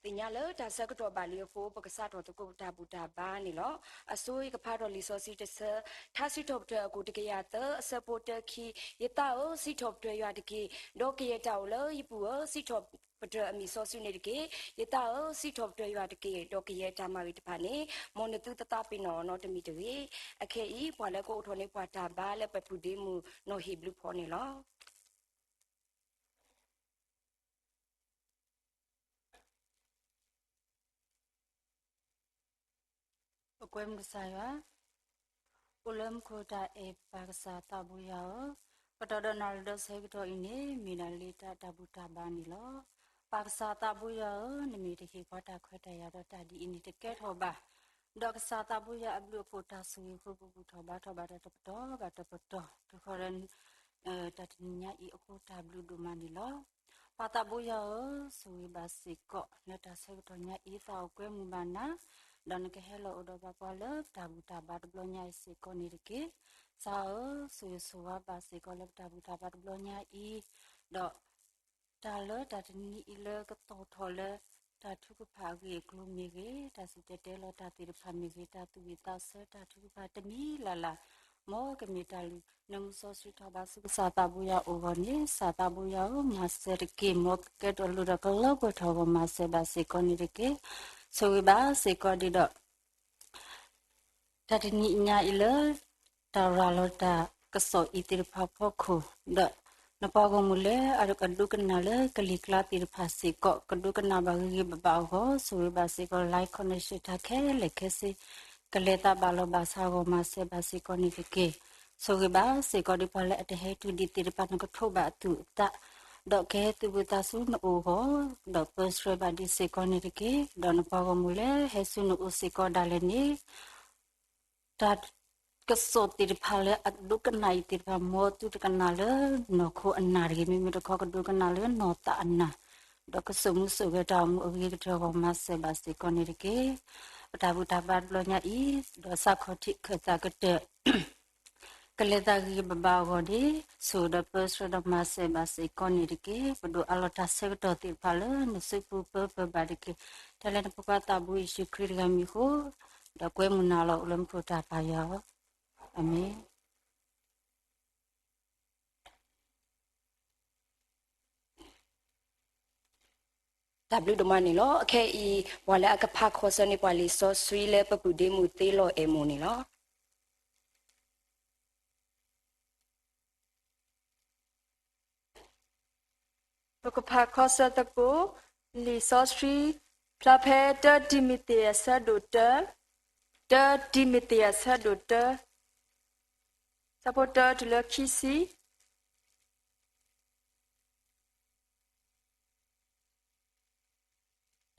သ့ၣ်ညါလၢတၢ်ဆၢကတီၢ်ဘၣ်လံအဃိ ပကစးထီၣ်သကိးပတၢ်ဘူၣ်တၢ်ဘါန့ၣ်လီၤ. အဆိယကဖးထီၣ်လံာ်စီဆှံတဆၢ, ထါစံးထီၣ်ပတြၢၤအခိၣ်တကယၤသၢ အဆၢဖိတၢခံ, ယသးဧၢ, စံးထီၣ်ပတြၢၤယွၤတက့ၢ်, ဒီးကယဲၢ်တၢ်အိၣ်လၢယပူၤဧၢ, စံးထီၣ်ပတြၢၤအမံၤစီဆှံန့ၣ်တက့ၢ်. ယသးဧၢ, စံးထီၣ်ပတြၢၤယွၤတက့ၢ်, ဒီးကယဲၢ်တၢ်မၤဂ့ၤတဖၣ်န့ၣ် မ်နသုသးပ့ၤနီၣ်အီၤနီတမံၤတဂ့ၤ. အခဲအံၤ ပှၤလၢကအိၣ်ထီၣ်န့ၢ်ပှၤတၢ်ဘါလၢပပုၢ်ဒ့မုၣ်နီၢ်ဟ့ၣ်ဘျုးဖီန့ၣ်လီၤ. ပကွဲမုာ်ကစၢ်ယွၤ, အိၣ်လၢမူခိၣ်တၢ်အဲၣ်ပၢ်ကစၢ်သးဘိယွၤဧၢ, ကတီၢ်ဒီးနၣ်ရံၣ်ဒီးဆၢကတီၢ်အံၤန့ၣ် မ့ၢ်ဒၣ်လၢတၢ်တၢ်ဘူၣ်တၢ်ဘါန့ၣ်လီၤ. ပၢ်ကစၢ်သးဘိယွၤဧၢ, နမ့ၢ်တဟ့ၣ်ပှၤတၢ်ခွဲးတၢ်ယာ်ဒီးတၢ်ဒ်အံၤန့ၣ်တကဲထီၣ်ဘၣ်. ဒီးကစၢ်သးဘိယွၤအဘျုးအဖှိၣ်တၢ်ဆိၣ်ဂ့ၤအဃိ ပဘူၣ်ထီၣ်ဘါထီၣ်ဘၣ်တၢ်တပတီၢ်ဘၣ်တပတီၢ် တုၤဃီၤဒီး တၢ်တနံၤညါအံၤအဃိ တၢ်ဘျုးဒိၣ်မးန့ၣ်လီၤ. ပၢ်သးဘိယွၤဧၢ, ဆိၣ်ဂ့ၤဘၣ်စ့ၢ်ကီး လၢတၢ်ဆၢကတီၢ်ညါအံၤ သးအိၣ်ကွဲမုာ်ဘၣ်နၤ, ဒီးနကဟဲလီၤအိၣ်ဒီးပှၤလၢပတၢ်ဘူၣ်တၢ်ဘါတဘျီညါအံၤစ့ၢ်ကီးန့ၣ်တက့ၢ်. ကစၢ်ဧၢ, ဆိၣ်ဂ့ၤဆိၣ်ဝါဘၣ်စ့ၢ်ကီးလၢပတၢ်ဘူၣ်တၢ်ဘါတဘျီညါအံၤ, ဒီး တၢ်လၢတၢ်တနံၤအံၤလၢကသီၣ်ထီၣ်လၢ တၢ်ထုကဖၣ်အဂ့ၢ်အကျိၤမ့ၢ်ဂ့ၤ, တၢ်စံၣ်တဲၤတဲလီၤတၢ်သ့ၣ်တဖၣ်မ့ၢ်ဂ့ၤ, တၢ်သူၣ်ဝံၣ်သးဆၢတၢ်ထုကဖၣ်တမံၤလၢ်လၢ်, မ်ကမ့ၢ်တၢ်လုၢ်နၢမူစီဆှံထီၣ်ဘးဆူကစၢ်သးဘိယွၤအအိၣ်အဂီၢ်န့ၣ်, ကစၢ်သးဘိယွၤဧၢ, မၤစၢၤတက့ၢ်. မ်ကကဲထီၣ်လိၣ်ဒီးကလၢပှဲၤထီၣ်အဂီၢ်မၤစၢၤဘၣ်စ့ၢ်ကီးန့ၣ်တက့ၢ်. ဆိၣ်ဂ့ၤဘၣ်စ့ၢ်ကီးဒ်ဒီး တၢ်တနံၤညါအံၤလၢ တၢ်ရၤလီၤတၢ်ကစီၣ်အံၤသ့ၣ်တဖၣ်အဖီခိၣ်, ဒီးနပှၤဂီၢ်မုၢ်လၢအကဒိကနၣ်လၢကလံၤကျါသ့ၣ်တဖၣ်စ့ၢ်ကီး ကဒိကနၣ်ဘၣ်ဂ့ၤဂ့ၤဘၣ်ဘၣ်အဂီၢ်, ဆိၣ်ဂ့ၤဘၣ်စ့ၢ်ကီး live connection တၢ်ခဲလၢာ်ခဲဆ့ ကလဲၤသးဘၣ်လီၤဘၣ်ဆးအဂီၢ် မၤစၢၤဘၣ်စ့ၢ်ကီးန့ၣ်တက့ၢ်. ဆိၣ်ဂ့ၤဘၣ်စ့ၢ်ကီးဒ်ပှၤလၢအတဟဲတုၤဒံးသ့ၣ်တဖၣ် နကထိးဘၣ်အသူၣ်အသး, ဒီးကဟဲသူၣ်ဘၣ်သးဆူနအိၣ်အဂီၢ်, ဒီးပၢဆှၢဘၣ်ဒံးစ့ၢ်ကီးန့ၣ်တက့ၢ်. ဒီးနပှၤဂီၢ်မုၢ်လၢဟဲဆူနအိၣ်စ့ၢ်ကီးဒၣ်လဲာ်န့ၣ် တၢ်ကစီၣ်သ့ၣ်တဖၣ်လၢအဒိကနၣ်အံၤသ့ၣ်တဖၣ် မ်သုတကနၣ်လၢနီၢ်ခိအနၢ်တဂ့ၤ, မ့မ့ၢ်တခီကဒိကနၣ်လၢနီၢ်သးအနၢ်, ဒီးကစိာ်မူစိာ်ဂဲၤတၢ်အိၣ်မူအဂ့ၤကတၢၢ်အဂီၢ် မၤစၢၤဘၣ်စ့ၢ်ကီးန့ၣ်တက့ၢ်. ပတၢ်ဘူၣ်တၢ်ဘါတဘျီညါအံၤ, ဒီးစးခီၣ်ထံးခၢၣ်သးကတၢၢ် ကလဲၤသးဂ့ၤဂ့ၤဘၣ်ဘၣ်အဂီၢ်န့ၣ်, ဆိၣ်ဂ့ၤဒီးပၢဆှၢဒီးမၤစၢၤဘၣ်စ့ၢ်ကီးန့ၣ်တက့ၢ်. ပဒိၣ်အးလီၤတၢ်ဆၢကတီၢ်သ့ၣ်တဖၣ်လၢနစုပူၤပၢပၢဘၣ်တက့ၢ်. တၢ်လၢနဖိခွါသးဘိယ့ၣ်ၡူးခရံာ်တဂၤမံၤအဃိ, ဒီးကွဲမုာ်နၤလီၤ အိၣ်လၢမူခိၣ်တၢ်ပၢ်ယွၤဧၢ, အၤမ့ၣ်. တၢ်ဘျုးဒိၣ်မးန့ၣ်လီၤ. အခဲအံၤ ပှၤလၢအကဖးခီဆၢန့ၢ်ပှၤလံာ်စီဆှံလၢပပုၢ်ဒ့မုၣ်သ့လီၤအဲၣ်မိၢ်န့ၣ်လီၤ. ပကဖးခီဆၢသကိး လံာ်စီဆှံ ဖျါဖဲတၢတံၤမသ့းအဆၢဒိၣ်တၢ, တၢတံၤမသ့းအဆၢဒိၣ်တၢ, ဆၢဖိတၢတုၤလၢခံဆံ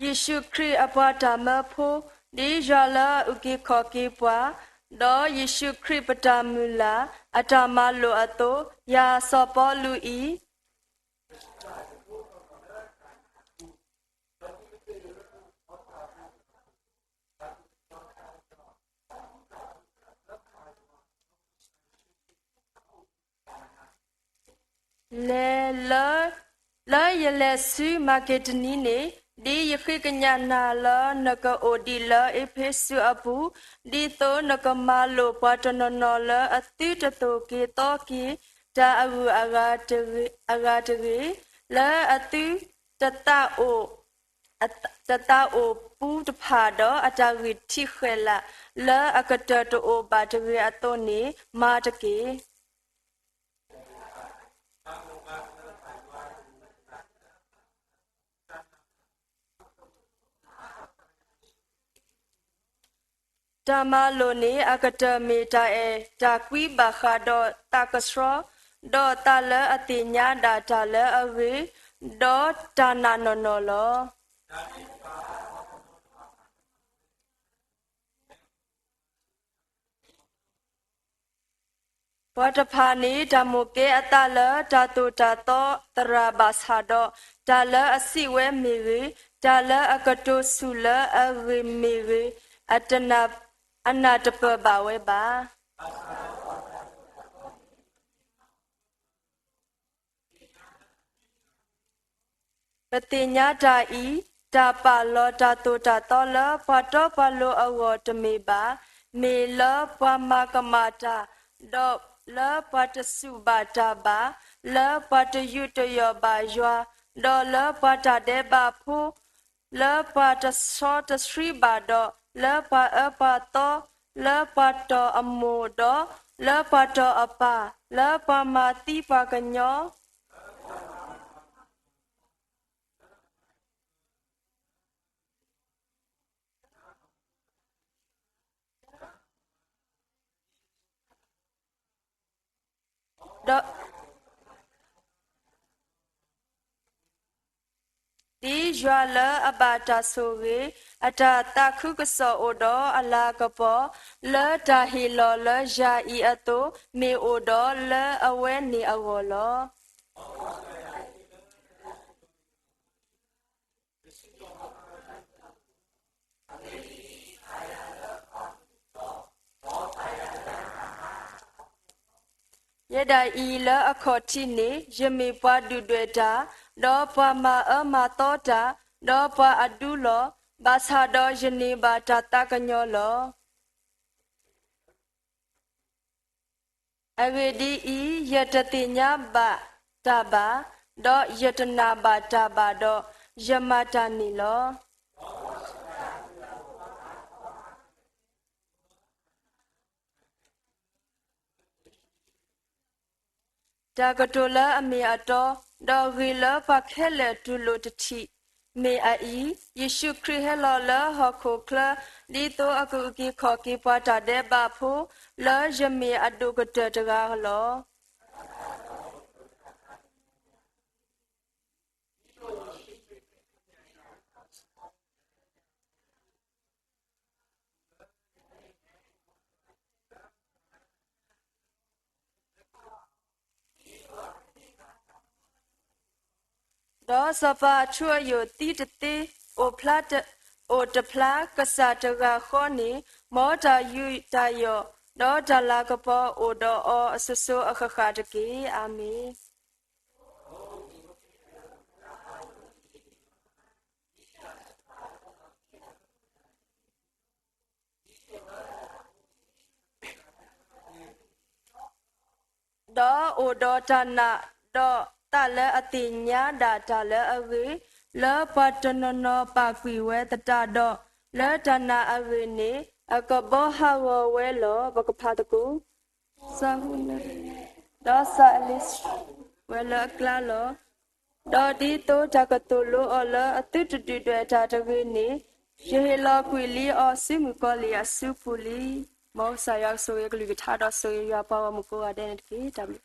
ယ့ၣ်ၡူးခရံာ်အပှၤတၢ်မၢဖိ, ဒ်ယွၤလၢအအုၣ်က့ၤခီၣ်က့ၤပှၤ, ဒီးယ့ၣ်ၡူးခရံာ်ပတၢ်မုၢ်လၢ်အတၢ်မၤလိာ်အသိး, ယၤစီၤပီလူးအံၤ လဲၤလၢ လၢယလဲၤဆူမၤက့ဒနံန့ၣ်, ဒ်ယဃ့ကညးနၤလၢနကအိၣ်ဒံးလၢအ့းဖ့းစူးအပူၤ, ဒ်သိးနကမၤလိာ်ပှၤတနီၤနီၤလၢအသုတသိၣ်က့ၤသီက့ၤတၢ်အဂုၤအဂၤတဂ့ၤ, လၢအသုတသးအိၣ် တသးအိၣ်ပူတဖၣ်ဒီးအတၢ်ဂံၢ်ထံးဃဲၤလၤ လၢအကတၢၢ်တအိၣ်ဘၣ်တဂ့ၤအသိးန့ၣ် မၤတက့ၢ်. တၢ်မၤလိာ်န့ၣ် အကတၢၢ်မ့ၢ်တၢ်အဲၣ်တၢ်ကွံဘၣ်ဃးဒီးသးကဆှီ, ဒီးသးလၢအသ့ၣ်ညါဒၣ်တၢ်လၢအဂ့ၤ, ဒီးတၢ်နာ်နီၢ်နီၢ်လီၤ. ပှၤတဖၣ်န့ၣ် တၢ်မိၣ်ကဲအသးလၢတၢ်သိၣ်တၢ်သီသရၣ်ဘၣ်ဆၣ်ဒီး, တၢ်လၢအစံးဝဲမ့ၢ်ဂ့ၤ, တၢ်လၢအကတိၤဆူၣ်လၢအဂ့ၤမ့ၢ်ဂ့ၤ, အတနၢ်တပၢၢ်ဘၣ်ဝဲဘၣ်. ပသ့ၣ်ညါတၢ်အံၤ, တၢ်ပာ်လီၤတၢ်သိၣ်တၢ်သီလၢပှၤတီပှၤလိၤအဂီၢ်တမ့ၢ်ဘၣ်, မ့ၢ်လၢပှၤမၤကမၣ်တၢ်, ဒီးလၢပှၤတစူၢ်ဘၣ်တၢ်ဘၣ်, လၢပှၤတယူးတယီၣ်ဘၣ်ယွၤ, ဒီးလၢပှၤတၢ်ဒဲးဘးဖိ, လၢပှၤတဆီတဆှံဘၣ်ဒီး, လၢပှၤအၢပှၤသီ, လၢပှၤတီၢ်အမိၢ်ဒီး, လၢပှၤတီၢ်အပၢ်, လၢပှၤမၤသံပှၤကညီ ဒီး ဒ်ယွၤလၢအဘၣ်တၢ်ဆိၣ်ဂ့ၤ, အတၢ်သးခုကစီၣ်အိၣ်ဒီးအလၤကပီၤ, လၢတၢ်ဟ့ၣ်လီၤလၢယၤအံၤအသိး, မ့ၢ်အိၣ်ဒီးလၢအဝဲန့ၣ်အဂီၢ်လီၤ. ယဲဒၣ်အံၤလၢအခီၣ်ထံးန့ၣ်, ယမ့ၢ်ပှၤဒုၣ်ဒွဲၣ်တၢ်, ဒီးပှၤမၤအၢမၤသီတၢ်, ဒီးပှၤအဒူလီၤ, ဘၣ်ဆၣ်ဒီးယန့ၢ်ဘၣ်တၢ်သးကညီၤလီၤ. အဂ့ၢ်ဒ်အံၤ, ယတသ့ၣ်ညါဘၣ်တၢ်ဘၣ်, ဒီးယတနာ်ဘၣ်တၢ်ဘၣ်ဒီး, ယမၤတၢ်န့ၣ်လီၤ. တၢ်ကတိၤလၢအမ့ၢ်အတီ, ဒီးဂ့ၢ်လၢပှၤခဲလၢာ်တူၢ်လိာ်တထံၣ်, မ့ၢ်အအံၤ, ယ့ၣ်ၡူးခရံာ်ဟဲလီၤလၢဟီၣ်ခိၣ်ချၢ, ဒ်သိးအကအုၣ်က့ၤခီၣ်က့ၤပှၤတၢ်ဒဲးဘးဖိ, လၢယမ့ၢ်အဒိၣ်ကတၢၢ်တဂၤလီၤ. ဒီးစီၤပၤအထူအယိာ်သံတသ့, အိၣ်ဖျါတ, အိၣ်တဖျါ, ကစၢ်တဂၤဃီန့ၣ်, မ်တၢ်ယူးတၢ်ယီၣ်, ဒီးတၢ်လၤကပီၤအိၣ်ဒီးအီၤအစိၤစိၤအဃၣ်ဃၣ်တက့ၢ်. အၤမ့ၣ်. ဒီးအိၣ်ဒီးတၢ်နာ်ဒီးသးလၢအသ့ၣ်ညါဒၣ်တၢ်လၢအဂ့ၤ, လၢပှၤတနီၤနီၤပာ်ကွံာ်ဝဲသတးဒီး, လၢတၢ်နာ်အဂ့ၢ်န့ၣ်, အကဘီဟးဂီၤဝဲလီၤ. ပကဖးသကိး. စီၤဟူန, ဒီးစီၤအလ့းစတြံး, ဝဲလၢအကျါလီၤ. ဒီးဒ်သိးတၢ်ကသိၣ်လိအီၤလၢအသုတဒုၣ်ဒွဲၣ်တၢ်တဂ့ၤန့ၣ်, ယဟ့ၣ်လီၤကွံာ်လံအီၤဆူမုၣ်ကီၤလံၢ်အစုပူၤလံ. မ်ကစၢ်ယွၤကဆိၣ်ဂ့ၤကလုၢ်ကထါဒီးဆိၣ်ဂ့ၤယွၤပှၤဂီၢ်မုၢ်ကိးဂၤဒဲးန့ၣ်တက့ၢ်. တၢ်ဘျုး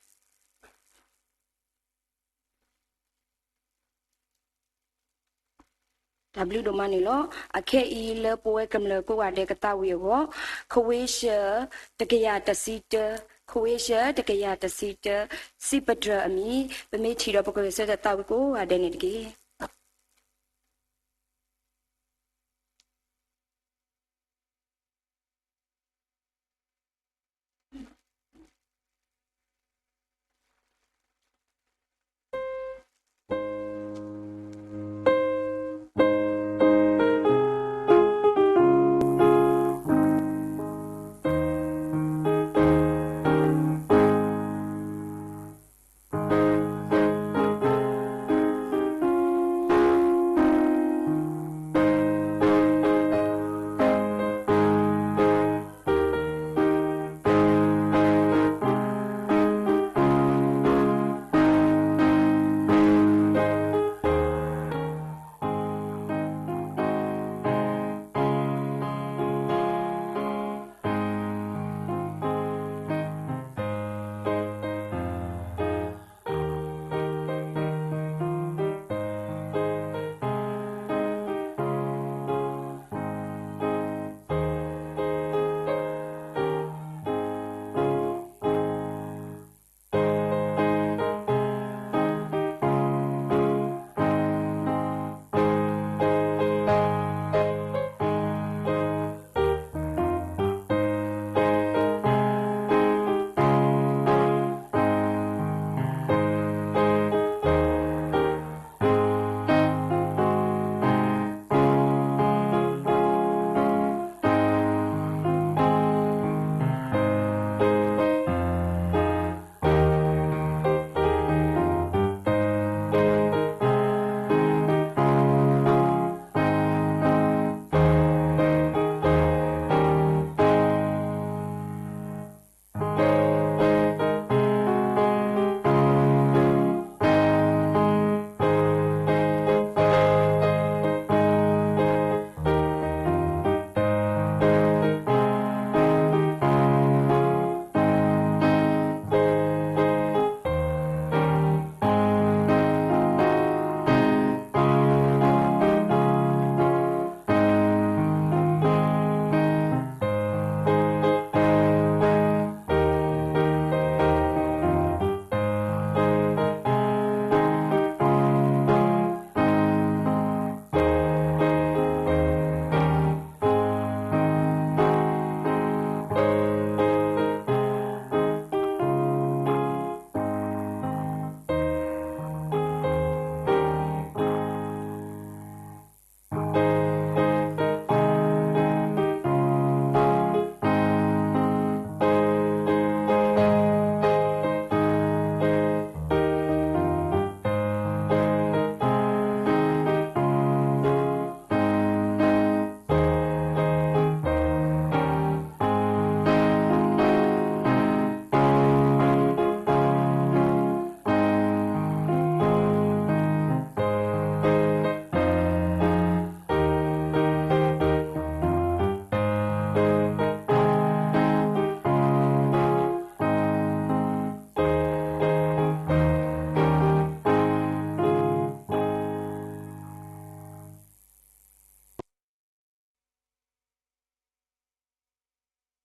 တၢ်ဘျုးဒိၣ်မးန့ၣ်လီၤ. အခဲအံၤလၢပဝဲကမျၢၢ်ကိးဂၤဒဲးကသးဝံၣ်အဂီၢ်, ခဝ့ၡၢၣ်တကယၤတဆံတၢ, ခဝ့ၡၢၣ်တကယၤတဆံတၢ, စံးပတြၢၤအမံၤ, ပမ့ၢ်ထံၣ်ဒီးပကဂဲၤဆၢထၢၣ်သးဝံၣ်ကိးဂၤဒဲးန့ၣ်တက့ၢ်.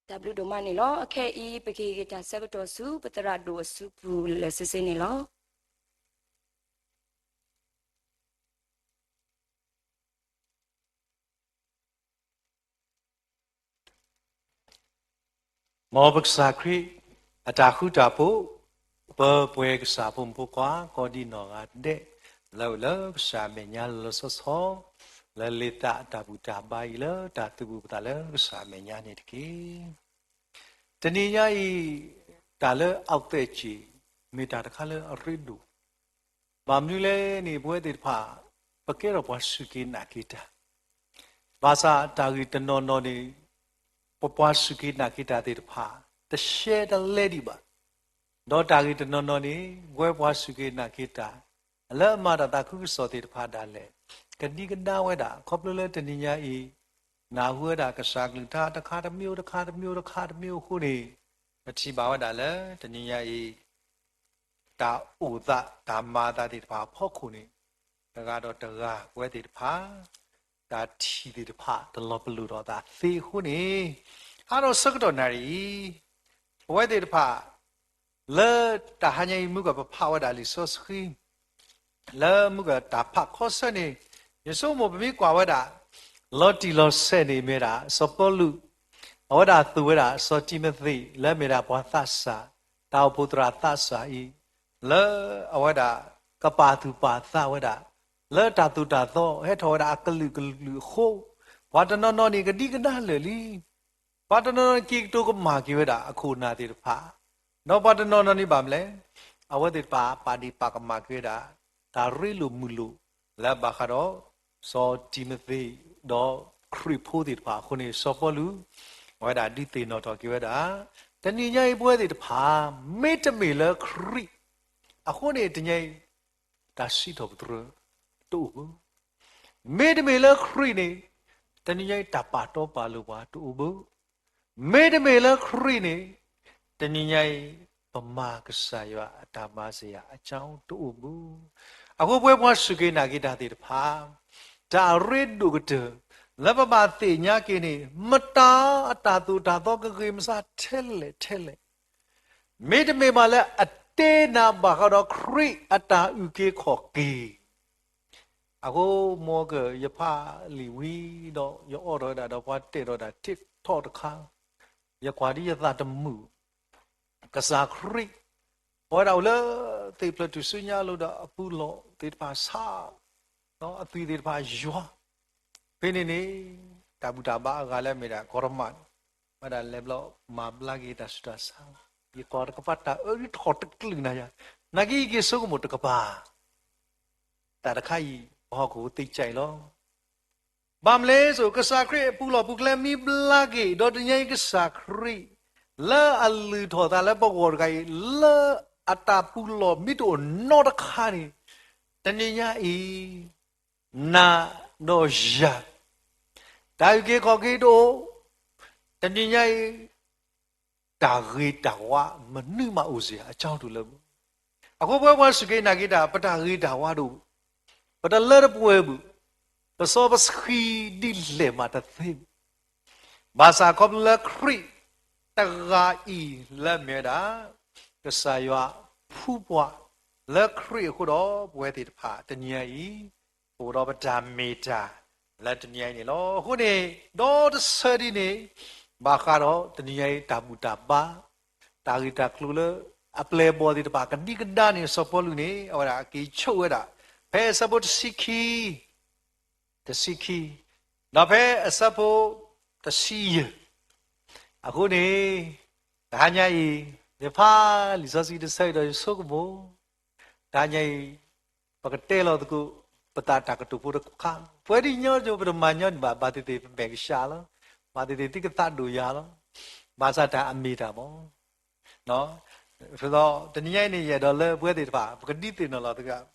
တၢ်ဘျုးဒိၣ်မးန့ၣ်လီၤ. အခဲအံၤ ပကဟ့ၣ်က့ၤတၢ်ဆၢကတီၢ်ဆူ ပသရၣ်ဒိၣ်အစုပူၤလၢာ်ဆ့ဆ့န့ၣ်လီၤ. မ်ပကစၢ်ခရံာ်အတၢ်ဃူတၢ်ဖိး, ပပှဲၤကစၢ်ဖိမုၣ်ဖိခွါ ကိးဒံနီၢ်ဂၤဒဲး လၢအအိၣ်လၢကစၢ်အမဲာ်ညါလီၤလီၤဆီဆီ, လၢလံာ်သးအတၢ်ဘူၣ်တၢ်ဘါအံၤ လၢတၢ်သူၣ်ဘူၣ်ပသးလၢကစၢ်အမဲာ်ညါန့ၣ်တက့ၢ်. တနံၤညါအံၤ တၢ်လၢအဝဲသ့ၣ်က့ၤ မ့ၢ်တၢ်တခါလၢအရ့ဒိၣ် ဘၣ်မနုၤလဲၣ်န့ၣ် ပဝဲသ့ၣ်တဖၣ် ပကဲထီၣ်ပှၤစူၢ်က့ၤနာ်က့ၤတၢ်, ဘၣ်ဆၣ်တၢ်ဂ့ၢ်တနီၤနီၤန့ၣ် ပပှၤစူၢ်က့ၤနာ်က့ၤတၢ်သ့ၣ်တဖၣ် တရှဲတလဲဒံးဘၣ်. ဒီးတၢ်ဂ့ၢ်တနီၤနီၤန့ၣ် ပဝဲပှၤစူၢ်က့ၤနာ်က့ၤတၢ် လၢအမၤတၢ်သးခုကစီၣ်သ့ၣ်တဖၣ်ဒၣ်လဲာ် ကဒံကဒါဝဲဒၣ် ခီဖျိလၢတနံၤညါအံၤ နၢ်ဟူဝဲဒၣ်ကစၢ်ကလုၢ်ကထါတခါတမံၤ တခါတမံၤ တခါတမံၤအဃိန့ၣ် ပထံၣ်ဘၣ်ဝဲဒၣ်လၢတနံၤညါအံၤ တၢ်အိၣ်သး တၢ်မၤအသးသ့ၣ်တဖၣ်အဖီခိၣ်န့ၣ် တဂၤဒီးတဂၤ ပဝဲသ့ၣ်တဖၣ် တၢ်ထံၣ်သ့ၣ်တဖၣ် တလီၤပလိာ်ထီၣ်အသးသ့အဃိန့ၣ် အါထီၣ်ဆၢကတီၢ်နၣ်ရံၣ်အံၤ ပဝဲသ့ၣ်တဖၣ် လၢတၢ်ဟါညါအံၤ မုၢ်ကပဖးဝဲဒၣ်လံာ်စီဆှံ လၢမုၢ်ကတၢ်ဖးခီဆၢန့ၣ် ယဆိကမိၣ်ပမ့ၢ်ကွၢ်ဝဲဒၣ် လီၤတံၢ်လီၤဆဲးန့ၣ်မ့ၢ်ဒၣ် စီၤပီလူး အဝဲဒၣ်သိၣ်ဝဲဒၣ် စီၤတံၤမသ့း လၢအမ့ၢ်ဒၣ်ပှၤသးစၢ် တၢ်အိၣ်ဖှိၣ်သရၣ်သးစၢ်အံၤ လၢအဝဲဒၣ် ကပာ်သူၣ်ပာ်သးဝဲဒၣ် လၢတၢ်သိၣ်တၢ်သီ ဟဲထီၣ်ဝဲဒၣ်အကလုာ်ကလုာ်အဃိ ပှၤတနီၤနီၤန့ၣ် ကဒံကဒါလၢာ်လံ ပှၤတနီၤနီၤန့ၣ် က့ၤကတိၤကမၣ်က့ၤဝဲဒၣ်အခိၣ်အနၢ်သ့ၣ်တဖၣ်, ဒီးပှၤတနီၤနီၤန့ၣ်ဘၣ်မနုၤလဲၣ်, အဝဲသ့ၣ်တဖၣ် ပာ်ဒ့ၣ်ပာ်ကမၣ်က့ၤဝဲဒၣ် တၢ်ရ့လိာ်မုာ်လိာ် လၢဘၣ်ဃးဒီး စီၤတံၤမသ့း ဒီးခရံာ်ဖိသ့ၣ်တဖၣ်အဃိန့ၣ် စီၤပီလူး အဝဲဒၣ်ဒုးသ့ၣ်နီၣ်ထီၣ်က့ၤဝဲဒၣ် တနံၤညါအံၤပဝဲသ့ၣ်တဖၣ် မ့တမ့ၢ်လၢခရံာ်အဃိန့ၣ် တနံၤညါအံၤ တၢ်စံးထီၣ်ပတြၢၤတအိၣ်ဘၣ်. မ့တမ့ၢ်လၢခရံာ်န့ၣ် တနံၤညါအံၤ တၢ်ပာ်တီပာ်လိၤပှၤတအိၣ်ဘၣ်. မ့တမ့ၢ်လၢခရံာ်န့ၣ် တနံၤညါအံၤ ပမၤကစၢ်ယွၤအတၢ်မၤစၢၤယၤအကၠိတအိၣ်ဘၣ်. အဃိပဝဲပှၤစူၢ်က့ၤနာ်က့ၤတၢ်သ့ၣ်တဖၣ် တၢ်အရ့ဒိၣ်ကတၢၢ် လၢပဘၣ်သ့ၣ်ညါက့ၤန့ၣ် မတၤအတၢ်သိၣ်တၢ်သီကဂ့ၤမစးထဲလဲၣ်ထဲလဲၣ် မ့တမ့ၢ်ဘၣ်လၢအတဲနၤဘၣ်ဃးဒီးခရံာ်အတၢ်အုၣ်က့ၤခီၣ်က့ၤ, အဃိမ်ကယဖးလံာ်ဝံၤဒီး ယအိးထီၣ်ဝဲဒၣ်ဒီးပှၤတဲာ်ထီၣ်ဒၣ် TikTok တခါ, ယကွၢ်ဒ်ယသးတမုာ်, ကစၢ်ခရံာ် အဝဲဒၣ်အိၣ်လၢ သ့ၣ်ဖျၢၣ်ထူၣ်စုညါအလိၤဒီးအပူၤလီၢ်သ့ၣ်တဖၣ်ဆါ, အသွံၣ်သ့ၣ်တဖၣ်ယွၤ, ဖဲန့ၣ်န့ၣ် တၢ်ဘူၣ်တၢ်ဘါအဂၤလၢအမ့ၢ်ဒၣ် ကီၤတမး ဝဲဒၣ်လဲၤဘျီ မၤဘျါက့ၤတၢ်ဆူးတၢ်ဆါ, ယကွၢ်တကပၤ တၢ်အၢထီၣ်တကလုာ်နၤယၤ, နာ်က့ယက့ၤဆိကမိၣ်တကပၤ, တၢ်တခါအံၤ ပဟီၣ်ခိၣ်သ့ၣ်ကၢအံၤလီၤ. ဘၣ်မနုၤလဲၣ်, ကစၢ်ခရံာ်အပူၤလီၢ်ပူၤကျဲမ့ၢ်ဘျါက့ၤ ဒီးတနံၤညါအံၤကစၢ်ခရံာ် လၢအလုၢ်ထီၣ်အသးလၢပဂီၢ်တဂၤအံၤ လၢအတၢ်ပူၤလီၢ်မ့ၢ်တအိၣ်နီတခါန့ၣ်, တနံၤညါအံၤ နၤဒီးယၤ တၢ်အုၣ်က့ၤခီၣ်က့ၤတအိၣ်, တနံၤညါအံၤ တၢ်ဂ့ၤတၢ်ဝါမနုၤမးအိၣ်စ့ၢ် အကၠိတအိၣ်လၢၤဘၣ်. အဃိပဝဲပှၤစူၢ်က့ၤနာ်က့ၤတၢ် ပတၢ်ဂ့ၤတၢ်ဝါတအိၣ်ဘၣ်, ပတလၢတပှဲၤဘၣ်, ပစီပဆှံဒ်လဲၣ်မးတသ့ဘၣ်. ဘၣ်ဆၣ်ခီဖျိလၢခရံာ်တဂၤအံၤလၢအမ့ၢ်ဝဲဒၣ် ကစၢ်ယွၤဖှူပှၤ လၢခရံာ်အဃိဒီး ပဝဲသ့ၣ်တဖၣ်တနံၤညါအံၤ ပအိၣ်ဒီးပတၢ်မ့ၢ်တၢ်လၢတနံၤညါအံၤန့ၣ်လီၤ. အဃိန့ၣ် ဒီတဆၢဒ်န့ၣ် ဘၣ်ဃးဒီးတနံၤညါအံၤ တၢ်ဘူၣ်တၢ်ဘါ တၢ်ဂ့ၢ်တၢ်ကျိၤလၢအပျဲၢ်အဘီၣ်သ့ၣ်တဖၣ် ကဒံကဒါန့ၣ် စီၤပီလူးန့ၣ် အဝဲဒၣ်က့ၤဆိၣ်ဝဲဒၣ် ဖဲအဆၢဖိတဆံခံ တဆံခံ ဒီးဖဲအဆၢဖိတဆံယဲၢ် အဃိန့ၣ် တဟါညါအံၤ ယဖးလံာ်စီဆှံတဆၢအံၤဒီးယဆိကမိၣ် တဟါညါအံၤ ပကတဲလီၤသကိး ပသးတၢ်ကတိၤဖိတခါ, ပဝဲဒ်ညီနုၢ်ပတမၤညီနုၢ်ဘၣ်, ဘၣ်သ့ၣ်သ့ၣ်ပမဲာ်ကဆှးလီၤ, ဘၣ်သ့ၣ်သ့ၣ်သုကသးဒိၣ်ယၤလီၤ, ဘၣ်ဆၣ်တၢ်အမ့ၢ်တၢ်မး ဒီးတနံၤညါအံၤန့ၣ် ယအဲၣ်ဒိးလၢပဝဲသ့ၣ်တဖၣ် ပကဒုးသ့ၣ်နီၣ်လီၤသကိး,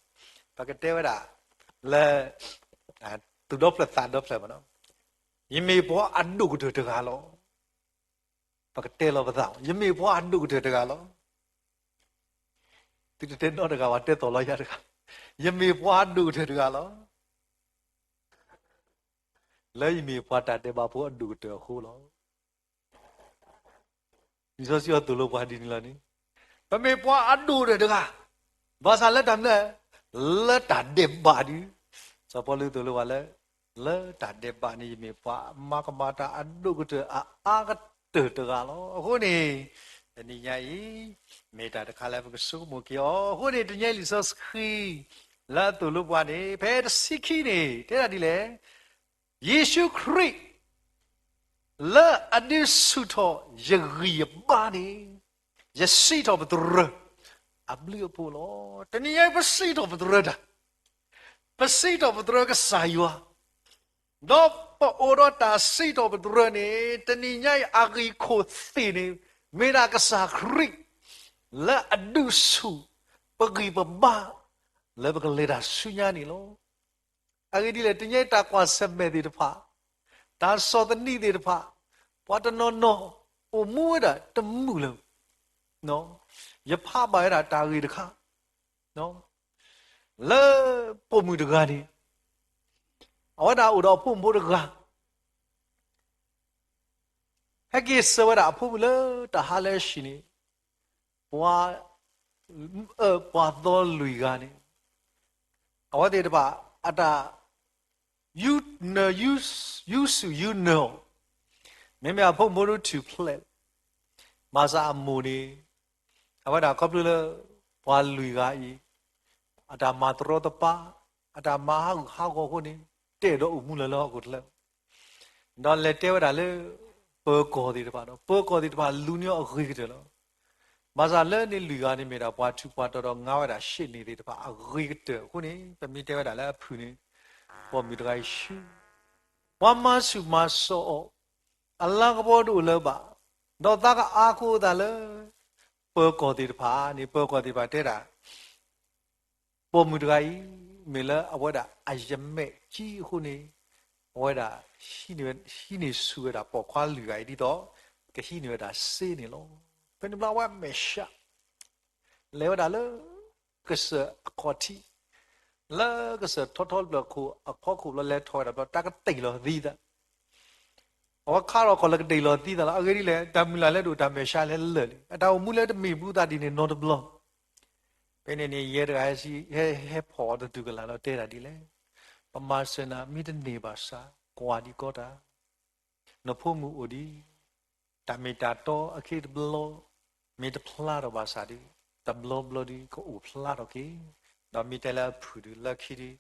ပကတဲဝဲဒၣ်လၢ သူၣ်ဒီဖျၢၣ်သးဒီဖျၢၣ်မး, ယမ့ၢ်ပှၤအဒိၣ်ကတၢၢ်တဂၤလီၤ. ပကတဲလီၤပသး, ယမ့ၢ်ပှၤအဒိၣ်ကတၢၢ်တဂၤလီၤ. သုတတဲနီတဂၤဘၣ်, တဲသိၣ်လီၤယၤတဂၤ, ယမ့ၢ်ပှၤအဒိၣ်ကတၢၢ်တဂၤလီၤ. လၢယမ့ၢ်ပှၤတၢ်ဒဲးဘးဖိအဒိၣ်ကတၢၢ်အဃိလီၤ. လံာ်စီဆှံအသိၣ်လိပှၤဒ်န့ၣ်လီၤန့ၣ်, ပမ့ၢ်ပှၤအဒိၣ်ဒီးတဂၤ, ဘၣ်ဆၣ်လၢတၢ်မနုၤလဲၣ်, လၢတၢ်ဒဲးဘးဒုး, စီၤပီလူးသိၣ်လိပှၤလၢ လၢတၢ်ဒဲးဘးန့ၣ် ယမ့ၢ်ပှၤမၤကမၣ်တၢ်အဒိၣ်ကတၢၢ်အအါကတၢၢ်တဂၤလီၤ. အဃိန့ၣ် တနံၤညါအံၤ မ့ၢ်တၢ်တခါလၢပကဆိကမိၣ်က့ၤအီၤ. အဃိန့ၣ် တနံၤညါအံၤလံာ်စီဆှံ လၢအသိၣ်လိပှၤန့ၣ် ဖဲတဆံခံန့ၣ် တဲဒၣ်ဒ်လဲၣ်, ယ့ၣ်ၡူးခရံာ် လၢအဒုးဆူၣ်ထီၣ်ယဂံၢ်ယဘါန့ၣ် ယစံးထီၣ်ပတြၢၤအဘျုးအဖှိၣ်လီၤ. တနံၤညါအံၤ ပစံးထီၣ်ပတြၢၤတၢ်, ပစံးထီၣ်ပတြၢၤကစၢ်ယွၤ, ဒီးပအိၣ်ဒီးတၢ်စံးထီၣ်ပတြၢၤန့ၣ် တနံၤညါအံၤအဂ့ၢ်ခိၣ်သ့ၣ်န့ၣ် မ့ၢ်ဒၣ်ကစၢ်ခရံာ် လၢအဒုးဆူၣ်ပဂံၢ်ပဘါ လၢပကလဲၤတၢ်ဆူညါန့ၣ်လီၤ. အဂ့ၢ်ဒ်လဲၣ်, တနံၤညါအံၤတၢ်ကွၢ်ဆၢၣ်မဲာ်သ့ၣ်တဖၣ်, တၢ်ဆီၣ်သနံးသ့ၣ်တဖၣ်, ပှၤတနီၤနီၤ အိၣ်မူဝဲဒၣ်တမုာ်လၢၤ, ယဖးဘၣ်ဝဲဒၣ်တၢ်ဂ့ၢ်တခါ, လၢပိာ်မုၣ်တဂၤန့ၣ် အဝဲဒၣ်အိၣ်ဒီးအဖိမုၣ်ဖိတဂၤ ဟဲက့ၤဆှၢဝဲဒၣ်အဖိမုၣ်လၢတၢ်ဟါလၢအဟံၣ်န့ၣ်, ပှၤ, ပှၤသီလွံၢ်ဂၤန့ၣ်, အဝဲသ့ၣ်တဖၣ် အတၢ် ယူနၢၤ, ယူဆူၣ်ယူနၢၤအီၤ, မ့မ့ၢ်အဖိမုၣ်ဖိဒုးထူၣ်ဖျဲး, ဘၣ်ဆၣ်အမိၢ်န့ၣ် အဝဲဒၣ်ခီဖျိလၢ ပှၤလွံၢ်ဂၤအံၤ အတၢ်မၤတရီတပါ, အတၢ်မၤဟးဂူာ်ဟးဂီၤအဃိန့ၣ် တအဲၣ်ဒိးအိၣ်မူလၢၤလၢဟီၣ်ခိၣ်ချၢ ဒီးလဲၤတဲဝဲဒၣ်လၢ ပၢၤကီၢ်သ့ၣ်တဖၣ်ဒီး ပၢၤကီၢ်သ့ၣ်တဖၣ်လူၤန့ၢ်အီၤအဂ့ၤကတၢၢ်လီၤ. ဘၣ်ဆၣ်လၢန့ၣ်လွံၢ်ဂၤန့ၣ်မ့ၢ်ဒၣ်ပှၤထူးပှၤတီၤဒီး ငါဝဲဒၣ်ရှ့ၣ်န့ၢ်သ့ၣ်တဖၣ်အဂ့ၤကတၢၢ်အဃိန့ၣ် ပမ့ၢ်တဲဝဲဒၣ်လၢအဖုၣ်န့ၣ် ပိာ်မုၣ်တဂၤအံၤဆူ ပှၤမၤဆူၣ်မၤစိးအီၤ, အလၤကပီၤတအိၣ်လၢၤဘၣ်, ဒီးသးကအါဃိသးလၢ ပၢၤကီၢ်သ့ၣ်တဖၣ်န့ၣ် ပၢၤကီၢ်သ့ၣ်တဖၣ်တဲဒၣ် ပိာ်မုၣ်တဂၤအံၤ မ့ၢ်လၢအဝဲဒၣ်အယမဲာ်ကံအဃိန့ၣ် အဝဲဒၣ် ဟံးန့ၢ်ဆူၣ်ဝဲဒၣ်ပိာ်ခွါလွံၢ်ဂၤအံၤဒ်သိး ကဟံးန့ၢ်ဝဲဒၣ်စ့န့ၣ်လီၤ. ဖဲန့ၣ်ဘျီအဝဲအမဲာ်ဆှး လဲၤဝဲဒၣ်လၢ ကစၢၢ်အခီၣ်ထံး, လၢကစၢၢ်ထီထီတဖျၢၣ်ခိၣ်အဖီခိၣ်ဘျီ လဲၤထီၣ်ဝဲဒၣ်ဘျီ တၢ်ကတ့ၢ်လီၤသံသး အဝဲခါထီၣ်ခီၣ်လၢကတ့ၢ်လီၤသံသးလီၤ. အဂ့ၢ်ဒ်လဲၣ်, တၢ်မုၢ်လၢ်လၢဒိၣ်တၢ်မဲာ်ဆှးလဲၤလၢာ်လံ, အတၢ်အိၣ်မူလၢတမ့ၢ်ဘူးသးဒ်န့ၣ်နီတဘျီ. ဖဲန့ၣ်န့ၣ် ယဲတဂၤဟဲ ဟဲဖီၣ်အီၤတဒူၣ်ကလာ်လီၤ တဲဒၣ်ဒ်လဲၣ်, ပမၤစၢၤနၤ မ့ၢ်တန့ၢ်ဘၣ်ဆၣ် ကွၢ်ဒံးကီတၢ်, နဖိမုၣ်အိၣ်ဒံး, တၢ်မ့ၢ်တၢ်တီအခံတဘျီ မ့ၢ်တဖျါထီၣ်ဘၣ်ဆၣ်ဒီး တဘျီဘျီဒီးကအိၣ်ဖျါထီၣ်က့ၤ, ဒီးမ့ၢ်တဲလၢအဖုၣ်ဒီးလၢခံဒီး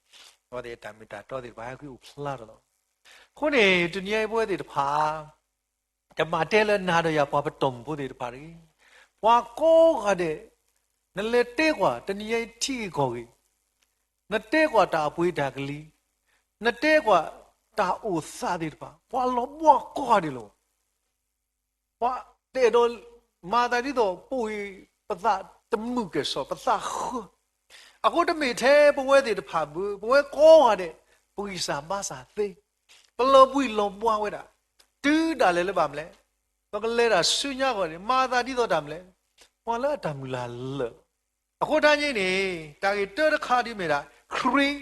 အဝဲသ့ၣ်တၢ်မ့ၢ်တၢ်တီသ့ၣ်တဖၣ်ဟဲက့ၤအိၣ်ဖျါထီၣ်လီၤ. အဃိန့ၣ် တနံၤအံၤပဝဲသ့ၣ်တဖၣ် တမၤတဲလၢနၤဒီးယၤပှၤပတီၢ်မုၢ်ဖိသ့ၣ်တဖၣ်တဂ့ၤ, ပှၤကိးဂၤဒဲး, နလဲၤတဲကွၢ်တနံၤအံၤထံဂ့ၢ်ကီၢ်ဂ့ၢ်, နတဲကွၢ်တၢ်အပှ့ၤတၢ်ကလံၤ, နတဲကွၢ်တၢ်အိၣ်သးသ့ၣ်တဖၣ် ပှၤလီၤဘှါကိးဂၤဒဲးလီၤ. ပှၤတအဲၣ်ဒိးမၤသးဒ်သိး ပိာ်ဂ့ၤပသးတမုာ်ကဲၣ်ဆိး ပသးဃၢ, အဃိတမ့ၢ်ထဲပဝဲသ့ၣ်တဖၣ်ဘၣ်, ပဝဲကိးဂၤဒဲး ပဂံၢ်စၢ်ဘါစၢ်သ့, ပလီၤဘှံးလီၤဘှါဝဲဒၣ်, တုၤဒၣ်လဲာ်လၢဘၣ်မနုၤလဲၣ်, ပကလဲၤတၢ်ဆူညါဂီၢ်န့ၣ် မၤသးဒ်သိးတၢ်မနုၤလဲၣ်, ပှၤလၢအတၢ်မုၢ်လၢ်လၢာ်လီၤ. အဃိတနံၤအံၤန့ၣ် တၢ်ဂ့ၢ်တၢတခါဒ်မ့ၢ်ဒၣ် ခရံာ်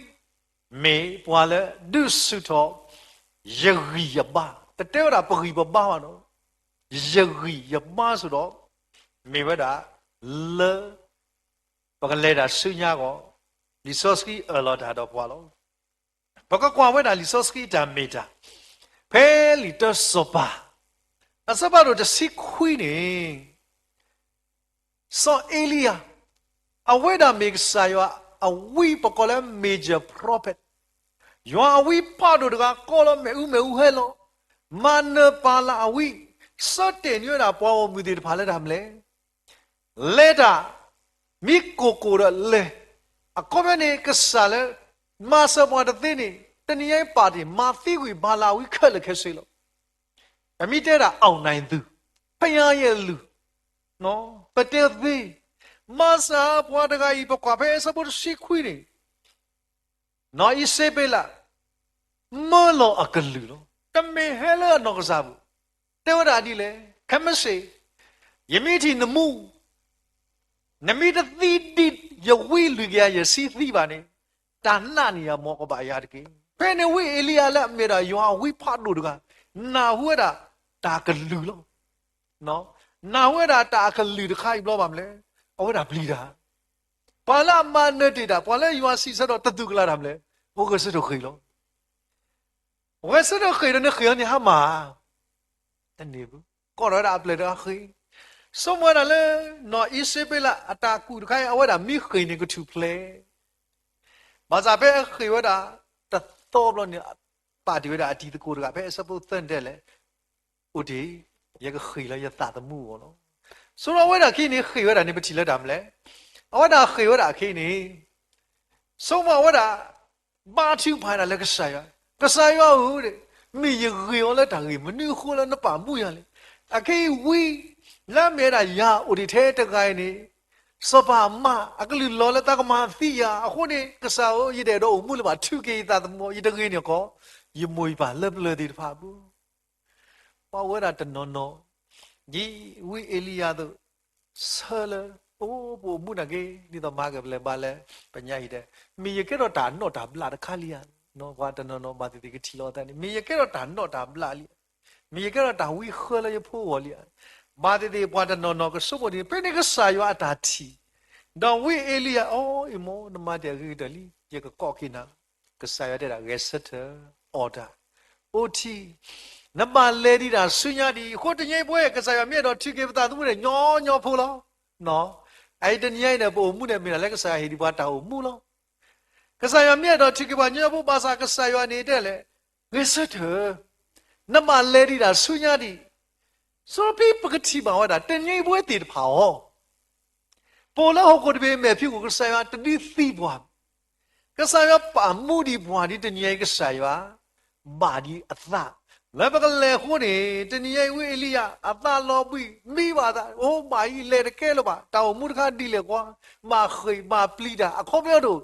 မ့ၢ်ပှၤလၢဒုးဆူၣ်ထီၣ် ယဂံၢ်ယဘါ, တတဲဝဲဒၣ်ပဂံၢ်ပဘါဘၣ်နီၤ, ယဂံၢ်ယဘါဆိဒီး မ့ၢ်ဝဲဒၣ်လၢ ပကလဲၤတၢ်ဆူညါဂီၢ်, လံာ်စီဆှံအၢၣ်လီၤတၢ်ဒီးပှၤလီၤ. ပကကွၢ်ဝဲဒၣ်လံာ်စီဆှံတၢ်မ့ၢ်တၢ် ဖဲလံာ်တၢစီၤပၤ အဆၢဖးဒိၣ်တဆံခွံန့ၣ် စီၤအ့လံယၤ အဝဲဒၣ်မ့ၢ်ကစၢ်ယွၤအဝံပကိးလၢ major prophet, ယွၤအဝံပာ်ဒိၣ်တဂၤကိးလီၤမ့ၣ်အူမ့ၣ်အူဟဲလီၤ, မၤနၢၤပၢ်လၢ်အဝံ, ဆၢတဲာ်န့ၢ်ဝဲဒၣ်ပှၤဂီၢ်မုၢ်သ့ၣ်တဖၣ်လၢတၢ်မနုၤလဲၣ် လဲၤတၢ်, မ့ၢ်ကိၢ်ကိၢ်ဒီးလဲၤ, အခီပညီန့ၣ် ကစၢ်လၢ မၤစၢၤပှၤတသ့န့ၣ် တနံၤညါအံၤပာ်တ့ၢ် မၤသံကွံာ်ပၢ်လၢ်အဝံခဲလၢာ်ခဲဆ့လီၤ. ပမ့ၢ်တဲဒၣ် အောင်နိုင်သူ, ဖယါယဲလူၢ်, ပတဲသ့, မၤစၢၤပှၤတဂၤအံၤ ပကွၢ်ဖဲအဆၢဖိတဆံခွံန့ၣ် နီၢ်အံၤစ့ပ့းလး မၢလီၤအကလုၢ်လီၤ. တမ့ၢ်ဟဲလၢအနီၢ်ကစၢ်ပူၤ, တဲဝဲဒၣ်ဒ်လဲၣ်, ခဲမုၢ်ဆ့ၣ်, ယမ့ၢ်ထံၣ်နမူ, နမ့ၢ်တသံဒံးယဝံလွံၢ်ကယၤယဲၢ်ဆံသံဘၣ်န့ၣ်, တၢ်နာ်န့ၢ်ယၤမ်ကဘၣ်ယၤတက့ၢ်. ဖဲန့ၣ်ဝံအ့လံယၤလၢအမ့ၢ်ဒၣ်ယွၤအဝံဖးဒိၣ်တဂၤ, နၢ်ဟူဝဲဒၣ်တၢ်ကလုၢ်လီၤ. နာ်ဝဲဒၣ်တၢ်အကလုၢ်တခါအံၤဘျီဘၣ်မလဲၣ်, အဝဲဒၣ်ပျံၤတၢ်, ပှၤလၢအမၤနၢၤတ့ၢ်တၢ်, ပှၤလၢယွၤစံးဆၢဒီးတသူၣ်ကလာ်တၢ်မလဲၣ်, အိၣ်ဂဲၤဆၢထၢၣ်ဃ့ၢ်လီၤ. ဂဲၤဆၢထၢၣ်ဃ့ၢ်ဒီးန့ၣ်ဃ့ၢ်အီၤန့ၣ်ဟါမၢ်, တန့ၢ်ဘၣ်, ကိးထီၣ်ဝဲဒၣ်အပျဲၢ်တဂၤဃ့ၢ်, ဆိကမိၣ်ဝဲဒၣ်လၢ နီၢ်အံၣ်စရ့လးအတၢ်ကူၣ်တခါအံၤ အဝဲဒၣ်မ့ၢ်ဃ့ၢ်န့ၣ်ကထူၣ်ဖျဲး ဘၣ်ဆၣ်ဖဲအဃ့ၢ်ဝဲဒၣ်တသီဘျီန့ၣ် ပာ်တ့ၢ်ဝဲဒၣ်အတံၤသကိးတဂၤ ဖဲအဆၢဖိသၢန့ၣ်တဲလဲၣ်, အိၣ်တ့ၢ်, ယကဃ့ၢ်လၢယသးသမူအဂီၢ်လီၤ. ဆိဒီးအဝဲဒၣ်ခဲအံၤန့ၣ် ဃ့ၢ်ဝဲဒၣ်န့ၣ် ပထံၣ်လၢတၢ်မလဲၣ်, အဝဲဒၣ်ဃ့ၢ်ဝဲဒၣ်ခဲအံၤန့ၣ် ဆိကမိၣ်ဝဲဒၣ် ဘါထုကဖၣ်ဒၣ်လၢကစၢ်ယွၤ, ကစၢ်ယွၤဧၢ, မ့ၢ်ယဂ့ၤအီၤလၢတၢ်ဂ့ၢ်မနုၤအဃိလၢနပာ်မူယၤလဲၣ်. အခဲအံၤဝံ လၢအမ့ၢ်ဝဲဒၣ်ယၤအိၣ်တ့ၢ်ထဲတဂၤအံၤန့ၣ် စီၤပၤအမါ အကလုၢ်လီၤလၢသးကမၤသံယၤအဃိန့ၣ် ကစၢ်ဧၢ, ယတအဲၣ်ဒိးအိၣ်မူလၢၤဘၣ်, ထုးက့ၤယသးသမူ, ယတဂ့ၤန့ၢ်ကီး ယမိၢ်ယပၢ်လၢပျၢၤသ့ၣ်တဖၣ်အပူၤ ပှၤဝဲဒၣ်တနီၤနီၤ, ဒ်ဝံအ့လံယၤအသိး, ဆၢလၢ အိၣ်ပအိၣ်မူနာ်က့, ဒ်သိးမၤကပလဲၤဘါလၢ ပညါအံၤတဲ, မ့ၢ်ယကဲထီၣ်တၢ်နီၣ်တၢ်ဘျးတခါလံဧါ. ပှၤတနီၤနီၤဘၣ်သ့ၣ်သ့ၣ်ကထံၣ်လီၤအသးန့ၣ်, မ့ၢ်ယကဲထီၣ်တၢ်နီၣ်တၢ်ဘျးလံဧါ, မ့ၢ်ယကဲထီၣ်တၢ်ဝံဃၢလၢယဖိအဂီၢ်လံဧါ. ဘၣ်သ့ၣ်သ့ၣ်ပှၤတနီၤနီၤကဆိကမိၣ်ဒ်န့ၣ်, ဖဲန့ၣ်ကစၢ်ယွၤအတၢ်ထံၣ်, ဒီးဝံအ့လံယၤ အီအံၤမိၢ် နမၤတ့ၢ်အဂ့ၤကတၢၢ်လံ, ယကကိးက့ၤနၤ, ကစၢ်ယွၤတဲဒၣ် ဂဲၤဆၢထၢၣ်, အီၣ်တၢ်, အိၣ်ထံ, နဘၣ်လဲၤဒံးတၢ်ဆူညါဒံး, အဃိတနံၤအံၤပဝဲ ကစၢ်ယွၤမ့ၢ်အဲၣ်ဒိးထုးက့ၤပသးသမူန့ၣ် ညီညီဖိလီၤ. အအံၤတနံၤအံၤန့ၣ် ပအိၣ်မူန့ၣ် မ့ၢ်ဒၣ်လၢကစၢ်ယွၤဟ့ၣ်ဒံးပှၤတၢ်အိၣ်မူလီၤ. ကစၢ်ယွၤမ့ၢ်အဲၣ်ဒိးထုးက့ၤပှၤညီညီဖိ ဘၣ်ဆၣ်ကစၢ်ယွၤန့ၣ်တဲလဲၣ်, ဂဲၤဆၢထၢၣ်, နဘၣ်လဲၤဒံးတၢ်ဆူညါဒံး, ဆိဖဲပကထံၣ်ဘၣ်ဝဲဒၣ် တနံၤအံၤပဝဲသ့ၣ်တဖၣ်အီၤ ပအိၣ်လၢဟီၣ်ခိၣ်တဘ့ၣ်မဲာ်ဖံးခိၣ် ကစၢ်ယွၤတဒုးသံပှၤ, ကစၢ်ယွၤပာ်မူဒံးပှၤဒ်တနံၤအံၤကစၢ်ယွၤ ဘၣ်ဒံးအသး, လၢပကလဲၤအဃိန့ၣ် တနံၤအံၤဝံအ့လံယၤ အသးလီၤဘှံးမံဘၣ်အသး, အိၣ်ဘၣ်အံၤလဲၤတကဲလၢၤဘၣ်, တၢ်အိၣ်မူတခါဒ်လဲၣ်ကွၢ်, ဘၣ်ဃ့ၢ်ဘၣ်ပျံၤတၢ် အခီပညီဒိၣ်,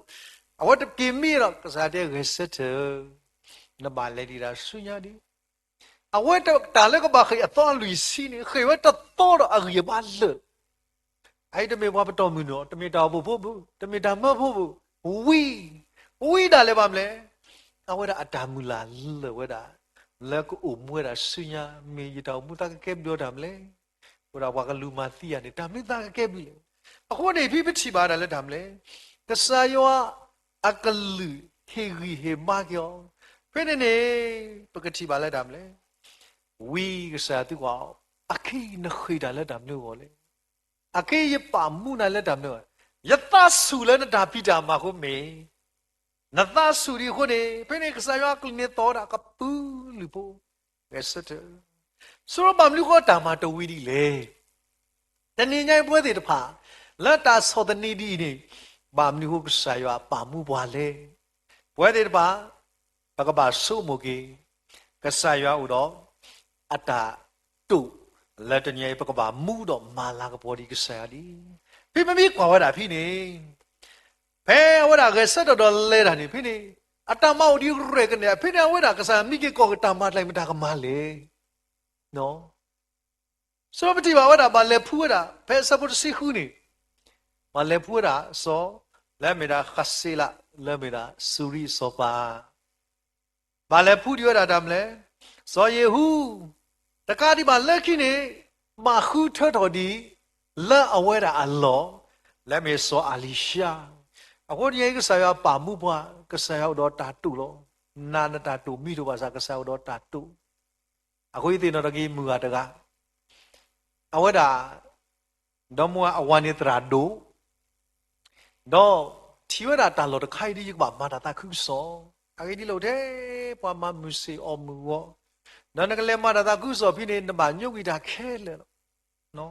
အဝဲတက့ၤမံဒီး ကစၢ်ယွၤတဲဂဲၤဆၢထၢၣ်, နဘၣ်လဲၤဒံးတၢ်ဆူညါဒံး အဝဲတၢ်လၢကဘၣ်ဃ့ၢ်အသီလွံၢ်ဆံန့ၣ် ဃ့ၢ်ဝဲတသီဒီးအဂံၢ်အဘါလၢာ်, အအံၤတမ့ၢ်ပှၤပတီၢ်မုၢ်နီၤ, တမ့ၢ်တၢ်အိၣ်ဖှိၣ်ဖိပူၤ, တမ့ၢ်တၢ်မၢဖိပူၤ, ဝံ, ဝံဒၣ်လဲာ်ဘၣ်မလဲၣ်, အဝဲဒၣ်အတၢ်မုၢ်လၢ်လၢာ်ဝဲဒၣ်, လၢကအိၣ်မူဝဲဒၣ်ဆူညါ မ့ၢ်ယတၢ်အိၣ်မူသးကကဲဘျုးတၢ်မလဲၣ်, ဝဲဒၣ်ပှၤကလူၤမၤသံယၤန့ၣ် တၢ်မနုၤသးကကဲဘျုးလဲၣ်. အဃိန့ၣ် ဖဲပထံၣ်ဘၣ်ဒၣ်လၢတၢ်မလဲၣ်, ကစၢ်ယွၤအကလုၢ်ဟ့ၣ်ဂံၢ်ဟ့ၣ်ဘါက့ၤအီၤ, ဖဲန့ၣ်န့ၣ် ပကထံၣ်ဘၣ်လၢတၢ်မလဲၣ် ဝံကစၢ်ယွၤသံကွၢ်အီၤ, အခဲအံၤနဃ့ၢ်တၢ်လၢတၢ်မနုၤအဂီၢ်လဲၣ်. အခဲအံၤယပာ်မူနၤလၢတၢ်မနုၤအဂီၢ်, ယသးဆူၣ်လၢနတၢ်ဖံးတၢ်မၤအဃိမ့ၢ်, နသးဆူၣ်ဒံးအဃိန့ၣ် ဖဲန့ၣ်ကစၢ်ယွၤအကလုၢ်န့ၣ်သီဝဲဒၣ်ကပုာ်လုးဖိ, ဂဲၤဆၢထၢၣ်, ဆိဘၣ်မနုၤဃိတၢ်မၤတဝံၤဒ်လဲၣ်. တနံၤညါအံၤပဝဲသ့ၣ်တဖၣ် လၢတၢ်ဆီၣ်သနံးဒ်အံၤန့ၣ် ဘၣ်မနုၤဃိကစၢ်ယွၤပာ်မူပှၤလဲၣ်. ပဝဲသ့ၣ်တဖၣ် ပကဘၣ်ဆိကမိၣ်က့ၤ ကစၢ်ယွၤအိၣ်ဒီး အတၢ်တိာ် လၢတနံၤအံၤ ပကဘၣ်မူဒီးမၤလၤကပီၤဒံးကစၢ်ယွၤဒ်အံၤ, ဖဲပမ့ၢ်ကွၢ်ဝဲဒၣ်ဖဲန့ၣ် ဖဲအဝဲဒၣ်ဂဲၤဆၢထၢၣ်ဒီးလဲၤတၢ်န့ၣ် ဖဲန့ၣ် အတၢ်မၤအိၣ်ဒံးရဲၣ်ကနဲၣ် ဖဲန့ၣ်အဝဲဒၣ်ကစၢ်ယွၤမံက့ၤကီၢ်က့ၤတၢ်မၤတၢ်အံၤမ့ၢ်တၢ်ကမၤလဲၣ်. ဆိပထံၣ်ဘၣ်ဝဲဒၣ် ဘၣ်လဲၤဖှူဝဲဒၣ် ဖဲအဆၢဖိတဆံဃုန့ၣ်, ဘၣ်လဲၤဖှူဝဲဒၣ်စီၤ လၢအမ့ၢ်ဒၣ်ဃးစ့လး လၢအမ့ၢ်ဒၣ်စူၤရံအစီၤပၤ ဘၣ်လဲၤဖှူဒံးဝဲဒၣ်တၢ်မလဲၣ်, စီၤယ့ၤဟူ တကးဒံးဘၣ်လၢခံန့ၣ် ဘၣ်ဃုထၢထီၣ်ဒံး လၢအဝဲဒၣ်အလီၢ် လၢအမ့ၢ်စီၤအလံၤၡါ, အဃိတနံၤအံၤ ကစၢ်ယွၤပာ်မူပှၤ ကစၢ်ယွၤအိၣ်ဒီးတၢ်တိာ်လီၤ. နၤနတၢ်တိာ်မံတအိၣ်ဘၣ်ဆၣ် ကစၢ်ယွၤအိၣ်ဒီးတၢ်တိာ်, အဃိယသ့ၣ်နီၣ်ထီၣ်က့ၤမုၢ်ဂၤတဂၤ, အဝဲဒၣ် ဒီမါဝၤအဝၤန့ၣ်သရၣ်ဒိၣ်, ဒီးထံၣ်ဝဲဒၣ်တၢ်လီၢ်တခါအံၤဒ်ယကဘၣ်မၤတၢ်သးခုကစီၣ်, အဂ့ၢ်ဒ်လဲၣ်အိၣ်ထဲ ပှၤမၤမုၢ်ဆ့ၣ်အီၣ်မုၢ်ဂီၤ, ဒီးနကလဲၤမၤတၢ်သးခုကစီၣ်ဖဲန့ၣ် နဘၣ်ညိကွံာ်တၢ်ခဲလၢာ်လီၤ.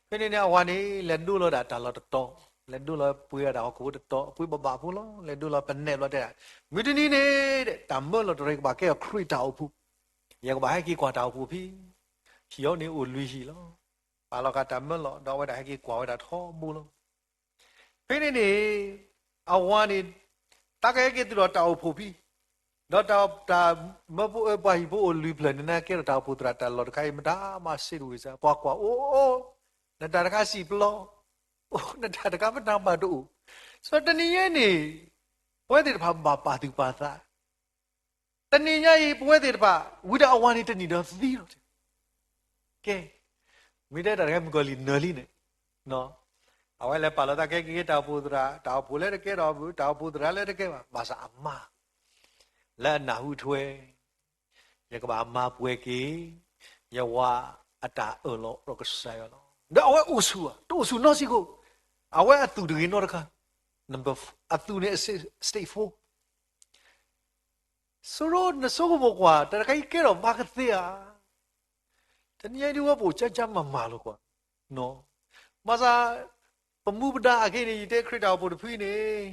ဖဲန့ၣ်န့ၣ် အဝၤန့ၣ် လဲၤဒိလီၤဒၣ်တၢ်လီၢ်တတီၤ, လဲၤဒိလီၤပှ့ၤအတၢ်ဟီၣ်ခိၣ်ဖိတတီၤ, အပှ့ၤဘၣ်ဘၣ်ဖိလီၤ, လဲၤဒိလီၤပနဲၣ်ဘျီတဲဒၣ်, မုၢ်တနံၤန့ၣ် တၢ်မၢလီၤတရံးကဘၣ်ကဲထီၣ်ခရံာ်တၢ်အိၣ်ဖှိၣ်, ယကဘၣ်ဟဲက့ၤကွၢ်တၢ်အိၣ်ဖှိၣ်ဖဲ ဟံၣ်အီၤန့ၣ်အိၣ်လွံၢ်ဟံၣ်လီၤ. ပာ်လီၤဃာ်တၢ်မၢလီၤ ဒီးအဝဲဒၣ်ဟဲက့ၤကွၢ်ဝဲဒၣ်ထီဘိလီၤ. ဖဲန့ၣ်န့ၣ် အဝၤန့ၣ် တၢ်ကဟဲက့ၤတုၤဒီးတၢ်အိၣ်ဖှိၣ်ဖဲ ဒီးတၢ်မၢဖိအၢပှၤဟံၣ်ဖိအိၣ်လွံၢ်ဖျၢၣ်န့ၣ် နကဲထီၣ်တၢ်အိၣ်ဖှိၣ်သရၣ်တၢ်လီၢ်တခါအံၤ မတၤမၤစ့တဝံၤစ့ၢ် ပှၤကွၢ်အိၣ်အိၣ်, နတၢ်တခါစံၣ်ပျီ, အိၣ် နတၢ်တခါမတၤမၤတအိၣ်, ဆိတနံၤညါအံၤန့ၣ် ပဝဲသ့ၣ်တဖၣ်ဘၣ်ပာ်သူၣ်ပာ်သး တနံၤညါအံၤ ပဝဲသ့ၣ်တဖၣ် ဝံၤဒီးအဝၤန့ၣ်တနံၣ်ဒီးသံလီၤ. ကဲ, မ့ၢ်တဲတၢ်တခါမုၣ်ကီၤလံၢ်နၢၤလံန့ၣ်, အဝဲလဲၤပာ်လီၤသးကဲက့ၤတၢ်အိၣ်ဖှိၣ်သရၣ်, တၢ်အိၣ်ဖှိၣ်လၢတကဲထီၣ်ဘၣ်, တၢ်အိၣ်ဖှိၣ်သရၣ်လၢတကဲဘၣ်, ဘၣ်ဆၣ်အမါ လၢအနၢ်ဟူထွဲ, ယကဘၣ်မၤပှဲၤက့ၤ ယဝၤအတၢ်အၢၣ်လီၤဒီးကစၢ်ယွၤလီၤ. ဒီးအဝဲအိၣ်ဆူၣ်ဧါ, တအိၣ်ဆူၣ်နီတစဲးဖိ, အဝဲအသူၣ်တဂ့ၤနီတခါ, အသူၣ်န့ၣ် stage four. ဆိရိနဆိကမိၣ်ကွၢ် တၢ်တခါအံၤကဲထီၣ်ဘၣ်ကသ့ဧါ. တနံၤအံၤဒ်ဝဲပအိၣ်ကၠၢ်ကၠၢ်မၤမၤလီၤကွၢ်, ဘၣ်ဆၣ် ပမူပဒါအဂ့ၢ်န့ၣ် ယတဲခရံာ်တၢ်အိၣ်ဖှိၣ်တဖုန့ၣ်,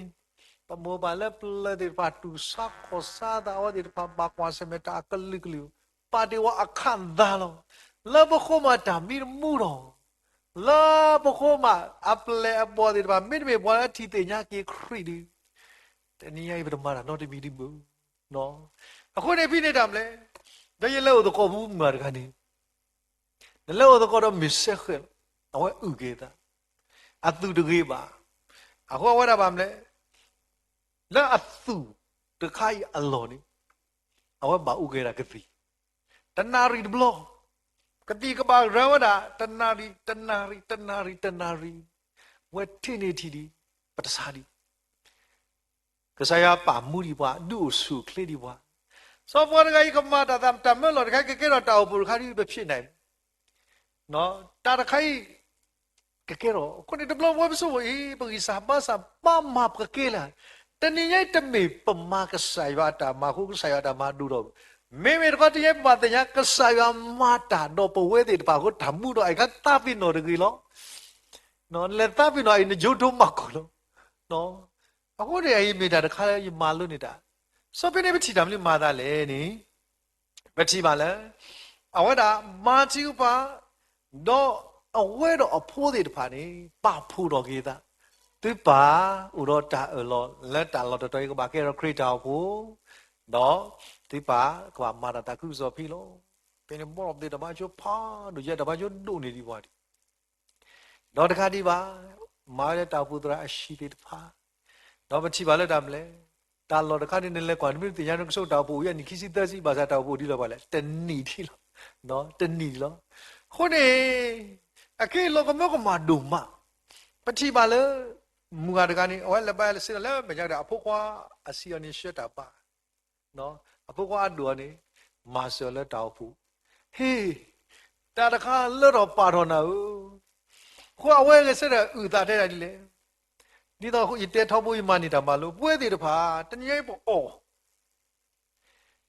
ပမိၢ်ပၢ်လၢပျၢၤသ့ၣ်တဖၣ် တူၢ်ဆါခီၣ်ဆါသးအဝဲသ့ၣ်တဖၣ် ဘၣ်ကွၢ်ဆၢၣ်မဲာ်တၢ်အကလုာ်ကလုာ်, ပာ်တ့ၢ်ဝဲအခးသးလီၤ. လၢပဃိမးတၢ်မံတမူဒီး, လၢပဃိမးအပျဲၢ်အဘီၣ်သ့ၣ်တဖၣ် မ့တမ့ၢ်ပှၤလၢထံၣ်သ့ၣ်ညါက့ၤခရံာ်ဒီး, တနံၤအံၤပတမၤတၢ်နီတမံၤဒံးဘၣ်. အဃိန့ၣ်ဖဲန့ၣ်တၢ်မနုၤလဲၣ်, ဒီးယလဲၤအိၣ်သကိးပူၤမုၢ်ဂၤတဂၤန့ၣ်, နလဲၤအိၣ်သကိးဒီးမ့ၢ်စဲဃဲးလီၤ, အဝဲအုၣ်က့ၤသး, အသူၣ်တဂ့ၤဘၣ်. အဃိအဝဲဒၣ်ဘၣ်မနုၤလဲၣ်, လၢအသူၣ်တခါအံၤအလီၢ်န့ၣ်, အဝဲဘၣ်အိၣ်က့ၤဒၣ်ကသံၣ်, တနၣ်ရံၣ်တဘျီ, ကသံၣ်ကဘၣ်ရၤဝဲဒၣ် တနၣ်ရံၣ် တနၣ်ရံၣ် တနၣ်ရံၣ် တနၣ်ရံၣ်, ဝဲထံၣ်န့ၢ်ထံၣ်ဒံး, ပတဆါဒံး ကစၢ်ယွၤပာ်မူဒံးပှၤ, ဒုးအိၣ်ဆူၣ်အိၣ်ချ့ဒံးပှၤ. စီၤပၤတဂၤအံၤကမၤတၢ်သးတၢ်မၢလီၤတခါ, ကကဲထီၣ်တၢ်အိၣ်ဖှိၣ်တခါဒ်ပဖံးနၤ, တၢ်တခါအံၤ ကကဲထီၣ်. အဃိန့ၣ်တဘျီဝဲပဆိမိၣ်အံၤ ပဂံၢ်စၢ်ဘါစၢ်ဘၣ်မၤပကကဲလဲၣ်. တနံၤညါအံၤတမ့ၢ်ပမၤကစၢ်ယွၤအတၢ်မၤအဃိ ကစၢ်ယွၤအတၢ်မၤဒိၣ်ထီၣ်, မ့မ့ၢ်တခီတနံၤညါပဘၣ်သ့ၣ်ညါ ကစၢ်ယွၤမၤတၢ်ဒီးပဝဲသ့ၣ်တဖၣ်အဃိ တၢ်မူဒီးအံၤခါသးပ့ၤနီၣ်တဂ့ၤလီၤ. နလဲၤသးပ့ၤနီၣ်အံၤ နကၠိဒိမၤကီၢ်လီၤ. အဃိန့ၣ်အံၤမ့ၢ်တၢ်တခါလၢယမၤလိန့ၢ်တၢ်, စီၤဖဲန့ၣ်ပထံၣ်တၢ်မနုၤမၤသးလဲၣ်န့ၣ်, ပထံၣ်ဘၣ်လၢ အဝဲဒၣ်မၤထံကပၤ, ဒီးအဝဲဒီးအဖိသ့ၣ်တဖၣ်န့ၣ် ပာ်ဖှိၣ်ထီၣ်က့ၤသး, သုပၢ်အိၣ်ဒီးတၢ်အၢၣ်လီၤလၢတၢ်လီၢ်တတီၤအံၤကဘၣ်ကဲထီၣ်ခရံာ်တၢ်အိၣ်ဖှိၣ်, ဒီးသုပၢ်ကဘၣ်မၤတၢ်သးခုကစီၣ်ဖဲလီၤ. ဖဲန့ၣ်ဘီၣ်သ့ၣ်တၢ်ဘါကၠိဖးဒိၣ် ယဲၢ်တၢ်ဘါကၠိဒိၣ်န့ၢ်ဒံးပှၤဒံး ဒီးတခါဒံးဘၣ်, မၤဝဲလၢတၢ်အိၣ်ဖှိၣ်သရၣ်အဟံၣ်သ့ၣ်တဖၣ်, ဒီးပထံၣ်ဘၣ်လၢတၢ်မနုၤလဲၣ်, တၢ်လီၢ်တခါန့ၣ် နလဲၤကွၢ်နမ့ၢ်တသ့ၣ်ညါ နကဆိကမိၣ်တၢ်အိၣ်ဖှိၣ်အိၣ်ယဲၢ်နံၣ်ခံဆံသၢဆံ ဘၣ်ဆၣ်တၢ်အိၣ်ဖှိၣ်အိၣ်ဒံးလီၤပှၤလဲၣ်, တနံၣ်ဒံးလီၤ, တနံၣ်လီၤ. အဃိန့ၣ် အခဲအံၤလီၤကမၢကမၣ်ဒိၣ်မး, ပထံၣ်ဘၣ်လၢ မုၢ်ဂၤတဂၤန့ၣ် အဝဲလဲၤဘါလဲၤစ့ဒီး လၢမဲာ်ညါဒီး အဖိခွါအဆံးအီၤန့ၣ်ဆှၢတၢ်ဘါ အဖိခွါအဒိၣ်အီၤန့ၣ် မၤစၢၤလၢတၢ်အိၣ်ဖှိၣ်, ဟ့ၣ်, တၢ်တခါလၢထီၣ်ပာ်ထီၣ်နၤဧၢ, အဃိအဝဲဂဲၤဆၢထၢၣ်အုၣ်သးတဲဒၣ်ဒ်လဲၣ်, ဒ်သိးယတဲထီဘိယမၤန့ၢ်တၢ်မၤလိ ပဝဲသ့ၣ်တဖၣ် တနံၤအံၤပအီၣ်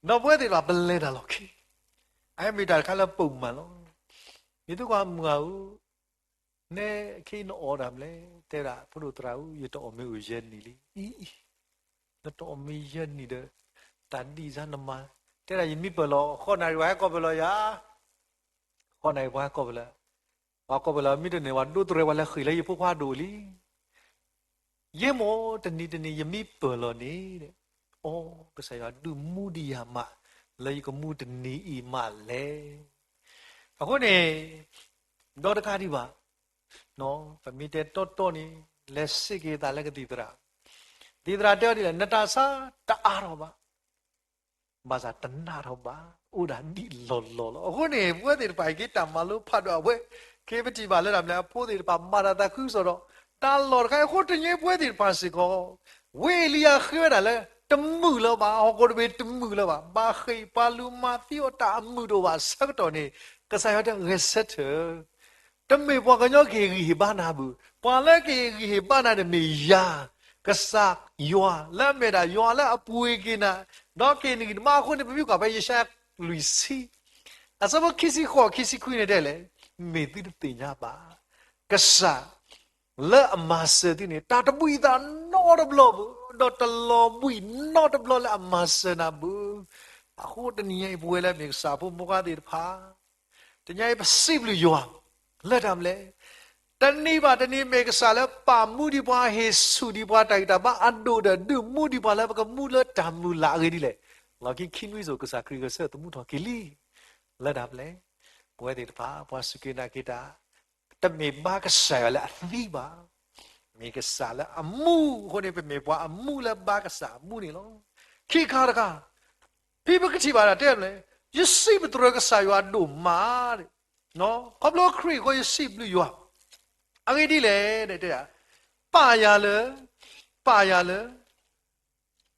ဒီးပဝဲသ့ၣ်တဖၣ်ပလဲၤတၢ်လီၢ်ခံ, အမ့ၢ်တၢ်တခါလၢပမၤလီၤ. ယသူကွၢ်မုၢ်ဂၤဧၢ, နဲခဲအံၤနအီၣ်တၢ်မနုၤလဲၣ်, တဲဒၣ်ဖိဒိၣ်သရၣ်ဧၢ, ယတအီၣ်မ့ၢ်အိၣ်ယဲၢ်နံၣ်လံ, အံၤ, နတအီၣ်မ့ၢ်ယဲၢ်နံၣ်ဒီး တၢ်ဒ်စါနမၤ, တဲဒၣ်ယမံပၢၢ်လီၤ, ဃိးနၣ်ရံၣ်ပှၤဟဲကီၢ်ပၢၢ်လီၤယၤ, ဃိးနၣ်ရံၣ်ပှၤဟဲကီၢ်ပၢၢ်လီၤ, ပှၤကီၢ်ပၢၢ်လီၤ မ့ၢ်တန့ၢ် ပှၤဒိတရဲၣ်ပှၤလဲၤဃ့ၢ်လၢယဖိခွါဒိၣ်လံ ယဲၢ်မိၢ်တနံၤတနံၤယမံပၢၢ်လီၤန့ၣ်, အိ ကစၢ်ယွၤဒုးမူဒံးယၤမး လၢယကမူတနံၤအံၤမးလဲၣ်. အဃိန့ၣ် ဒီးတခါဒံးဘၣ်, ပမ့ၢ်တဲတီတီန့ၣ် လဲၤစ့ၢ်ကီးသးလၢကသံၣ်သရၣ်, ကသံၣ်သရၣ်တဲအီၤဒ်လဲၣ်, နတၢ်ဆါတအါထီၣ်ဘၣ် ဘၣ်ဆၣ်တနးထီၣ်ဘၣ်, အိၣ်ဒၣ်ဒ်လီၢ်လီၢ်လီၤ. အဃိန့ၣ် ပဝဲသ့ၣ်တဖၣ်အံၤက့ၤတၢ်မၤလိဖးဒိၣ်အဝဲ, က့ၤပထံၣ်ဘၣ်လၢတၢ်မနုၤလဲၣ်, အဖိသ့ၣ်တဖၣ်မၤတၢ်သးခုကစီၣ်ဒီး တၢ်လီၢ်တခါအံၤ အဃိတနံၤအံၤပဝဲသ့ၣ်တဖၣ်စ့ၢ်ကီး, ဝံအ့လံယၤဃ့ဝဲဒၣ်လၢ တမုာ်လၢၤဘၣ်, ဟီၣ်ခိၣ်တဘ့ၣ်တမုာ်လၢၤဘၣ်, ဘၣ်ဃ့ၢ်ပှၤလူၤမၤသံအီၤတၢ်အမုာ်တအိၣ်ဘၣ်ဆၢကတီၢ်န့ၣ်, ကစၢ်ယွၤတဲဂဲၤဆၢထၢၣ် တမ့ၢ်ပှၤကညီကဟ့ၣ်ဂံၢ်ဟ့ၣ်ဘါနၤဘၣ်, ပှၤလၢကဟ့ၣ်ဂံၢ်ဟ့ၣ်ဘါနၤန့ၣ်မ့ၢ်ယၤ, ကစၢ်ယွၤလၢအမ့ၢ်ဒၣ်ယွၤလၢအပှ့ၤက့ၤနၤ, ဒီးကဟ့ၣ်နဂံၢ်နဘါအဃိန့ၣ် ပမ့ၢ်ကွၢ်ဖဲယၡါယၤလွံၢ်ဆံ, အဆၢဖိခံဆံဃိး ခံဆံခွံန့ၣ်တဲလဲၣ်, မ့ၢ်သုတသ့ၣ်ညါဘၣ်, ကစၢ် လၢအမၤစၢၤသုန့ၣ် တၢ်တဘှံးအသးနီတဘျီဘၣ်, ဒီးတလီၤဘှံးနီတဘျီလၢအမၤစၢၤနၤဘၣ်. အဃိတနံၤညါအံၤ ပဝဲလၢမ့ၢ်ကစၢ်ဖိမိၢ်ပၢ်သ့ၣ်တဖၣ်, တနံၤညါအံၤပစံးဘျုးယွၤ လၢတၢ်မနုၤလဲၣ်, တနံၤဘၣ်တနံၤမ့ၢ်ကစၢ်လၢပာ်မူဒံးပှၤ ဟ့ၣ်ဆူၣ်ဒံးပှၤတၢ်ဂံၢ်တၢ်ဘါအဒိၣ်ဒီး ဒုးမူဒံးပှၤလၢပကမူလၢတၢ်မုၢ်လၢ်အဂ့ၢ်ဒ်လဲၣ်. လီၢ်ခံခံနွံစိၤ ကစၢ်ခရံာ်ဂဲၤဆၢထၢၣ်သမူထီၣ်က့ၤလံ. လၢတၢ်မနုၤလဲၣ်, ပဝဲသ့ၣ်တဖၣ် ပှၤစူၢ်က့ၤနာ်က့ၤတၢ် တမ့ၢ်ဘါကစၢ်ယွၤလၢအသံဘၣ်, မ့ၢ်ကစၢ်လၢအမူအဃိန့ၣ် ပမ့ၢ်ပှၤအမူလၢဘါကစၢ်အမူန့ၣ်လီၤ. ခံခါတခါ, ဖဲပကထံၣ်ဘၣ်တၢ်တဲမနုၤလဲၣ်, ယစံးပတြၢၤကစၢ်ယွၤဒိၣ်မး, ခီဖျိခရံာ်အဃိယစံးဘျုးယွၤ, အဂ့ၢ်ဒ်လဲၣ်, တဲ, ပာ်ယၤလၢ, ပာ်ယၤလၢ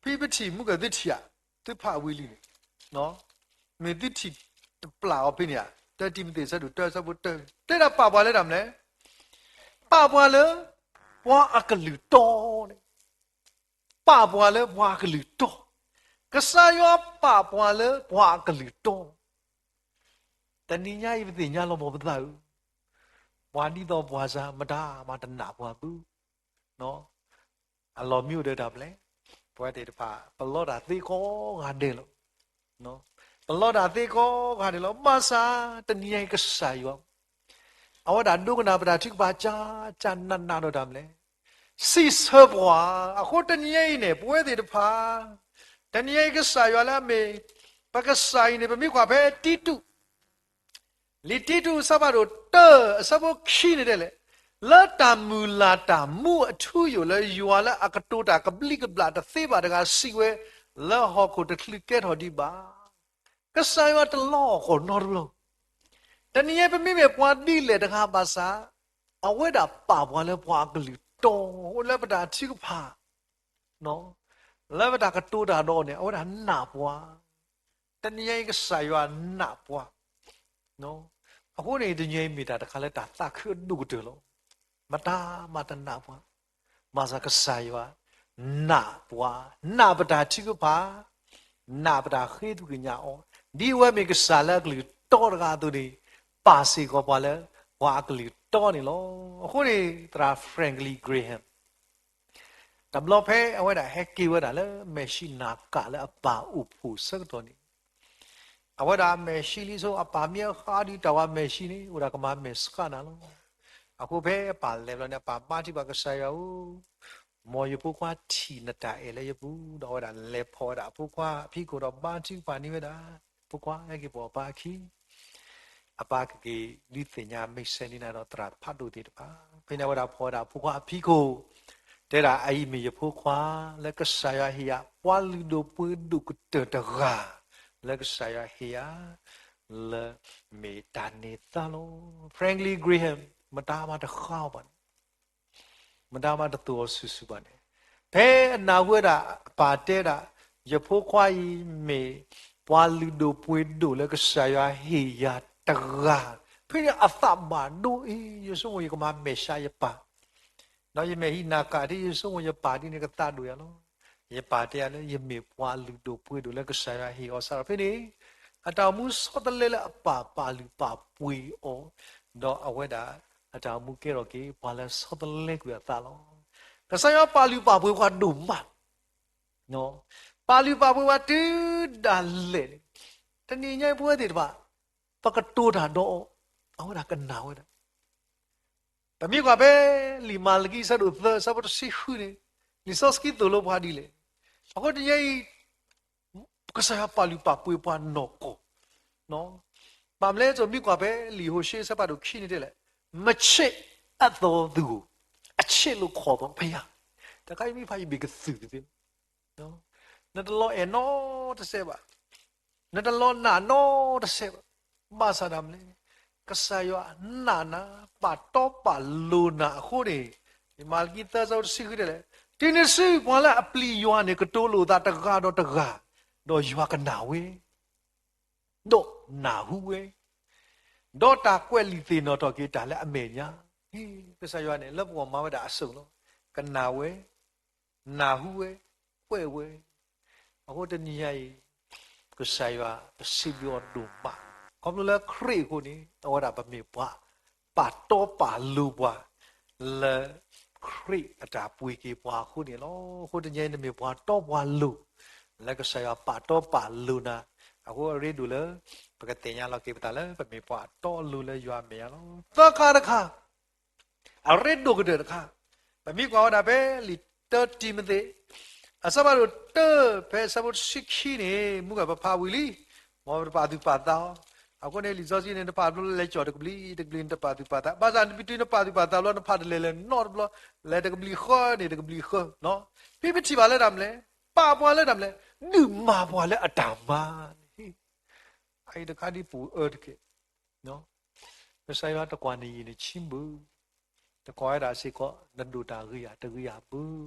ဖံပထံၣ်မုၢ်ကၢသုထံၣ်ဧါ, သုဖးဝံၤလံန့ၣ်, မ့ၢ်သုထံၣ်တပျၢ်အီၤဖဲန့ၣ်ဧါ, တၢတံၤမသ့းဆၢဒိၣ်တၢဆၢဖိတၢ, တဲဒၣ်ပာ်ပှၤလၢတၢ်မနုၤလဲၣ်, ပာ်ပှၤလၢ ပှၤအကလုၢ်တီန့ၣ်, ပာ်ပှၤလၢပှၤအကလုၢ်တီ, ကစၢ်ယွၤပာ်ပှၤလၢပှၤအကလုၢ်တီ, တနံၤညါအံၤပသ့ၣ်ညါလီၤမၢ်ပသးဧၢ, ပှၤဒ်သိးပှၤစ့ၢ် မတၤမၤတနာ်ပှၤဘၣ် အလီၢ်မံၤအိၣ်ဒီးတၢ်မနုၤလဲၣ်, ပဝဲသ့ၣ်တဖၣ် ပလီတၢ်သ့ကိးဂၤဒဲးလီၤ. ပလီတၢ်သ့ကိးဂၤဒဲးလီၤ. ဘၣ်ဆၣ် တနံၤညါအံၤကစၢ်ယွၤ အဝဲဒၣ်ဒိကနၣ်ပတၢ်ထုကဖၣ် ကၢ်ကၢ်နးနးဒီးတၢ်မနုၤလဲၣ်, စံးဆၢပှၤ. အဃိတနံၤညါအံၤန့ၣ် ပဝဲသ့ၣ်တဖၣ် တနံၤညါအံၤကစၢ်ယွၤလၢအမ့ၢ် ပကစၢ်အံၤန့ၣ် ပမ့ၢ်ကွၢ်ဖဲတံတူး လံာ်တံတူးအဆၢဖးဒိၣ်တၢ အဆၢဖိခံန့ၣ်တဲလဲၣ်, လၢတၢ်မုၢ်လၢ်တၢ်မူအထူအယိာ်လၢယွၤလၢအကတိၤတၢ်ကဘျံးကဘျၣ်တသ့ဘၣ်တဂၤစံးဝဲ, လၢဟီၣ်ခိၣ်တချုးကဲထီၣ်ဒံးဘၣ်. ကစၢ်ယွၤတလီၤဃီၤနီတဘျီ. တနံၤညါပမ့မ့ၢ်ပှၤဒ်လဲၣ်တဂၤဘၣ်ဆၣ်, အဝဲဒၣ်ပာ်ပှၤလၢပှၤအကလုၢ်တီ, လၢပတၢ်ထုကဖၣ် လၢပတၢ်ကတိၤတၢ်ဒီးအီၤန့ၣ် အဝဲဒၣ်နာ်ပှၤ. တနံၤညါအံၤကစၢ်ယွၤနာ်ပှၤ. အဃိန့ၣ် တနံၤညါအံၤမ့ၢ်တၢ်တခါလၢတၢ်သးခုအဒိၣ်ကတၢၢ်လီၤ. မတၤမၤတနာ်ပှၤ, ဘၣ်ဆၣ်ကစၢ်ယွၤနာ်ပှၤ, နာ်ပတၢ်ထုကဖၣ်, နာ်ပတၢ်ဃ့သကွံာ်ညါအီၤ, ဒ်အဝဲမ့ၢ်ကစၢ်လၢအကလုၢ်တီတဂၤအသိးန့ၣ်, ပာ်စ့ၢ်ကီးပှၤလၢ ပှၤအကလုၢ်တီန့ၣ်လီၤ. အဃိန့ၣ် သရၣ် Franklin Graham တဘျီဖဲအဝဲဒၣ်ဟဲက့ၤဝဲဒၣ်လၢမဲာ်ဆှံနၢ်ကၣ်လၢအပၢ်အိၣ်ဖှိၣ်ဆၢကတီၢ်န့ၣ်, အဝဲဒၣ်မဲာ်ဆှံလံဆိ အပၢ်မ့ၢ်အဃါဒုးတၢ်ဝၤမဲာ်ဆှံန့ၣ် အိၣ်ဒၣ်ကမၤမဲာ်ဆှးနၤလီၤ. အဃိဖဲအပၢ်လဲၤဘျီန့ၣ် အပၢ်ဘါထုကဖၣ်ကစၢ်ယွၤဧၢ, မ်ယဖိခွါထံၣ်နတၢ်အဲၣ်လၢယပူၤ, ဒီးအဝဲဒၣ်လဲၤဖီၣ်ဝဲဒၣ်အဖိခွါအဖံခိၣ်ဒီးဘါထုကဖၣ်န့ၢ်ဝဲဒၣ်, ဖိခွါဟဲက့ၤပိာ်အပၢ်အခံ အပၢ်ကက့ၤဒုးသ့ၣ်ညါမ့ၢ်စဲနံၤနၤဒီးသရၣ်ဖးဒိၣ်သ့ၣ်တဖၣ်, ဖဲန့ၣ်အဝဲဒၣ်ဖီၣ်ဝဲဒၣ်အဖိခွါအဖံခိၣ်, တဲဒၣ်အအံၤမ့ၢ်ယဖိခွါ လၢကစၢ်ယွၤဟ့ၣ်ယၤ ပှၤလုၢ်ဒိၣ်ပှ့ၤဒိၣ်ကတၢၢ်တဂၤ လၢကစၢ်ယွၤဟ့ၣ်ယၤ လၢမ့ၢ်တၢ်န့ၢ်သါလီၤ. Franklin Graham မတၤမၤတဃါအီၤဘၣ်န့ၣ် မတၤမၤတသိၣ်အီၤဆူၣ်ဆူၣ်ဘၣ်န့ၣ်, ဖဲအနၢ်ဟူဝဲဒၣ်အပၢ်တဲဒၣ်, ယဖိခွါအံၤမ့ၢ်ပှၤလုၢ်ဒိၣ်ပှ့ၤဒိၣ်လၢကစၢ်ယွၤဟ့ၣ်ယၤတဂၤ, ဖဲန့ၣ်အသးဘၣ်ဒိအံၤ, ယဆိကမိၣ်ယကမၤမဲာ်ဆှးယပၢ်, ဒီးယမဲာ်ဟံးနၢ်ကၣ်ဒ် ယဆိကမိၣ်ယပၢ်ဒ်န့ၣ်ကသးဒိၣ်ယၤလီၤ. ယပၢ်တဲယၤလၢ ယမ့ၢ်ပှၤလုၢ်ဒိၣ်ပှ့ၤဒိၣ်လၢကစၢ်ယွၤဟ့ၣ်အီၤစးထီၣ်ဖဲန့ၣ်, အတၢ်အိၣ်မူဆီတလဲလၢအပၢ်ပာ်လုၢ်ပာ်ပှ့ၤအီၤ, ဒီးအဝဲဒၣ်အတၢ်အိၣ်မူကဲထီၣ်က့ၤ ပှၤလၢဆီတလဲကွံာ်အသးလီၤ. ကစၢ်ယွၤပာ်လုၢ်ပာ်ပှ့ၤပှၤဒိၣ်မး, ပာ်လုၢ်ပာ်ပှ့ၤပှၤတုၤဒၣ်လဲာ်န့ၣ်, တနံၤညါအံၤပဝဲသ့ၣ်တဖၣ် ပကတိၤတၢ်ဒီးအီၤ, အဝဲဒၣ်ကနာ်ဝဲဒၣ် ပမ့ၢ်ကွၢ်ဖဲ လံာ်မၤလကံအဆၢဒိၣ်သၢ အဆၢဖိတဆံဃုန့ၣ်, လံာ်စီဆှံသိၣ်လိပှၤဒ်လဲၣ်. အဃိတနံၤညါအံၤ ကစၢ်ယွၤပာ်လုၢ်ပာ်ပှ့ၤပှၤနီၢ်ကီၢ်, ဘၣ်မနုၤလဲၣ် မ့ၢ်ကွၢ်ဖဲလံာ်ဟိၤၡ့အဆၢဖးဒိၣ်ခံန့ၣ်တဲလဲၣ်, မချစ်အပ်သောသူကို အချစ်လို့ခေါ်သောဘုရား, တခါအံၤမ့ၢ်ဖးယံာ်ဘ့ၣ်ကသုၣ်ကသ့လီၤ. နတလီၤအဲၣ်နီတစဲးဘၣ်, နတလီၤနာ်နီတစဲးဘၣ်, ဘၣ်ဆၣ်ဒၣ်မနုၤလဲၣ်, ကစၢ်ယွၤနာ်နၤ, ပာ်တီပာ်လိၤနၤအဃိန့ၣ်, လံာ်မၤလကံသၢ အဆၢဖိတဆံဃုတဲလဲၣ်, တုၤနုၤစုပှၤလၢအပျံၤယွၤန့ၣ် ကတိၤလိာ်သးတဂၤဒီးတဂၤ, ဒီးယွၤကနၢ်ဝဲ ဒီးနၢ်ဟူဝဲ, ဒီးတၢ်ကွဲးလံာ်သ့ၣ်နီၣ်ထီၣ်က့ၤတၢ်လၢအမဲာ်ညါ, ကစၢ်ယွၤန့ၣ် လၢပဂီၢ်မၤဝဲဒၣ်အစိၤလီၤ. ကနၢ်ဝဲ, နၢ်ဟူဝဲ, ကွဲးဝဲ, အဃိတနံၤညါအံၤ ကစၢ်ယွၤပစံးဘျုးအီၤဒိၣ်မး, ခီဖျိလၢခရံာ်အဃိန့ၣ် အဝဲဒၣ်ပမ့ၢ်ပှၤ ပာ်တီပာ်လိၤပှၤ လၢခရံာ်အတၢ်ပှ့ၤက့ၤပှၤအဃိန့ၣ်လီၤ. အဃိတနံၤညါအံၤ နမ့ၢ်ပှၤတီပှၤလိၤ လၢကစၢ်ယွၤပာ်တီပာ်လိၤနၤ, အဃိအရ့ဒိၣ်လၢ ပကသ့ၣ်ညါလီၤက့ၤပသးလၢပမ့ၢ်ပှၤတီအလိၤလၢယွၤအမဲာ်ညါလီၤ. သၢခါတခါ အရ့ဒိၣ်ကတၢၢ်တခါ, ပမ့ၢ်ကွၢ်ဝဲဒၣ်ဖဲလံာ်တၢတံၤမသ့း အဆၢဖးဒိၣ်တၢ ဖဲအဆၢဖိတဆံခံန့ၣ် မုၢ်ဂၤပဖးဝံၤလံ, မ်ပတပာ်သူၣ်ပာ်သးအီၤ, အဃိန့ၣ် လံာ်စီဆှံန့ၣ် နဖးတဘျီလၢလဲၤကၠီၣ်တကဘျံး, တကဘျံးနတပာ်သူၣ်ပာ်သး, ဘၣ်ဆၣ်နပတုၤနပာ်သူၣ်ပာ်သးဘျီ နဖးတလဲၤလဲၤနီတဘျီ, လဲၤတကဘျံးဃၢန့ၣ် တကဘျံးဃၢ, ဖဲပထံၣ်ဘၣ်လၢတၢ်မနုၤလဲၣ်, ပာ်ပှၤလၢတၢ်မနုၤလဲၣ်, ဒုးမၤပှၤလၢအတၢ်မၤန့ၣ် အအံၤတခါဒ်ပူၤအၢတက့ၢ်. ကစၢ်ယွၤတကွၢ်နယံၤနဆံဘၣ်, တကွၢ်ဝဲဒၣ်စ့ၢ်ကီး နဒိၣ်တၢ်ဂ့ၤဧါတဂ့ၤဧါဘၣ်.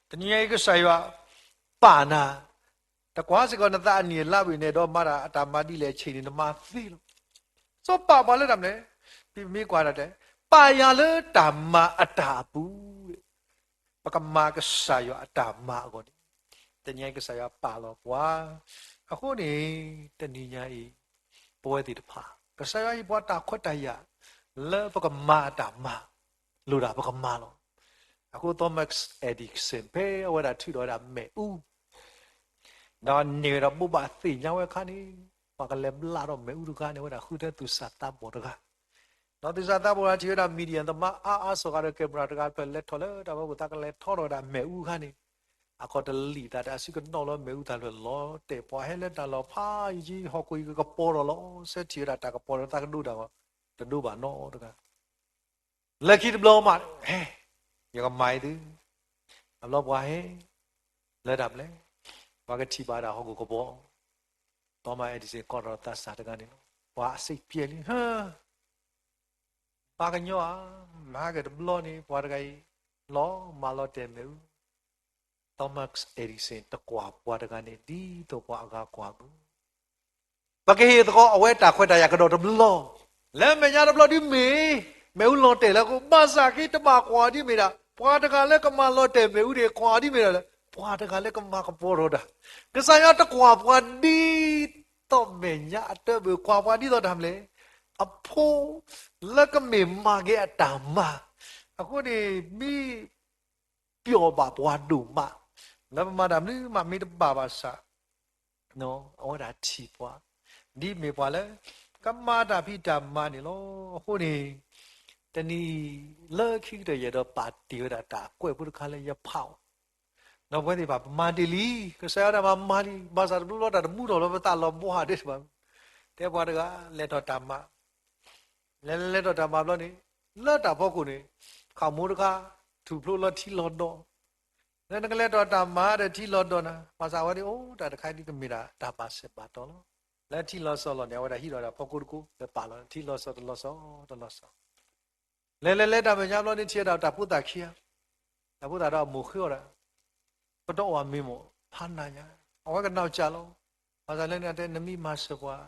တနံၤညါအံၤ ကစၢ်ယွၤပာ်နၤ, တကွၢ်စ့ၢ်ကီးနသးအနံၣ်အလါဘၣ်န့ၣ်ဒီး မၤတၢ်အတၢ်မၤဒ်လဲၣ်အဆ့ၣ်န့ၣ် နမၤသ့လီၤ. စီၤပၤပှၤလၢတၢ်မနုၤလဲၣ်, ပမ့ၢ်ကွၢ်ဒၣ်တဲ, ပာ်ယၤလၢတၢ်မၤအတၢ်အပူၤ, ပကမၤကစၢ်ယွၤအတၢ်မၤအဂီၢ်န့ၣ်, တနံၤညါအံၤ ကစၢ်ယွၤပာ်လီၤပှၤ. အဃိန့ၣ် တနံၤညါအံၤ ပဝဲသ့ၣ်တဖၣ် ကစၢ်ယွၤဟ့ၣ်ပှၤတၢ်ခွဲးတၢ်ယာ် လၢပကမၤအတၢ်မၤ, လိၣ်ဒၣ်ပကမၤလီၤ. အဃိ Thomas Edison ဖဲအဝဲဒၣ်ထုးထီၣ်ဝဲဒၣ်မ့ၣ်အူ ဒီးန့ၢ်ဝဲဒီးဘိးဘၣ်သ့ၣ်ညါဝဲအခါန့ၣ်, ပှၤကလဲၤဘျါထီၣ်မ့ၣ်အူတဂၤန့ၣ် အဝဲဒၣ်ဃုထၢသူၣ်စၢ်သးဘီၣ်တဂၤ, ဒီးသူၣ်စၢ်သးဘီၣ်တဂၤထံၣ်ဝဲဒၣ် medium သမားအါအါစီၤဃာ်ဒီး camera တဂၤဖျၢၣ် လဲၤထီၣ်လၢတၢ်ဖီခိၣ် သးကလဲၤထီထီၣ်ဝဲဒၣ်မ့ၣ်အူအခါန့ၣ်, အခီၣ်တလံာ်သး တၢ်စုကနီၣ်လၢမ့ၣ်အူသၢ်ဖျၢၣ်လီၤတဲာ် ပှၤဟဲလၢတၢ်လီၢ်ဖးယံၤ ဟီၣ်ခိၣ်အံၤကကပီၤထီၣ်လီၤ. ဆၢထံၣ်ဝဲဒၣ်တၢ်ကပီၤဒီးသးကဒိတၢ်ဂီၤ တဒိဘၣ်နီတဂၤ လၢခံတဘျီမး ဟဲ, ယကမၤအံၤသု, အဘျီပှၤဟဲ, လၢတၢ်မနုၤလဲၣ်, ပှၤကထံၣ်ဘၣ်ဒၣ်ဟီၣ်ခိၣ်ကပီၤ, Thomas Edison ကိးထီၣ်သးစၢ်တဂၤန့ၣ်လီၤ. ပှၤအစ့ၢ်ကပျဲလံ, ဟၢ, ပှၤကညီဧါ, မၤဟးဂီၤတဘျီန့ၣ် ပှၤတဂၤအံၤ လီၤမၢ်လီၤတဲာ်မ့ၣ်အူ, Thomas Edison တကွၢ်ပှၤတဂၤန့ၣ် ဒ်သိးပှၤအဂၤကွၢ်အသိး ပကဟ့ၣ်သကိးအဝဲတၢ်ခွဲးတၢ်ယာ်ကဒီးတဘျီ, လၢမဲာ်ညါတဘျီဒ်မ့ၢ်, မ့ၣ်အူလီၤတဲာ်လၢအဃိ, ဘၣ်ဆၣ်က့တဘၣ်ကွၢ်ဒ်မ့ၢ်ဒၣ် ပှၤတဂၤလၢကမၤလီၤတဲာ်မ့ၣ်အူန့ၣ် ကွၢ်ဒ်မ့ၢ်ဒၣ်လၢ ပှၤတဂၤလၢကမၤကပီၤထီၣ်တၢ်, ကစၢ်ယွၤတကွၢ်ပှၤဒ်သိးမဲာ်ညါအတၢဘၣ် ကွၢ်ပှၤဒ်သိးတၢ်မနုၤလဲၣ်, အဖိလၢကမ့ၢ်မၤက့ၤအတၢ်မၤ, အဃိန့ၣ် မ့ၢ် ပျီၣ်ဘၣ်ပှၤဒိၣ်မး, လၢပမၤတၢ်မနုၤမးမ့ၢ်တဘၣ်ဘၣ်ဆၣ်, အဝဲဒၣ်ထံၣ်ပှၤ, ဒ်မ့ၢ်ပှၤလၢ ကမၤတၢ်ဖံးတၢ်မၤန့ၣ်လီၤ. အဃိန့ၣ် တနံၤအံၤ လၢခံကတၢၢ်ယအဲၣ်ဒိးပာ်တ့ၢ်ဝဲဒၣ်တၢ်ကွဲးဖိတခါလၢယဖးအီၤ, ဒီးပဝဲသ့ၣ်တဖၣ် ပမၤတ့ၢ်လံ, ကစၢ်ယွၤတၢ်မၤမၤလံ, ဘၣ်ဆၣ်တဘျီဘျီတၢ်တမူထီၣ်လၢပသးလီၤဘှါဒဲးတဘၣ်, တဲပှၤတဂၤ လဲၤထီၣ်တၢ်မၤ လဲၤလဲၤထီၣ်တၢ်မၤဘျီန့ၣ်, လၢတၢ်ဖီခိၣ်န့ၣ်, ခးမိတခါ, ထူၣ်ဖျိလၢထံလီၤဒီး, လၢနကလဲၤထီၣ်တၢ်မၤဒီးထံလီၤဒီးနၤ, ဘၣ်ဆၣ်အဝဲဒၣ်အိၣ်တၢ်တခါဒ်ကမ့ၢ်ဒၣ်တၢ်ဘၣ်စဲးဘၣ်တီၤလီၤ. လၢထံလီၤစီၤလီၤန့ၣ် အဝဲဒၣ်ဟံးထီၣ်ဝဲဒၣ်ဖီခိၣ်တကိး လၢပာ်လီၤ ထံလီၤစီၤတလီၤစီၤတလီၤစီၤ လဲၤလဲၤလဲၤတၢ်မဲာ်ညါဘျီန့ၣ် ထံၣ်ဝဲဒၣ်တၢ်ဖိသၣ်ခံဂၤ, တၢ်ဖိသၣ်ဒီးအမိၢ်ဃ့အီၤဒၣ်, ပတအီၣ်အမ့ၤမိၢ် ဖးနးညါ, အဝဲကနီၢ်ကၠးလီၤ. ဘၣ်ဆၣ်လၢန့ၣ်တဲ နမ့ၢ်မၤစၢၤပှၤ,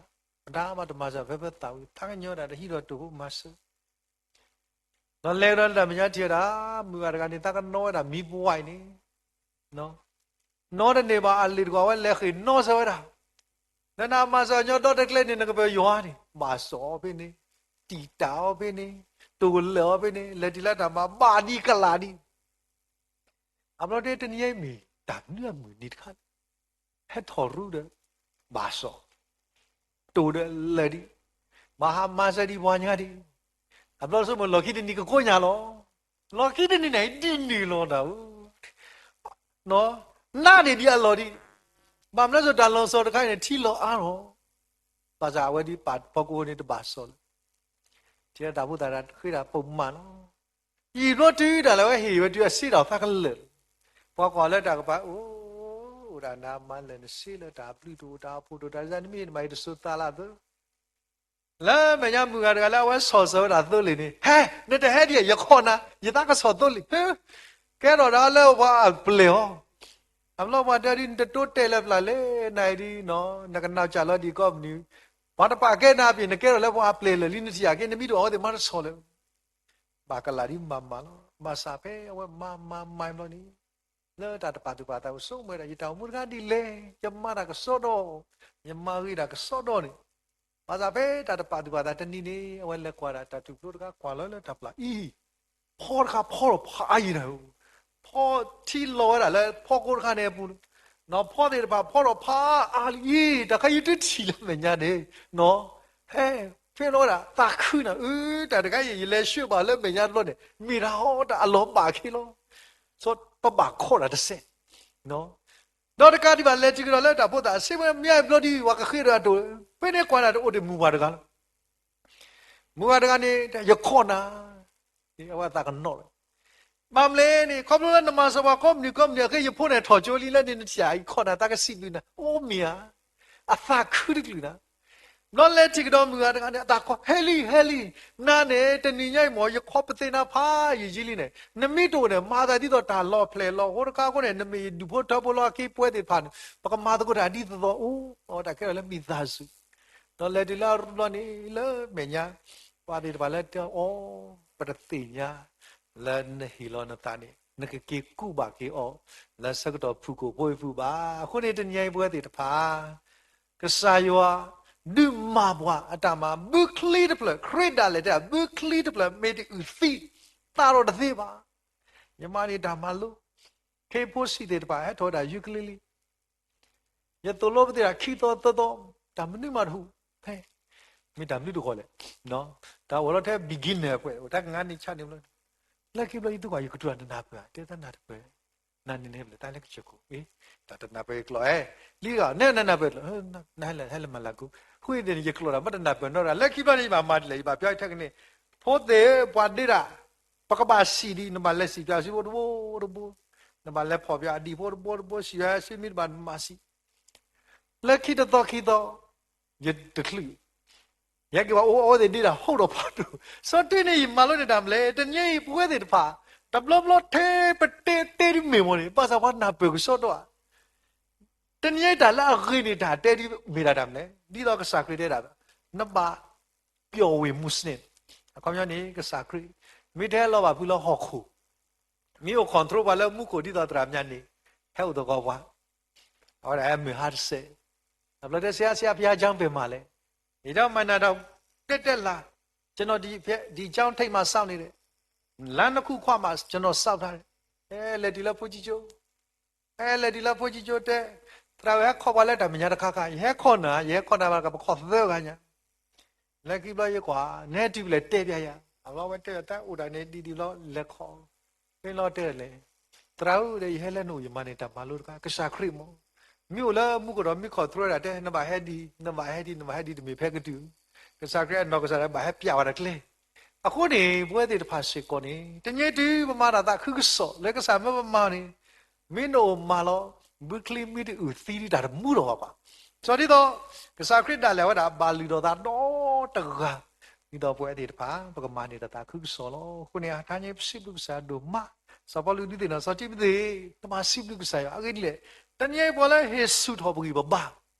ပတၢ်မၤတမၤစၢၤဖဲဖဲသးဝံၤ ဖးကညီဒၣ်တဟံးဒီးတိာ်ဖိမၤစၢၤ ဒီးလဲၤကဒီးလၢတၢ်မဲာ်ညါထံၣ်ဝဲဒၣ်, မုၢ်ဂၤတဂၤန့ၣ် သးကနီဝဲဒၣ်မံပဝဲအံၤန့ၣ်, နီတန့ၢ်ဘၣ်အလံာ်တကွၢ်ဝဲလဲၤဃ့ၢ်နီဆၢဝဲဒၣ်, လၢနမၤစၢၤညီဒီတကျဲန့ၣ် နကပၢၤယွၤန့ၣ် ဘၣ်စီၣ်အီၤဖဲန့ၣ်, တံာ်တာ်အီၤဖဲန့ၣ်, တိၢ်ကလၢာ်အီၤဖဲန့ၣ်, လဲၤတုၤလၢတၢ်မၤဘၣ်ဒံးကလးဒံး အဘျီတဲတနံၤအံၤမ့ၢ်တၢ်မနုၤအမုၢ်နံၤတခါလဲၣ်, ဟဲထီၣ်ရူဒီး ဘၣ်စီၣ်, တိၢ်ဒီးလၢာ်ဒံး, ဘၣ်ဟးမၤစၢၤဒံးပှၤညါဒံး, အဘျီဆိကမိၣ်လီၢ်ခံတနံၤကကိးညါလီၤ. လီၢ်ခံတနံၤန့ၣ် ဒ်န့ၣ်လီၤတၢ်ဧၢ, နးန့ၢ်ဒံးအလီၢ်ဒံး, ဘၣ်မနုၤစိၤတၢ်လီၤစီၤတခါအံၤန့ၣ် ထံလီၤအါထီၣ်, ဘၣ်ဆၣ်အဝဲဒ်ပာ်ဖီခိၣ်န့ၣ်တဘၣ်စီၣ်လၢၤ, ထံၣ်တၢ်ဖိသၣ်တၢ်ဃ့တၢ်ပိာ်မၢ်လီၤ. ယံာ်ဘျီတုၤဒၣ်လဲာ်ဝဲဟ့ၣ်ဝဲတုၤအစ့ဒီးသးကလၢာ်လီၤ. ပှၤကွၢ်လၢတၢ်ကပၤအိၣ်, အိၣ်ဒၣ်နၤမၤလၢာ်နစ့လၢတၢ်ဘျုးတအိၣ်တၢ်အဖိတအိၣ်တၢ်စၢ်နမ့ၢ်နမၤအံၤတစိၤသးလၢအသိး, လၢမဲာ်ညါမုၢ်ဂၤတဂၤလၢအဝဲဆီၣ်စၢၤဝဲဒၣ်သိလ့ၣ်န့ၣ်, ဟဲ, နတဟဲဒံး ယခီၣ်နၤ, ယသးကဆီၣ်သိလ့ၣ်, ကဲထီၣ်ဒၣ်လၢပှၤအပျဲၢ်အီၤ အဘျီပှၤတဲဒ်နတတိတဲာ်လၢပျၢ်လဲၣ်, နအံၤဒ်, နကနၢ်ကၠးလီၤဒံးကိးမုၢ်နံၤ, ပှၤတပာ်ကဲနၤပ့ၤ နကဲထီၣ်လၢပှၤအပျဲၢ်လၢာ်လံနထံၣ်အက့ နမ့ၢ်တအီၣ်ဝဲသ့ၣ်မၤတဆီၣ်လၢၤ, ဘၣ်ကလးဒ်မၤမၤလီၤ. ဘၣ်ဆၣ်ဖဲအဝဲမၤမၤမၤဘျီန့ၣ်, လၢတၢ်တပာ်သူၣ်ပာ်သးအိၣ် ဆိကမိၣ်ဝဲဒၣ် ယတၢ်အိၣ်မူတခါဒ်လဲၣ်, ယမၤတၢ်ကစီဒီ, ယမၤဂ့ၤတၢ်ကစီဒီန့ၣ်, ဘၣ်ဆၣ်ဖဲတၢ်တပာ်သူၣ်ပာ်သးတနံၤန့ၣ် အဝဲလဲၤကွၢ်ဒၣ်တၢ်ထူၣ်ဖျိတခါ ကွၢ်လီၤလၢတၢ်ပျၢ်အံၤ ဖီတခါဖီထီၣ်ဖးအါယံၤနၤဧၢ, ဖီထံလီၤဝဲဒၣ်လၢဖီကိတခါန့ၣ်အပူၤ, နီၢ်ဖီသ့ၣ်တဖၣ်ဖီထီၣ်ဖးအါလံအံၤ တၢ်ခါယံၤတထံၣ်လၢမဲာ်ညါန့ၣ်, နီၢ်, ဟဲ, ဖဲလီၤဝဲဒၣ် သးခုနၤ, အၢ, တၢ်တခါအံၤ ယလဲၤဆှၢဘၣ်လၢမဲာ်ညါတဘျီန့ၣ် မ့ၢ်တၢ်ဟီတၢ်အလီၤဘၣ်ခ့လီၤ, ဆိပဘၣ်ခီၣ်တၢ်တစဲး ဒီးတကးဒံးဘၣ်လဲၤတုၤကဒီးလၢတၢ်ဖိသၣ်အဆ့ဝဲ မ့ၢ်အဘျီဒ်ဝဲကဃ့ဒီးအတိၢ်, ဖဲန့ၣ်ကွၢ်နၤတအိၣ်ဒံးမုၢ်ပှၢ်တဂၤလီၤ. မုၢ်ပှၢ်တဂၤန့ၣ် ယခီၣ်နၤ, အဝဲသးကနီၣ်ဝဲ, ဘၣ်မနုၤလဲၣ်န့ၣ် ခီဖျိလၢနမၤစၢၤပှၤကိးမုၢ်နံၤကိးမုၢ်နံၤအဃိ ယဖိန့ၣ်ထီၣ်ကၠိလံလၢန့ၣ်နထံၣ်အံၤ ယခီၣ်နၤသးကစံးဘျုးနၤ, အိၣ်မ့ၢ်ဧါ, အသးခုတကလုာ်နၤ, ဘျီလဲၤထံၣ်ကဒီးမုၢ်ဂၤတဂၤန့ၣ် အတၢ်ခိး ဟဲလံ ဟဲလံ, နၤန့ၣ် တနံၤညါအံၤမ့ၢ် ယခိးပသ့ၣ်နၤဖးယံာ်လံန့ၣ်, နမ့ၢ်တအိၣ်န့ၣ် မၤသးဒ်သိးတၢ်လီၤဖျဲၣ်လီၤဟိတခါအဃိန့ၣ် နမ့ၢ်ယဒူၣ်ဖိထၢဖိလီၤ. အက့ၤပဝဲသ့ၣ်တဖၣ်န့ၣ် ပကမၤသကိးတၢ်ဒ်သိးသိး အိၣ်တၢ်ခဲလၢာ်လၢမိၢ်သးစူၤ, ဒီးလဲၤတုၤလၢအရူဘျီန့ၣ် လၢမဲာ်ညါ ပှၤသ့ၣ်တဖၣ်လၢတဲအီၤ ပတသ့ၣ်ညါ လၢနဟ့ၣ်လီၤနသးန့ၣ် နကက့ၤကူးဘၣ်က့ၤအီၤ လၢဆၢကတီၢ်ဖုၣ်ကိာ်ဖိအံၤပူၤဘၣ်. အဃိန့ၣ် တနံၤအံၤပဝဲသ့ၣ်တဖၣ် ကစၢ်ယွၤ ဒုးမၤပှၤအတၢ်မၤ ဘုချံတဖျၢၣ်, ခရံာ်ဒၣ်လဲာ်တဲ ဘုချံတဖျၢၣ် မ့ၢ်တအုၣ်သံ သးထီၣ်တသ့ဘၣ်. ယမၤန့ၢ်တၢ်မၤလိ, ခ့ဖိဆံးသ့ၣ်တဖၣ် ဟဲထီၣ်ဝဲဒၣ်ယူကလံလံ ယသိၣ်လိပသ့ၣ်တဖၣ်ခံသီသၢသီ, တၢ်မနုၤမးတဟူး, ဖဲ မ့ၢ်တၢ်မနုၤတခီလဲၣ်, တၢ်အိၣ်လီၤထဲ beginner ပှဲၤ အိၣ်ထဲကငါးနှစ်ခြားန့ၣ်ဘျီ, လၢခံဘျီယသူကွၢ် ယကတိၤတၢ်နနၢ်ပၢၢ်ဧါ, တဲတၢ်နၢ်တပၢၢ်, နနၢ်န့ၣ်န့ၣ် ပလဲၤတၢ်လၢကစၢၢ်ခိၣ်, အ့ တၢ်တနၢ်ပၢၢ်ကျိာ်ဧါ, လံဂၤ နဲနနၢ်ပၢၢ်ကျိာ်, နဟဲလၢ ဟဲလၢမၤလၤကူ, ဃုန့ၣ် ယကျိာ်တၢ် မ့ၢ်တနၢ်ပၢၢ်နီတဂၤ, လၢခံဘျီန့ၣ် ယဘၣ်မၤဒ်လဲၣ်, ယဘၣ်ပျီထဲကန့ၣ်, ဖိသ့ၣ်ပှၤဒ့တၢ် ပကဘၣ်စံးဒံး, နဘၣ်လဲၤစံးပျီစုဖိတဘိတဘိ, နဘၣ်လဲၤဖီၣ်ပျီအဒံၣ်ဖိတဘိတဘိ စံးဝဲ စံးမ့ၢ်တဘၣ်နမၤစံး လၢခံတသီခံသီ ယတချုး, ယဟဲက့ၤဘၣ်အိၣ်အဝဲသ့ၣ်ဒ့တၢ် ဟိၣ်ဒီးဖးဒိၣ်, စီၤတံၢ်န့ၣ် ယမၤလိန့ၢ်တၢ်မနုၤလဲၣ်, တနံၤအံၤပဝဲသ့ၣ်တဖၣ် တဘျီဘျီထဲပတဲတဲဒ်မ့ၢ်မ့ၢ်န့ၣ် ဘၣ်ဆၣ်ပှၤနၢ်ပၢၢ်ကစီဒီဧါ, တနံၤအံၤတၢ်လၢအဂ့ၤန့ၣ် တၢ်တဲဒ်မ့ၢ်ဒၣ်တၢ်မနုၤလဲၣ်, ဒ်သိးကစၢ်ခရံာ်တဲဒၣ်, နဘၣ်ပျီၣ်ဝ့ၢ်မူစလ့ၣ်, အခီပညီန့ၣ် ကစၢ်ခရံာ် မ့ၢ်တဟဲလီၤဘၣ်ဖုလၢဟီၣ်ခိၣ် မ့ၢ်အိၣ် control ပှၤလၢမူခိၣ်ဒ်သိးသရၣ်မုၣ်န့ၣ် ဟဲအိၣ်သကိးပှၤ, အဝဲဒၣ်ဟဲမုၢ်ဟါတစဲး, တဘျီတဲ ဆရာ ဆရာ ဘုရားကျောင်းဘယ်မှာလဲ, ဒီးမၤနၤဒီး တဲတဲလၢ်, ကျွန်တော်ဒီကျောင်းထိပ်မှာစောင့်နေတယ်, လမ်းနှစ်ခုခွမှာ ကျွန်တော်စောင့်ထားတယ်, ဟဲလဲၤတုၤလၢဖိကၠိကၠိ ဟဲလဲၤတုၤလၢဖိကၠိကၠိတဲ, သရၣ်ဧၢ ဟဲခိးပှၤလၢတၢ်မဲာ်ညါတခါခါ, ယဟဲခိးနၤ, ယဟဲခိးနၤဘၣ် ကပခိးသၢဂၤညါ လၢခံဘျီယကွၢ် နဟဲတုၤဖဲလဲၣ်တဲပျးယၤ, အဘျီဝဲတဲတၢ်အိၣ်တၢ်န့ၣ်ဒ်ဒ်ဘျီလဲၤခိး, ဖဲလီၤတဲလဲၣ်, သရၣ်ဧၢ ဒီးယဟဲလၢနအိၣ် ယမၤန့ၢ်တၢ်မၤလိတခါ, ကစၢ်ခရံာ်မ့ၢ် မ့ၢ်အိၣ်လၢမူခိၣ်ဒီးမ့ၢ် control ဒၣ်တဲ နဘၣ်ဟဲဒ် နဘၣ်ဟဲဒ် နဘၣ်ဟဲဒ် တမ့ၢ်ဖဲကတုၢ်, ကစၢ်ခရံာ်အနီၢ်ကစၢ်ဒၣ်ဘၣ်ဟဲပျးဝဲတၢ်ကျဲ, အဃိန့ၣ် ပဝဲသ့ၣ်တဖၣ်စ့ၢ်ကီးန့ၣ် တနံၤတုၤပမၤတၢ်သးခုကစီၣ်လၢကစၢ်မၢပမၤန့ၣ် မ့ၢ်နအိၣ်မၤလီၤ ဘုချံမ့ၢ်တအုၣ်သံဒ်တၢ်တမူထီၣ်ဘၣ်ဘၣ်. စီၤဒ်သိး ကစၢ်ခရံာ်ဒၣ်လဲာ်ဝဲဒၣ် ဘၣ်လုၢ်ဒိၣ်သးဒီတဂၤ, ဒ်သိးပဝဲသ့ၣ်တဖၣ် ပကမၤန့ၢ်တၢ်သးခုကစီၣ်လီၤ. အဃိန့ၣ် အထါညါပစံးဘျုးကစၢ်ဒိၣ်မး, စီၤပီလူးဒုးသ့ၣ်နီၣ် စီၤတံၤမသ့း, နဘၣ်စံးဘျုးကစၢ်ယွၤ အဂ့ၢ်ဒ်လဲၣ်, တနံၤအံၤပှၤလၢဟ့ၣ်ဆူၣ်ထီၣ်ပဂံၢ်ပဘါ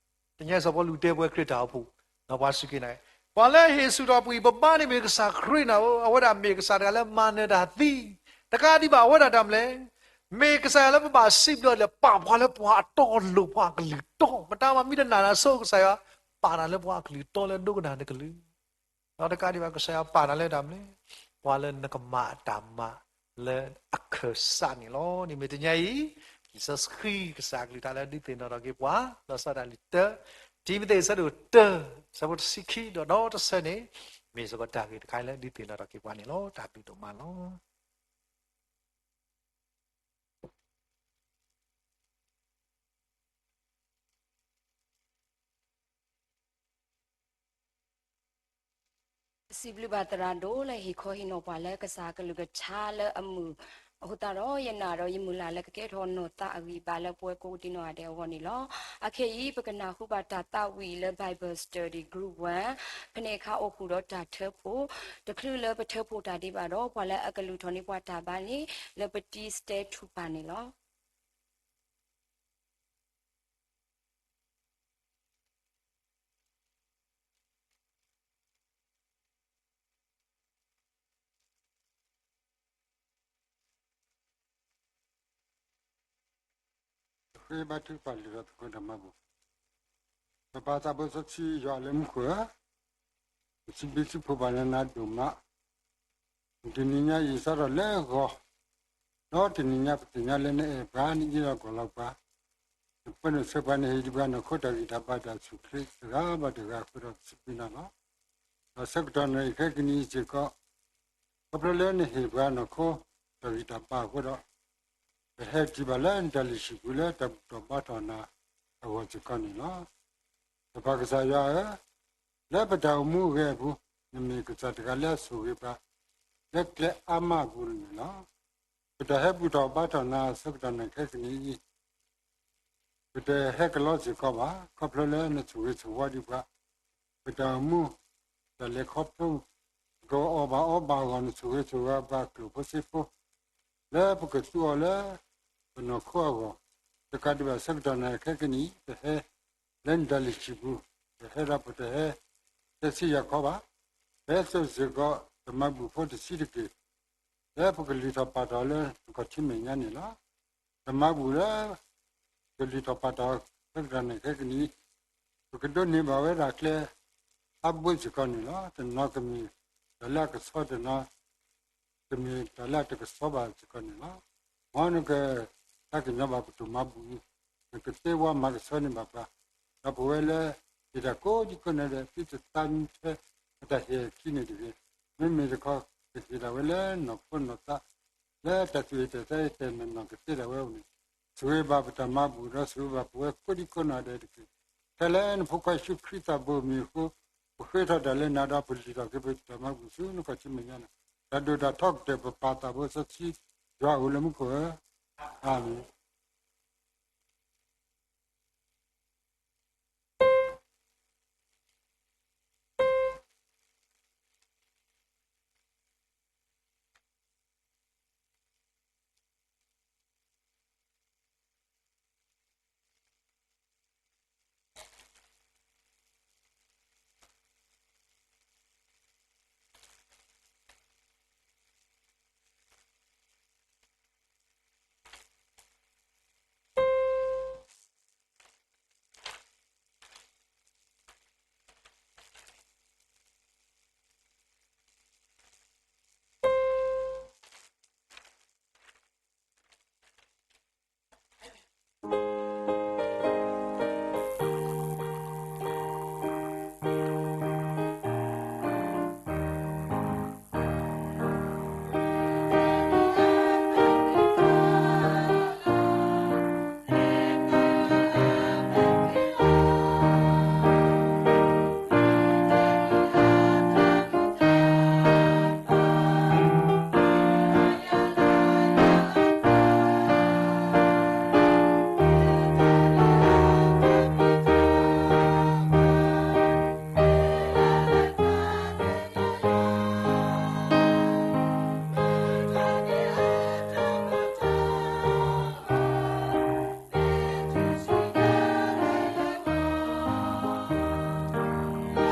တနံၤအံၤစီၤပီလူးတဲပဝဲခရံာ်တၢ်အိၣ်ဖှိၣ်, ဒီးပှၤစူၢ်က့ၤနာ်က့ၤ, ပှၤလၢဟ့ၣ်ဆူၣ်ထီၣ်ပဂံၢ်ပဘါန့ၣ်မ့ၢ်ကစၢ်ခရံာ်နၤဧၢ, အဝဲဒၣ်မ့ၢ်ကစၢ်တဂၤလၢမၤနၢၤတၢ်သံ, တကးဒံးဘၣ် အဝဲဒၣ်တၢ်မနုၤလဲၣ်, မ့ၢ်ကစၢ်ယွၤလၢပဘၣ်စံးဘျုးလၢပာ်ပှၤလၢပှၤအတီအလိၤ ပှၤအကလုၢ်တီ, မတၤမၤမံတနာ်တၢ်ဆိ ကစၢ်ယွၤ ပာ်နၤလၢပှၤအကလုၢ်တီလၢဒိကနၣ်နကလုၢ် ဒီးတကးဒံးဘၣ် ကစၢ်ယွၤပာ်နၤလၢတၢ်မနုၤလဲၣ်, ပှၤလၢနကမၤအတၢ်မၤလၢအခၢၣ်စးန့ၣ်လီၤ. န့ၣ်မ့ၢ်တနံၤအံၤ လံာ်စီဆှံကစၢ်အကလုၢ်ကထါလၢဒုးသ့ၣ်နီၣ်ထီၣ်က့ၤပှၤ, လီၤဆီဒၣ်တၢ်လံာ်တၢ, တံၤမသ့းအဆၢဒိၣ်တၢ, ဆၢဖိတဆံခံဒီးဒီတဆၢန့ၣ်, မ့ၢ်စ့ၢ်ကီးတၢ်ဂ့ၢ်တခါလၢဒုးသ့ၣ်နီၣ်ထီၣ်က့ၤပှၤန့ၣ်လီၤ. တၢ်ဘျုးဒိၣ်မးလီၤ. စံးဘျုးဘၣ်သရၣ်ဒိၣ်လၢဟ့ၣ်ခီဟ့ၣ်နီၤပှၤလၢကစၢ်ကလုၢ်ကထါလၢအမုာ်, အဃိသတးဒီး ယနာ်ဒီးယမုၢ်လၢ်လၢကကဲထီၣ်နီၢ်သးအဂံၢ်အဘါလၢပဝဲကိးဒံးနီၢ်ဂၤဒဲးအဂီၢ်န့ၣ်လီၤ. အခဲအံၤ ပကနၢ်ဟူဘၣ်တၢ်သးဝံၣ်လၢ Bible Study Group one, ဖဲန့ၣ်အခါအိၣ်ဃုာ်ဒီးတၢ်ထၢဖှိၣ်, တချုးလၢပထၢဖှိၣ်တၢ်ဒံးဘၣ်ဒီး ပှၤလၢအကလုၢ်ထီၣ်န့ၢ်ပှၤတၢ်ဘါန့ၣ် လၢပတံၤစတဲထူပၢ်န့ၣ်လီၤ. ဃ့ဘါထုကဖၣ်လံာ်ဒီးသကိးတၢ်မၤဘူၣ်, ပပၢ်သးဘိစီဆှံယွၤလၢမူခိၣ်ဧၢ, ပစံးဘျုးစံးဖှိၣ်ဘၣ်နၤဒိၣ်မး, တနံၤညါအံၤစးထီၣ်လၢဂီၤ, ဒီးတနံၤညါပသ့ၣ်ညါလၢနအဲၣ်ပှၤ နအ့ၣ်လိာ်ကွံလိာ်ပှၤ, နပၢနုာ်ဆၢပှၤ နဟ့ၣ်ဒံးပှၤနီၢ်ခိတၢ်ဂံၢ်တၢ်ဘါတၢ်ဆူၣ်ချ့ တဂၤဘၣ်တဂၤအဃိဒီးပစံးဘျုးနၤလီၤ. ဒီးဆၢကတီၢ်နံၤခဲကနံၣ်အံၤစ့ၢ်ကီး, ခီဖျိလၢနဟ့ၣ်ပှၤနီၢ်ခိတၢ်ဂံၢ်တၢ်ဘါအဃိဒီး, ပဟဲတုၤဘၣ်လၢနတၢ်လုၢ်ဟံၣ်ပူၤလၢတၢ်ဘူၣ်ထီၣ်ဘါထီၣ်နၤအဂီၢ်စ့ၢ်ကီးန့ၣ်လီၤ. ပပၢ်ကစၢ်ယွၤဧၢ, လၢပတၢ်အိၣ်မူအဂဲၤအပူၤ, နမ့ၢ်ကစၢ်တဂၤလၢအဆိၣ်ဂ့ၤပှၤ လၢကျဲအါမးအပူၤန့ၣ်လီၤ. ပတၢ်ဟဲဘူၣ်ထီၣ်ဘါထီၣ်နၤအဆၢကတီၢ်နံၤခဲကနံၣ်အံၤ, ပတဟဲကလီစ့ၢ်ကီးဘၣ်, ခီဖျိလၢနဆိၣ်ဂ့ၤဆိၣ်ဝါဒံးပှၤ, ပတၢ်အိၣ်မူ, တၢ်လဲၤခီဖျိ, ပကအီၣ်ဘၣ်အီဘၣ်အဂီၢ်န့ၣ် ဆိၣ်ဂ့ၤဆိၣ်ဝါပှၤကျိာ်ဖိစ့ဖိ လၢပကသူအီၤလၢ ပနီၢ်ခိအဂီၢ်, တကးဒံးဘၣ်ဆၢကတီၢ်နံၤခဲကနံၣ်အံၤ ပဟဲလၢနတၢ်လုၢ်ဟံၣ်ပူၤ, ပဟဲဒီးပတဟဲ တဲဆံယၤခီဘၣ်, ပဟဲစိာ်စ့ၢ်ကီး တၢ်မၤဘူၣ်ဖိတဆံးတက့ၢ်, လၢပကလုၢ်ထီၣ်ပာ်ထီၣ်လၢနခီၣ်ထံးမဲာ်ညါန့ၣ်လီၤ. တၢ်မၤဘူၣ်လၢ ကလုၢ်ထီၣ်ပာ်ထီၣ်ဆၢကတီၢ်နံၤခဲကနံၣ်အံၤ ပကဒိးန့ၢ်ဘၣ်ဝဲဒၣ်ကျဲအါဘိစ့ၢ်ကီးန့ၣ်လီၤ. တနီၤကမ့ၢ်တၢ်လၢအကဆှီ, တနီၤ ကမ့ၢ်တၢ်လၢအတကဆှီဘၣ်စ့ၢ်ကီးန့ၣ်လီၤ. မ်နက တၢ်ကညီၤဘၣ်ပတၢ်မၤဘူၣ်အံၤ နကသ့ဝါမၤကဆှီန့ၢ်ဘၣ်ပှၤ, ဒီးပဝဲလၢ ဟ့ၣ်တၢ်ကိးဒံကိးနီၢ်ဒဲး သုတသးမံထွဲ အတၢ်ဟ့ၣ်အခံန့ၣ်တဂ့ၤ, မ့မ့ၢ်တခီ ကဟ့ၣ်ဒၣ်ဝဲလၢနီၢ်ခိနီၢ်သး လၢတၢ်သူၣ်ဟ့ၣ်တၢ်သးအံၤ တၢ်နီၢ်နီၢ်ကသ့ဒၣ်ဝဲအအိၣ်န့ၣ်, ဆိၣ်ဂ့ၤဘၣ်ပတၢ်မၤဘူၣ် ဒီးဆိၣ်ဂ့ၤဘၣ်ပဝဲကိးဒံကိးနီၢ်ဒဲးတက့ၢ်. ထဲလၢနဖိခွါယ့ၣ်ၡူးခရံာ်သးဘိမံၤအဃိ, ပဃ့ထီၣ်တၢ်လၢနၤဒီးပလုၢ်ထီၣ်က့ၤပတၢ်မၤဘူၣ်ဆူနခီၣ်ထံးမဲာ်ညါန့ၣ်, တၢ်ဒိၣ်တၢ်ထီကတၢၢ် ပပၢ်သးဘိစီဆှံယွၤအအိၣ်လၢမူခိၣ်ဧၢ, အၤမ့ၣ်.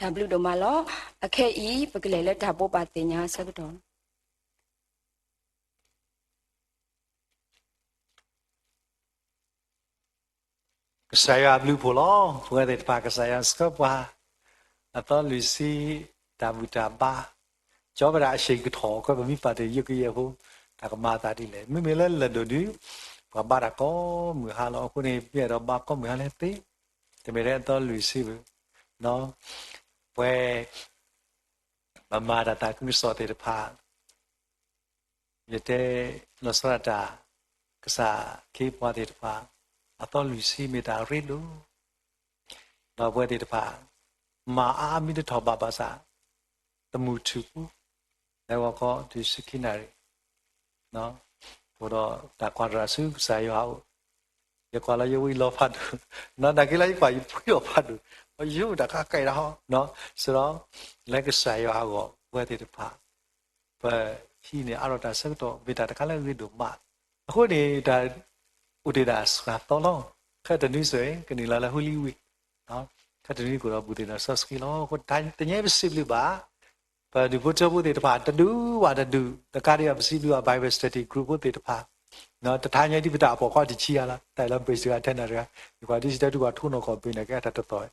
တၢ်ဘျုးဒိၣ်မးလီၤ. အခဲအံၤ ပကလဲၤလၢတၢ်ဘိးဘၣ်သ့ၣ်ညါအဆၢကတီၢ် ကစၢ်ယွၤအဘျုးအဖှိၣ်လီၤ. ပဝဲသ့ၣ်တဖၣ် ကစၢ်ယွၤဆှၢပှၤ အသီလွံၢ်ဆံ တၢ်ဘူၣ်တၢ်ဘါ ကၠီဝဲဒၣ်အဆ့ၣ်ကထီၣ် ကဲပမ့ၢ်ပာ်တ့ၢ်ယုၢ်ကယဲၢ်ဖိ တၢ်ကမၤသးဒ်လဲၣ်. မ့မ့ၢ်လၢလၢၢ်ဒိၣ်ဒုး ပှၤဘါတၢ်ကိးမုၢ်ဟါလီၤ. အဃိန့ၣ် ပအဲၣ်ဒိးဘါကိးမုၢ်ဟါလဲၣ်သ့, တမ့ၢ်ထဲအသီလွံၢ်ဆံဘၣ် ပဝဲ ပမၤတၢ်သးခုကစီၣ်သ့ၣ်တဖၣ် ယတဲလီၤဆီဒၣ်တၢ် ကစၢ်ခ့ပှၤသ့ၣ်တဖၣ် အသီလွံၢ်ဆံမ့ၢ်တၢ်ရ့ဒိၣ်, ဒီးပဝဲသ့ၣ်တဖၣ် မၤအါအါမံတထီၣ်ဘၣ်ဘၣ်ဆၣ် တမုၢ်ထူၣ်ပူၤ လဲၤဂီၤခီတုၤဆံခံနၣ်ရံၣ် အိၣ်ဒီးတၢ်ကွၢ်တၢ်ဆူကစၢ်ယွၤအအိၣ်, ယကွၢ်လီၤယဝံၤလီၤဖးဒိၣ်, နာ်က့လၢယကွၢ်ယဖှံလီၤဖးဒိၣ်, ယိၤတၢ်ခါကဲဒၣ်ဟီ, စဒီး လၢကစၢ်ယွၤအဂီၢ် ပဝဲသ့ၣ်တဖၣ် ပဟံးန့ၢ်အါထီၣ်တၢ်ဆၢကတီၢ် မ့ၢ်တၢ်တခါလၢအဂ့ၤဒိၣ်မး, အဃိန့ၣ် တၢ်အိၣ်တ့ၢ်ဒၣ်စှၤသီလီၤ. ခဲတနွံစ့ၢ် ကနုာ်လီၤလၢ Holy Week, ခဲတနွံကအိၣ်ဒီးဘူၣ်သ့ၣ်ဒီးစီဆှံလီၤ. အဃိတနံၤအံၤ ပစံးဘျုးဘၣ် ပဒူၣ်ဖိထၢဖိသ့ၣ်တဖၣ် တဒူဘၣ်တဒူၣ် တကးဒံးဘၣ် ပစံးဘျုးဘၣ် Bible Study Group ဖိသ့ၣ်တဖၣ်, တထါညါဒ်ပတၢ်အပိာ်ခီတဆံယါလီၤ တၢ်လၢ bridge တဂၤထဲနၤတဂၤ, ယကွၢ်ဒ်စံးတဲဒုးပှၤထိနီၢ်ကီၢ်ဘ့ၣ်န့ၣ် ကဲတၢ်တသီၣ်,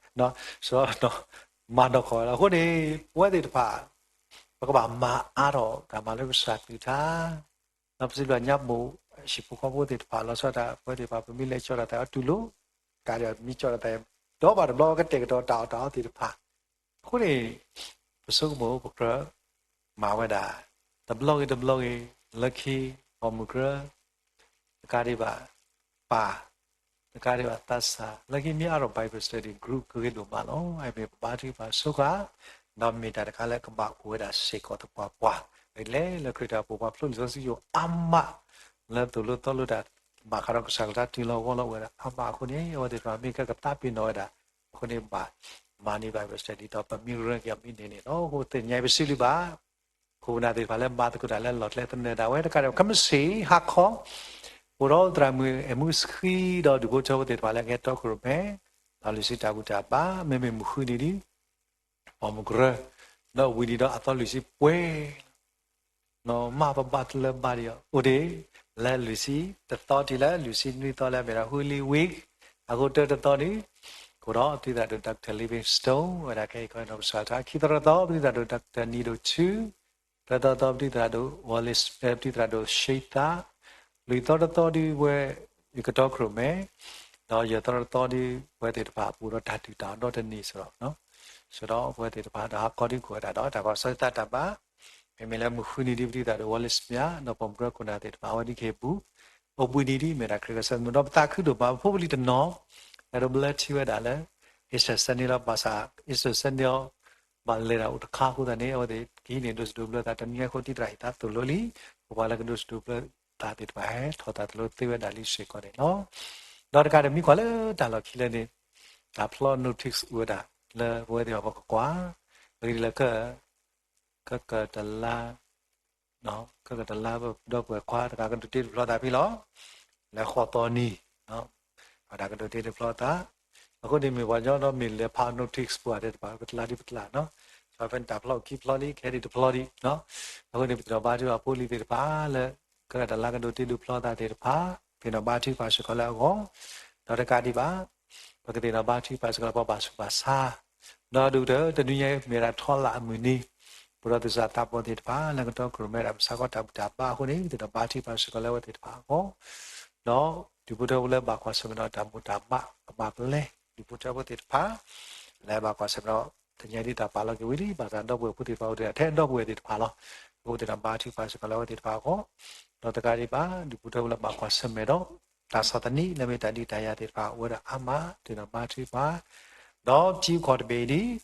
မၤနီၢ်ကီၢ်ဝဲလီၤ. အဃိန့ၣ် ပဝဲသ့ၣ်တဖၣ် ပကဘၣ်မၤအါထီၣ်တၢ်မၤလၢကစၢ်ကလုၢ်ကထါ ဒီးပစံးဘျုးညါဘိၣ် ဟံၣ်ဖိဃီဖိသ့ၣ်တဖၣ် လီၤဆီဒၣ်တၢ် ပဝဲသ့ၣ်တဖၣ် ပမ့ၢ်လဲၤကၠီတၢ်သးအတူၢ်လိာ်, ကးဒံးမ့ၢ်ကၠီတၢ်သး ဒီးဘၣ်တဘျီကတဲာ်ကတီၤတၢ်အီၣ်တၢ်အီသ့ၣ်တဖၣ်, အဃိန့ၣ် ပဆိကမိၣ်ပကြၢးမၤဝဲဒၣ် တဘျီဂ့ၤတဘျီဂ့ၤ လၢခံ ပိာ်မုၣ်ကြၢး တကးဒံးဘၣ် ပၢ် တကးဒံးဘၣ်သးစၢ် လၢခံမ့ၢ်အါထီၣ် Bible Study Group ကဂ့ၤဒိၣ်မးလီၤ. အမ့ၢ်ပဘါထုကဖၣ်ဆိဃာ် ဒီးမ့ၢ်တၢ်တခါလၢကဘၣ်အိၣ်ဝဲဒၣ်စ့ၢ်ကီးသပှၢ်ပှၢ်, လဲၤလၢခရံာ်တၢ်အိၣ်ဖှိၣ်ပှၤဖျိလံာ်စီဆှံယိာ်အါမး လၢသိၣ်လိသီလိတၢ် ဘၣ်ဃးဒီးကစၢ်ကလုၢ်ကထါတုၤလီၤဂီၢ်လီၤအိၣ်ဝဲဒၣ်အါမးအဃိန့ၣ် အဝဲသ့ၣ်တဖၣ်မ့ၢ်ကဲကသးပ့ၤနီၣ်ဝဲဒၣ် အဃိန့ၣ်ဘၣ်မၤန့ၢ် Bible Study ဒီးပမ့ၢ်ရၢက့ၤအီၤမ့ၢ်န့ၢ်န့ၣ်လီၤ. အဃိသ့ၣ်ညါပစံးဘျုးဘၣ် ခိၣ်နၢ်သ့ၣ်တဖၣ်လၢလီၣ်ကျဲသနၢၣ်ဒၣ်ဝဲတကးဒံး ခဲမုၢ်ဆ့ၣ်ဟါခီ အိၣ်ဒီးသရၣ်မုၣ်အဲၣ်မူဆှံ ဒီးဒူၣ်ဖိထၢဖိသ့ၣ်တဖၣ်လၢအကဲတီခိၣ်ရိၣ်မဲ ဒီးလွံၢ်ဆံတၢ်ဘူၣ်တၢ်ဘါ မ့မ့ၢ်မုၢ်ဃုနံၤဒီး ပိာ်မုၣ်ကရၢ ဒီးဝံၤနံၤဒီးအသီလွံၢ်ဆံပှဲၤ မ့ၢ်ပဘါတလၢဘါဒံးအီၤ အိၣ်ဒံး လၢလွံၢ်ဆံတသီတုၤလၢလွံၢ်ဆံနွံသီလၢအမ့ၢ်ဒၣ် Holy Week အဃိတၢတသီန့ၣ် ကအိၣ်ဒီးပဒုၣ်သရၣ်ဒိၣ် Doctor Livingstone ဝဲဒၣ်ခဲအံၤကီးနီၢ်ကစၢ်တၢ် ခံသီတသီ ပဒုၣ်သရၣ်ဒိၣ် Doctor နံၤဒိၣ်ဆူ သၢသီတသီ ပဒုၣ်သရၣ်ဒိၣ် Wallace ပဒုၣ်သရၣ်ဒိၣ် ရှ့သး လွံၢ်သီတသီဒုးဝဲ ယကတီခိၣ်ရိၣ်မဲ ဒီးယဲၢ်သီတသီဒုး ပဝဲသ့ၣ်တဖၣ်ပအိၣ်ဒီးတၢ်ဒုၣ်တၢ်အီၣ်ဒီတနံၤစ့ၢ်ကီး စ့ၢ်ကီးပဝဲသ့ၣ်တဖၣ်ဒီးဟါခီဒုးကအိၣ်ဝဲဒၣ်ဒီးတၢ်ကီၢ်ဆၢသးတၢ်ဘါ မ့မ့ၢ်လၢမုၢ်ဃုနံၤဒုး ပဒုၣ်သရၣ်ဒိၣ် Wallace မၠး ဒီးပိာ်မုၣ်ကရၢခိၣ်နၢ်သ့ၣ်တဖၣ် အဝဲဒုးကဟ့ၣ်ပူၤ အိၣ်ဘှံးနံၤဒုး မ့ၢ်ဒၣ်ခရံာ်ကစၢ်မုၢ်ဒီး ပသးခုဒိၣ်မး ပဖိပလံၤတနီၤ အဲၣ်ဒိးဘျၢထံဝဲဒၣ်လၢ Easter Sunday လီၤ ဘၣ်ဆၣ် Easter Sunday ဘၣ်လဲၤဒၣ်အိၣ်တခါအဃိသတးန့ၣ် အဝဲသ့ၣ်ကဟံးန့ၢ်ဒိးစဒိးဘျၢသး တနံၤအံၤဃိတံၢ်သရၣ်အံၤသးသိၣ်လိလံ ပပှၤလၢကဒိးစဒိးဘျၢသးသ့ၣ်တဖၣ်ဟဲထီၣ်သးသိၣ်လိသ့ဝဲဒၣ်လံစ့ၢ်ကီးန့ၣ်လီၤ. ဒီးတကးဒံးမ့ၢ်ကွၢ်လၢတၢ်လီၢ်ခံလၢန့ၣ် တၢ်ဖျီ notice အိၣ်ဝဲဒၣ် လၢပဝဲသ့ၣ်အီၤပကကွၢ် အဂ့ၢ်ဒ်လဲၣ် ကကတလါ ကကတလါ ဒီပုၢ်ဝဲၢ်ခွါတဂၤကဒိးတ့ဒိးဖျီသးဖဲလီၤ လၢဃိးသီနံၤ အဝဲဒၣ်ကဒိးတ့ဒိးဖျီသး အဃိန့ၣ်မ့ၢ်ပှၤကညီဒီးမ့ၢ်လဲၤဖး notice ပူၤသ့ၣ်တဖၣ် ပတလါဒ်ပတလါ စီၤဖဲန့ၣ်တၢ်ဖျီအိၣ်ခံဖျီလံ ခဲဒ်တဖျီဒံး အဃိန့ၣ် ပသ့ၣ်နီၣ်ဘါထုကဖၣ်ဖိလံၤသ့ၣ်တဖၣ်လၢ ကကတလါကဒိးတ့ဒိးဖျီသးသ့ၣ်တဖၣ် သ့ၣ်နီၣ်ဘါထုကဖၣ်စ့ၢ်ကီးလၢအဂီၢ် ဒီးတကးဒံးဘၣ် ပကသ့ၣ်နီၣ်ဘါထုကဖၣ်စ့ၢ်ကီးလၢပှၤဘၣ်ဆူးဘၣ်ဆါ ဒီးဒုးကတၢၢ် တနွံညါအံၤမ့ၢ်ဝဲဒၣ်ထီလၣ်အမုၢ်နံၤ ပဒီးသူၣ်စၢ်သးဘီၣ်သ့ၣ်တဖၣ် လၢကတီခိၣ်ရိၣ်မဲဒၣ် ပဆၢကီးတၢ်ဘူၣ်တၢ်ဘါအဃိန့ၣ် ပသ့ၣ်နီၣ်ဘါထုကဖၣ်စ့ၢ်ကီးလၢအဝဲသ့ၣ်တဖၣ်အဂီၢ် ဒီးဒူၣ်ဖိထၢဖိလၢဘၣ်ကွၢ်ဆၢၣ်မဲာ်ဒီးတၢ်ဘူၣ်တၢ်ဘါ ကဘၣ်ပလဲ ဒူၣ်ဖိထၢဖိသ့ၣ်တဖၣ် လၢဘၣ်ကွၢ်ဆၢၣ်မဲာ်ဒီး တနံၤညါဒ်တၢ်ပာ်လီၤက့ၤဝံၤလံ ဘၣ်ဆၣ်ဒီပုၢ်ဝဲၢ်ဖိသ့ၣ်တဖၣ်အိၣ်ဒံးထဲဒီပုၢ်ဝဲၢ်သ့ၣ်တဖၣ်လီၤ. အဃိပသ့ၣ်နီၣ်ဘါထုကဖၣ်စ့ၢ်ကီးလၢအဝဲသ့ၣ်တဖၣ်အဂီၢ် ဒီးတကးဒံးဘၣ် ဒူၣ်ဖိထၢဖိလၢဘၣ်ကွၢ်ဆၢၣ်မဲာ်ဒီး တၢ်ဆီၣ်သနံးလၢမ့ၢ်တၢ်ဒုးတၢ်ယၤသ့ၣ်တဖၣ် အိၣ်ဝဲဒၣ်အါမး ပသ့ၣ်နီၣ်ဘါထုကဖၣ် ဒီးထံခီၣ်တဘ့ၣ်အံၤဒ်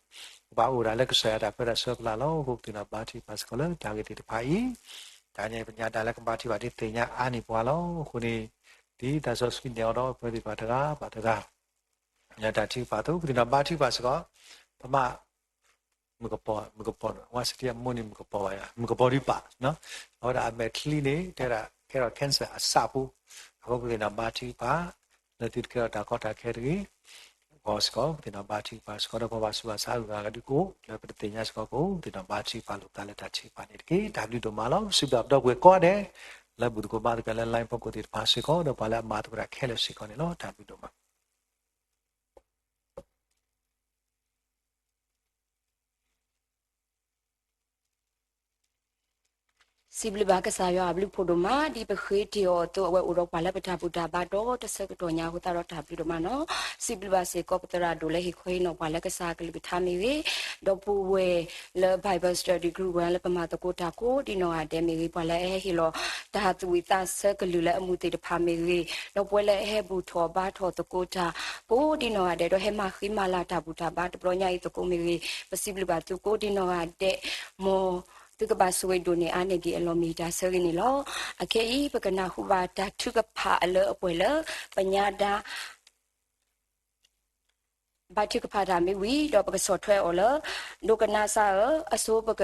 ကဘၣ်အိၣ်ဒၣ်လၢကစၢ်ယွၤတၢ်ပၢတၢ်ဆှၢပျၢ်လီၤ. အဃိပသ့ၣ်နီၣ်ဘါထုကဖၣ်စ့ၢ်ကီးလၢတၢ်ဂ့ၢ်သ့ၣ်တဖၣ်အံၤ တၢ်ညါပညါတၢ်လၢကဘါထုကဖၣ်ဒ်သ့ၣ်ညါအါန့ၢ်ပှၤလီၤ. အဃိန့ၣ် ဒ်သးစီဆှံန့ၢ်အီၤဒီးပဝဲသ့ၣ်တဖၣ်တဂၤဘၣ်တဂၤ တၢ်ထုကဖၣ်အသိး ပသ့ၣ်နီၣ်ဘါထုကဖၣ်စ့ၢ်ကီး ပမ့ၢ် မုၣ်ကပီၤ မုၣ်ကပီၤ ဝါစတံအမိၢ်န့ၣ် မုၣ်ကပီၤဘၣ်ယၤ မုၣ်ကပီၤဒုးပာ် အဝဲဒၣ်အမဲာ်ချံန့ၣ် တဲဒၣ်ကဲထီၣ် cancer အစးပူၤ အဃိပသ့ၣ်နီၣ်ဘါထုကဖၣ် လၢသုတကဲထီၣ်တၢ်ကီတၢ်ခဲတဂ့ၤ ဂီၤစ့ၢ်ကီး ပသ့ၣ်နီၣ်ဘါထုကဖၣ်စ့ၢ်ကီး ဒီးပှၤဘၣ်ဆူးဘၣ်ဆါအဂၤဂၤဒုးကအိၣ် လၢပတသ့ၣ်ညါစ့ၢ်ကီးကအိၣ် ပသ့ၣ်နီၣ်ဘါထုကဖၣ်လိာ်ပသးလၢတၢ်ထုကဖၣ်န့ၣ်တက့ၢ်. တၢ်ဘျုးဒိၣ်မးလီၤ. ပစံးဘျုးဘၣ်ပဒီပုၢ်ဝဲၢ်ကိးဂၤဒဲး လၢဘူၣ်သကိးဘါသကိးလၢ line ဖီခိၣ်သ့ၣ်တဖၣ်စ့ၢ်ကီး ဒီးပှၤလၢအမၤသကိးတၢ်ခဲလၢာ်စ့ၢ်ကီးန့ၣ်လီၤ. တၢ်ဘျုးဒိၣ်မး. စံးဘျုးဘၣ်ကစၢ်ယွၤအဘျုးဖှိၣ်ဒိၣ်မး ဒ်ပဃ့တ့ၢ်အီၤအသိး အဝဲအိၣ်ဒီးပှၤလၢပတၢ်ဘူၣ်တၢ်ဘါဒီးတဆၢကတီၢ်ညါအဃိသတးဒီးတၢ်ဘျုးဒိၣ်မးလီၤ. စံးဘျုးဘၣ်စ့ၢ်ကီးပသရၣ်ဒိၣ်လၢဟ့ၣ်ခီဟ့ၣ်နီၤပှၤလၢကစၢ်အကလုၢ်ကထါမ့ၢ်ဂ့ၤ, ဒီပုၢ်ဝဲၢ်လၢ Bible Study Group ဝဲလၢပမၤသကိးတၢ်ကိးဒ်နီၢ်ဂၤဒဲးမ့ၢ်ဂ့ၤ, ပှၤလၢအဟဲဟ့ၣ်လီၤတၢ်သူၣ်ဝံၣ်သးဆၢကလုၢ်လၢအမုာ်သ့ၣ်တဖၣ်မ့ၢ်ဂ့ၤ, ဒီးပဝဲလၢအဟဲဘူၣ်ထီၣ်ဘါထီၣ်သကိးတၢ်ကိးဒ်နီၢ်ဂၤဒဲး ဒီးဟဲမၤဃံမၤလၤတၢ်ဘူၣ်တၢ်ဘါတဘျီညါအံၤသကိးမ့ၢ်ဂ့ၤ, ပစံးဘျုးဘၣ်သုကိးဒ်နီၢ်ဂၤဒဲး, မ်သုကဘၣ်ဆိၣ်ဂ့ၤဒိၣ်န့ၢ်အါန့ၢ်ဒံးအလီၢ်မ့ၢ်တၢ်ဆၢဂ့ၤန့ၣ်လီၤ. အခဲအံၤ ပကနၢ်ဟူဘၣ်တၢ်ထုကဖၣ်အလၢအပှဲၤလၢ ပညါဒါ ဘါထုကဖၣ်တၢ်မ့ၢ်ဝံၤဒီးပကဆီၣ်ထွဲအီၤလၢ ဒိကနၣ်စၢ်ဧၢ, အဆိ ပက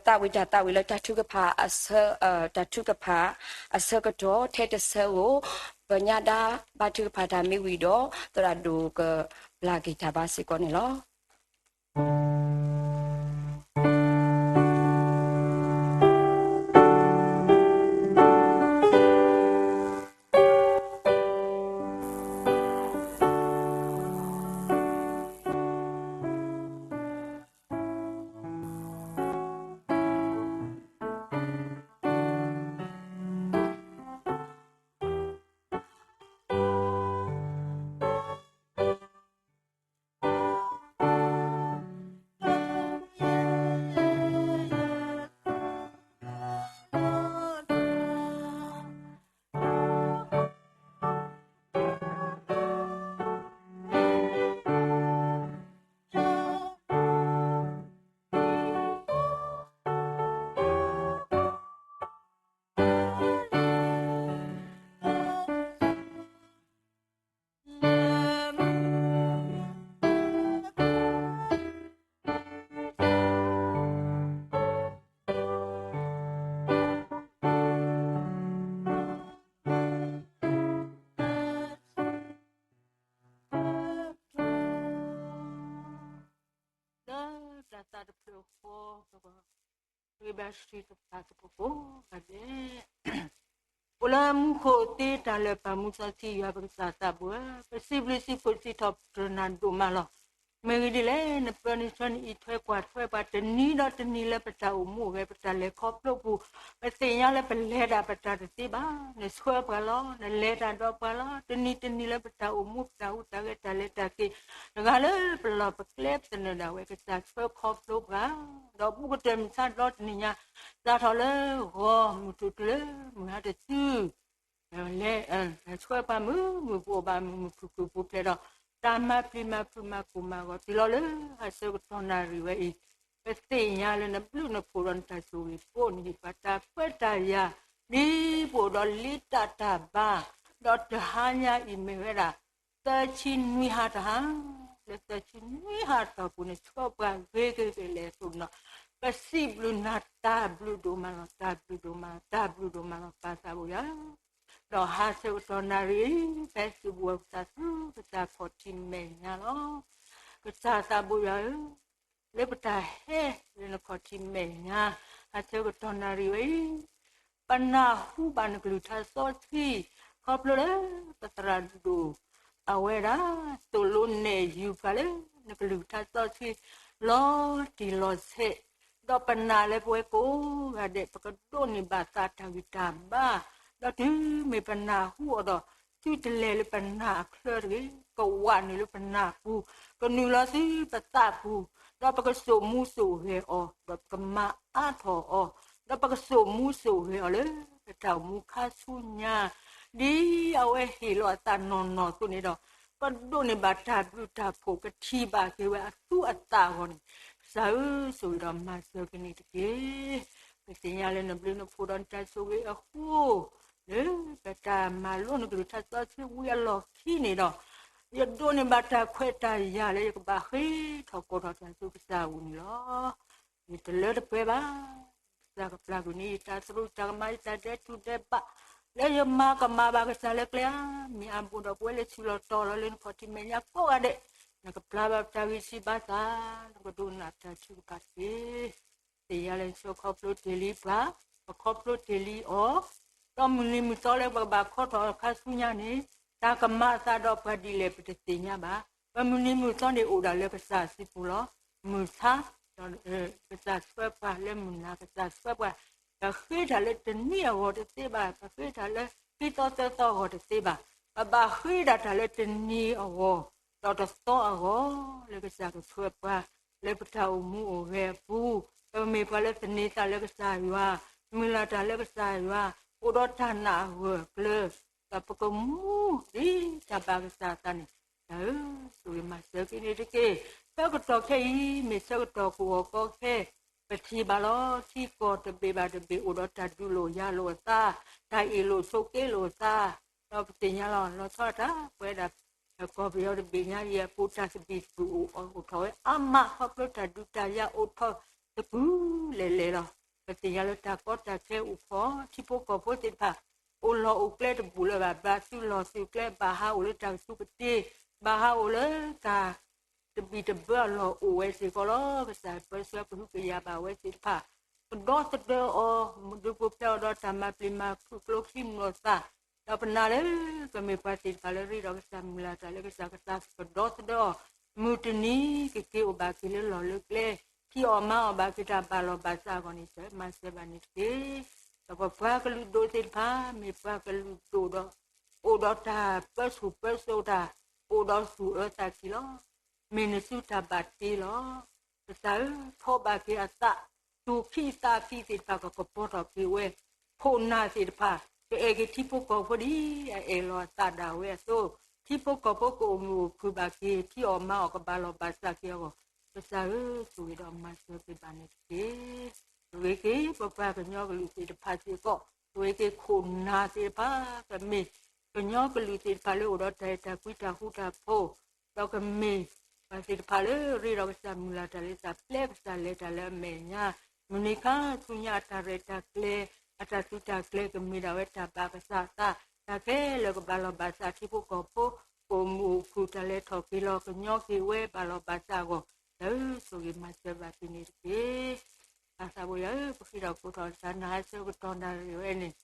သးဝံၣ်တၢ်သးဝံၣ်လၢတၢ်ထုကဖၣ်အဆၢ, တၢ်ထုကဖၣ်အဆၢကတီၢ်ထဲတဆၢဧိၤ, ပညါဒါဘါထုကဖၣ်တၢ်မ့ၢ်ဝံၤဒီး သရၣ်ဒိၣ်ကပျၢ်က့ၤတၢ်ဘါစ့ၢ်ကီးန့ၣ်လီၤ. လၢတၢ်သးတဖျၢၣ်ဃီ ဂ့ၤဘၣ်စံးတဖၣ်သကိးကိးဂၤဒဲး, အိၣ်လၢမူခိၣ်သ့တၢ်လၢာ်ပၢ်မူစီဆှံယွၤပကစၢ်သးဘိၣ်ဧၢ, ပစံးဘျုးစံးဖှိၣ်စံးထီၣ်ပတြၢၤနၤဒိၣ်မးလီၤ. မ့ၢ်ဂ့ၢ်ဒ်လဲၣ် နပၢနဆှၢနအံးထွဲကွၢ်ထွဲပှၤ တနံၤဒီးတနံၤလၢပတၢ်အိၣ်မူအိၣ်ဂဲၤ ပတၢ်လဲၤခီဖျိပူၤ, ပသ့ၣ်ညါလၢပလဲၤတၢ်ပတၢ်တသ့ဘၣ်, နဆှၢပှၤလီၤ, နလဲၤတၢ်ဒီးပှၤလီၤ, တနံၤတနံၤလၢပတၢ်အိၣ်မူပတၢ်ဟူးတၢ်ဂဲၤတၢ်လဲၤတၢ်က့ၤ, တဂၤလၢပလီၢ်ပကျဲပသနၢၣ်ဒၣ်ဝဲ ကစၢ်ဆှၢခီဖျိပှၤ, ဒီးဘူးကတၢၢ်မုၢ်ဆါဒီတနံၤညါ, စးထီၣ်လၢဂီၤမုၢ်ထူၣ်တုၤလၢမုၢ်ဟါတစု လဲၤဆှၢပှၤမုၢ်မုၢ်ပှိၢ်ဘၣ်မုၢ်မုၢ်ခုၣ်ခုၣ်ပူၤဖျဲးဒီး တၢ်မၤပျံၤမၤဖုးမၤကိၢ်မၤဂီၤတုၤလီၤလၢဟါဆၢကတီၢ်နၣ်ရံၣ်ဝဲအံၤ, ပသ့ၣ်ညါလၢနဘျုးနဖှိၣ်ဒီးနတၢ်ဆိၣ်ဂ့ၤကိးနံၤဒံး ပှၤတၢ်ခွဲးတၢ်ယာ် ဒ်ပအိၣ်ဒီးလ့တၢ်တၢ်ဘါ, ဒီးတဟါညါအံၤမ့ၢ်ဝဲဒၣ် သၢဆံနွံဟါတဟါ, လၢသၢဆံနွံဟါတပူၤန့ၣ် ဆှၢပှၤဂ့ၤက့ၤကလဲၤအသိးန့ၣ်, ပစံးဘျုးနၤတၢ်ဘျုးဒိၣ်မးလီၤ, တၢ်ဘျုးဒိၣ်မးလီၤ, တၢ်ဘျုးဒိၣ်မးလီၤ ပၢ်သးဘိယွၤ, ဒီးဟါဆၢကတီၢ်နၣ်ရံၣ်အံၤ ဖဲသုးဘူးဝဲပသးဆူကစၢ်ခီၣ်ထံးမဲာ်ညါလီၤ. ကစၢ်သးဘိယွၤဧၢ, လၢပတၢ်ဟဲလၢနခီၣ်ထံးမဲာ်ညါ ဟါဆၢကတီၢ်နၣ်ရံၣ်ဝဲအံၤ, ပနၢ်ဟူဘၣ်နကလုၢ်ကထါစီဆှံ ခီဖျိလၢပသရၣ်ဒိၣ် အဝဲဒၣ် သိၣ်လိနဲၣ်ယုၤပှၤလၢနကလုၢ်ကထါစီဆှံ လီၤတံၢ်လီၤဆဲး, ဒီးပနာ်လၢပဝဲကိးဂၤဒဲး ပကဒိးန့ၢ်ဘၣ်သးတၢ်ဂံၢ်တၢ်ဘါ, ဒီးတုၤမ့ၢ်ပနၢ်ဟူအီၤဒီး သုတလဲၤလၢပနၢ်အချၢတဂ့ၤ, ကဝးနုာ်လၢပနၢ်ပူၤ, ကနုာ်လီၤဆူပသးပူၤ, ဒီးပကစိာ်မူစိာ်ဂဲၤအီၤ, ဒီးပကမၤအါထီၣ်အီၤ, ဒီးပကစိာ်မူစိာ်ဂဲၤအီၤလၢ ပတၢ်အိၣ်မူခါဆူညါ, ဒ်အဝဲဟ့ၣ်လီၤအသးနီၢ်နီၢ်အသိးန့ၣ်ဒီး, ပဒိးန့ၢ်ဘၣ်တၢ်ဘျုးတၢ်ဖှိၣ် ကထံၣ်ဘၣ်က့ၤဝဲအသူအသးအဂီၢ်န့ၣ်, ကစၢ်ဧၢ, ဆိၣ်ဂ့ၤဒီးမၤစၢၤကန့ၣ်တက့ၢ်. ပသ့ၣ်ညါလၢနဘျုးနဖှိၣ်ဒီးနတၢ်ဆိၣ်ဂ့ၤအဃိ, လၢပတၢ်မၤလိနကလုၢ်ကထါစီဆှံဝံၤအလီၢ်ခံန့ၣ်ဒီး, ယဒိးန့ၢ်ဘၣ်တၢ်ခွဲးတၢ်ယာ်လၢယကဘၣ်ဃ့ထီၣ်ကိးထီၣ်တၢ်ဆူကစၢ်အအိၣ်န့ၣ်လီၤ. ယတလၢတပှဲၤဘၣ်. ကစၢ်ကပျၢ်ကွံာ်န့ၢ်ယတၢ်သရူးတၢ်ကမၣ် ယတၢ်ဒဲးထူးဒဲးဘး, လၢယမၤကမၣ်ဘၣ်ကစၢ်လၢကျဲဧါ, မ့ၢ်အဘူးဒီးပဝဲလၢထံလီၤတီၤလီၤလၢနခီၣ်ထံးမဲာ်ညါကိးဂၤဒဲး, နကပျၢ်ဘၣ်ပတၢ်ဂံၢ်ဆံးဘါသး, နကဒိကနၣ်ပတၢ်ထုကဖၣ်တက့ၢ်. သ့ၣ်ညါလၢနဆိခီဖျိတ့ၢ်လံပှၤ, ပခီဖျိတ့ၢ်လံအီၤ, ဒီးမုၢ်နံၤမုၢ်သီလၢပကဘၣ်ခီထီၣ်အခါဆူညါန့ၣ်, တၢ်ကမၤအသးဒီးပှၤဒ်လဲၣ်ပတသ့ၣ်ညါဘၣ်. ပမုၢ်နံၤမုၢ်သီန့ၣ်အိၣ်ဒၣ်လၢကစၢ်စုပူၤလီၤ. မုၢ်ဆါ ကစၢ်ဆှၢပှၤ, လၢမုၢ်နၤကစၢ်ဆှၢပှၤ, ပဃ့တၢ်လၢတနံၤအဂီၢ်တသ့ဘၣ်, ပဃ့တၢ်လၢခံသီသၢသီအဂီၢ်တသ့ဘၣ်. ပဘၣ်ဃ့ဒၣ်တၢ်လၢတနံၤအဂီၢ်, ဒီးတသီအဂီၢ်, လၢကစၢ်ကဆှၢပှၤ လၢပတၢ်အိၣ်မူအိၣ်ဂဲၤအပူၤ, ပမ့ၢ်ပှၤလၢသန့ၤသးလၢကစၢ်ယွၤ, မုၢ်လၢ်တၢ်လၢကစၢ်ယွၤ, အိၣ်ဒီးတၢ်နာ်အဂၢၢ်အကျၢၤ, ဒီးပကမူဒ်တၢ်ဘၣ်ကစၢ်အသးန့ၣ်, တၢ်ဧၢ, ဆိၣ်ဂ့ၤမၤစၢၤက့ၤန့ၣ်တက့ၢ်. ဆၢကတီၢ်ခဲအံၤ မ့ၢ်ဆၢကတီၢ်ကအိၣ်ကီခဲ, ပထံၣ်ဘၣ်လီၤ, ထံကီၢ်တဘ့ၣ်ဘၣ်တဘ့ၣ်အိၣ်ဒီးတၢ်ဒုးလိာ်ယၤလိာ်အသး, တၢ်အ့ၣ်လိာ်ဆိးက့လိာ်အသး, ဒီးပသ့ၣ်ညါလီၤ, လီၤဆီဒၣ်တၢ်ပဝဲဒၣ် ကီၢ်ပယီၤတဘ့ၣ်ညါအံၤအပူၤ တၢ်သဘံၣ်သဘုၣ်အိၣ်ထီၣ်ဝဲအါမး ခီဖျိတၢ်ဒုးတၢ်ယၤအိၣ်ထီၣ်သကုၤလဲၤလဲၤလီၤ. ပသ့ၣ်ညါလၢတၢ်ကီတၢ်ခဲအိၣ်ဖှီၣ်, ထံဖိကီၢ်ဖိသ့ၣ်တဖၣ် အိၣ်လီၢ်အိၣ်ကျဲတဘူၣ်လၢၤဘၣ်, ဘၣ်သုးလီၢ်သုးကျဲ, ဘၣ်ဟးအိၣ်လၢတၢ်ကသူကတ့ၢ်, ဘၣ်ဟးအိၣ်လၢတၢ် တဘံၣ်တဘၢအလီၢ်အိၣ်ဝဲစ့ၢ်ကီးလီၤ. ကစၢ်ပၢဆှၢကဟုကယာ်ဘၣ်ဝဲသ့ၣ်တဖၣ်, ကဒီသဒၢအီၤ, ဒုးပူၤဖျဲးအီၤဒီးတၢ်မၤပျံၤမၤဖုးကျိချံမျိာ်သၣ်, ဒီးပနာ်လၢကမ့ၢ်ပှၤသ့ၣ်တဖၣ်လၢရ့ဒီးကစၢ်မုၢ်လၢ်တၢ်လၢကစၢ်ကသးကဒီသဒၢအီၤ, မုၢ်တနံၤကက့ၤအိၣ်ဘၣ်က့ၤလၢလီၢ်လၢကျဲ, ထံၣ်အီၣ်မၤအီၣ်ဘၣ်က့ၤတၢ်ဘၣ်လီၢ်ဘၣ်စးအဂီၢ်န့ၣ် ကစၢ်မၤစၢၤဘၣ်န့ၣ်တက့ၢ်. ဒီးပပှၤကလုာ်ဒိၣ်သ့ၣ်တဖၣ် မ့ၢ်ပှၤကလုာ်ဒိၣ်ဒီး အိၣ်ဒီးတၢ်ပၢဆူၣ်ပၢစိးတၢ်, အိၣ်ဒီးသူၣ်အၢသးခံလီၤ. မ့ၢ်နစုတၢ်ဘၣ်တ့လီၤ. ကစၢ်ဧၢ, ထိးဘၣ်က့ၤအသး, သူၣ်ခံသးခံသ့ၣ်တဖၣ်ကကပီၤထီၣ်က့ၤဝဲ, ခိၣ်နၢ်သ့ၣ်တဖၣ် ကအဲၣ်က့ၤထံဖိကီၢ်ဖိဒ်အအဲၣ်လီၤအသးဒၣ်ဝဲအသိး, ထံဖိကီၢ်ဖိကအိၣ်မုာ်အိၣ်ခုၣ်ဘၣ်က့ၤ, ထံအီၣ်မၤအီၣ်ကဘၣ်လီၢ်ဘၣ်စးက့ၤအဂီၢ်, ကစၢ်ဧၢ, ဆိၣ်ဂ့ၤဒီးမၤစၢၤက့ၤဘၣ်န့ၣ်တက့ၢ်. ဂ့ၤက့ၤပပှၤကညီကလုာ်သ့ၣ်တဖၣ်စ့ၢ်ကီး, ဂ့ၤက့ၤခိၣ်နၢ်သ့ၣ်တဖၣ်, ကမ့ၢ်ကညီကလုာ်သ့ၣ်တဖၣ်လၢအိၣ်ဒီးတၢ်အဲၣ်တၢ်ကွံတၢ်ဃူတၢ်ဖိး, ဒီးကမ့ၢ်ပှၤသ့ၣ်တဖၣ်လၢရ့ဒီးကစၢ်မုၢ်လၢ်တၢ်လၢသးပျဲကစၢ်လဲၤတၢ်လၢအမဲာ်ညါ, မုၢ်နံၤခါဆူညါအတၢ်ရဲၣ်တၢ်ကျဲၤ, အတၢ်သုးတၢ်ကျဲၤကမ့ၢ်ဒၣ်ဝဲတၢ်ဘၣ်ကစၢ်အသး, တၢ်ခဲလၢာ်ကဘၣ်လီၢ်ဘၣ်စးထံဖိကီၢ်ဖိ, ကအိၣ်မုာ်အိၣ်ခုၣ်တၢ်လဲၤထီၣ်က့ၤလီၤကညီက့ၤဝဲဘၣ်လီၢ်ဘၣ်စးအဂီၢ်, တၢ်ဧၢ, ဆိၣ်ဂ့ၤမၤစၢၤဘၣ်က့ၤန့ၣ်တက့ၢ်. သးသးဘိယွၤဧၢ, ပဃ့ထီၣ်ကိးထီၣ်တၢ်နၢ်ဟဲဆၢကတီၢ်နၣ်ရံၣ်ဝဲန့ၣ်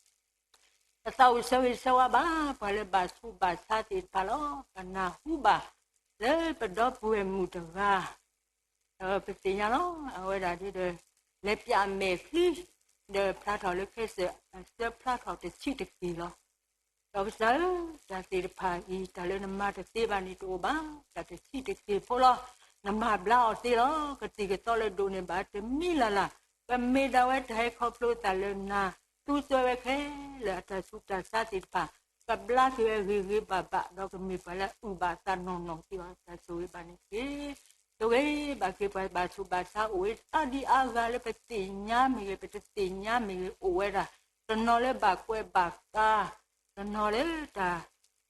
ပသးအိၣ်ဆၢဂ့ၤဆၢဝါဘၣ် ပှၤလၢဘၣ်ဆူးဘၣ်ဆါသ့ၣ်တဖၣ်လီၤ. ပနၢ်ဟူဘၣ် လၢပဒီပုၢ်ဝဲၢ်မုၣ်တဂၤ, ပသ့ၣ်ညါလီၤ. အဝဲဒၣ်ဒ်ဒီး လဲၤပၠးမဲာ်ချံ ဒီးဖျါထီၣ်လၢခဲစၢၣ် အဆၢဖျါထီၣ်တဆံးတက့ၢ်လီၤ. ဒီးကစၢ်ဧၢ, တၢ်သ့ၣ်တဖၣ်အံၤ တၢ်လၢနမၤတသ့ဘၣ်န့ၣ်တအိၣ်ဘၣ်, တၢ်တဆံးတက့ၢ်ဖိလီၤ. နမၤဘျါအီၤသ့လီၤ. ကသံၣ်ကသီလၢဒိးန့ၢ်ဘၣ်တမံၤလၢ်လၢ်, ကမ့ၢ်ဒၣ်ဝဲတၢ်ဟဲခီဖျိသးလၢနၤ, သူစွဲဝဲခဲလၢာ်အတၢ်ဆူးတၢ်ဆါသ့ၣ်တဖၣ်, ကဘျါက့ၤဝဲဂ့ၤဂ့ၤဘၣ်ဘၣ်, ဒီးကမ့ၢ်ပှၤလၢအအုၣ်ဘၣ်သးနီၢ်နီၢ်သ့လီၤ. တၢ်ဆိၣ်ဂ့ၤဘၣ်န့ၣ်တက့ၢ်. ဆိၣ်ဂ့ၤဘၣ်က့ၤပှၤဘၣ်ဆူးဘၣ်ဆါအိၣ်ဝဲအါဒံအါဂၤလၢပသ့ၣ်ညါမ့ၢ်ဂ့ၤ ပတသ့ၣ်ညါမ့ၢ်ဂ့ၤအိၣ်ဝဲဒၣ်, တနီၤလၢဘၣ်ကွဲးဘၣ်ကါ, တနီၤလၢတၢ်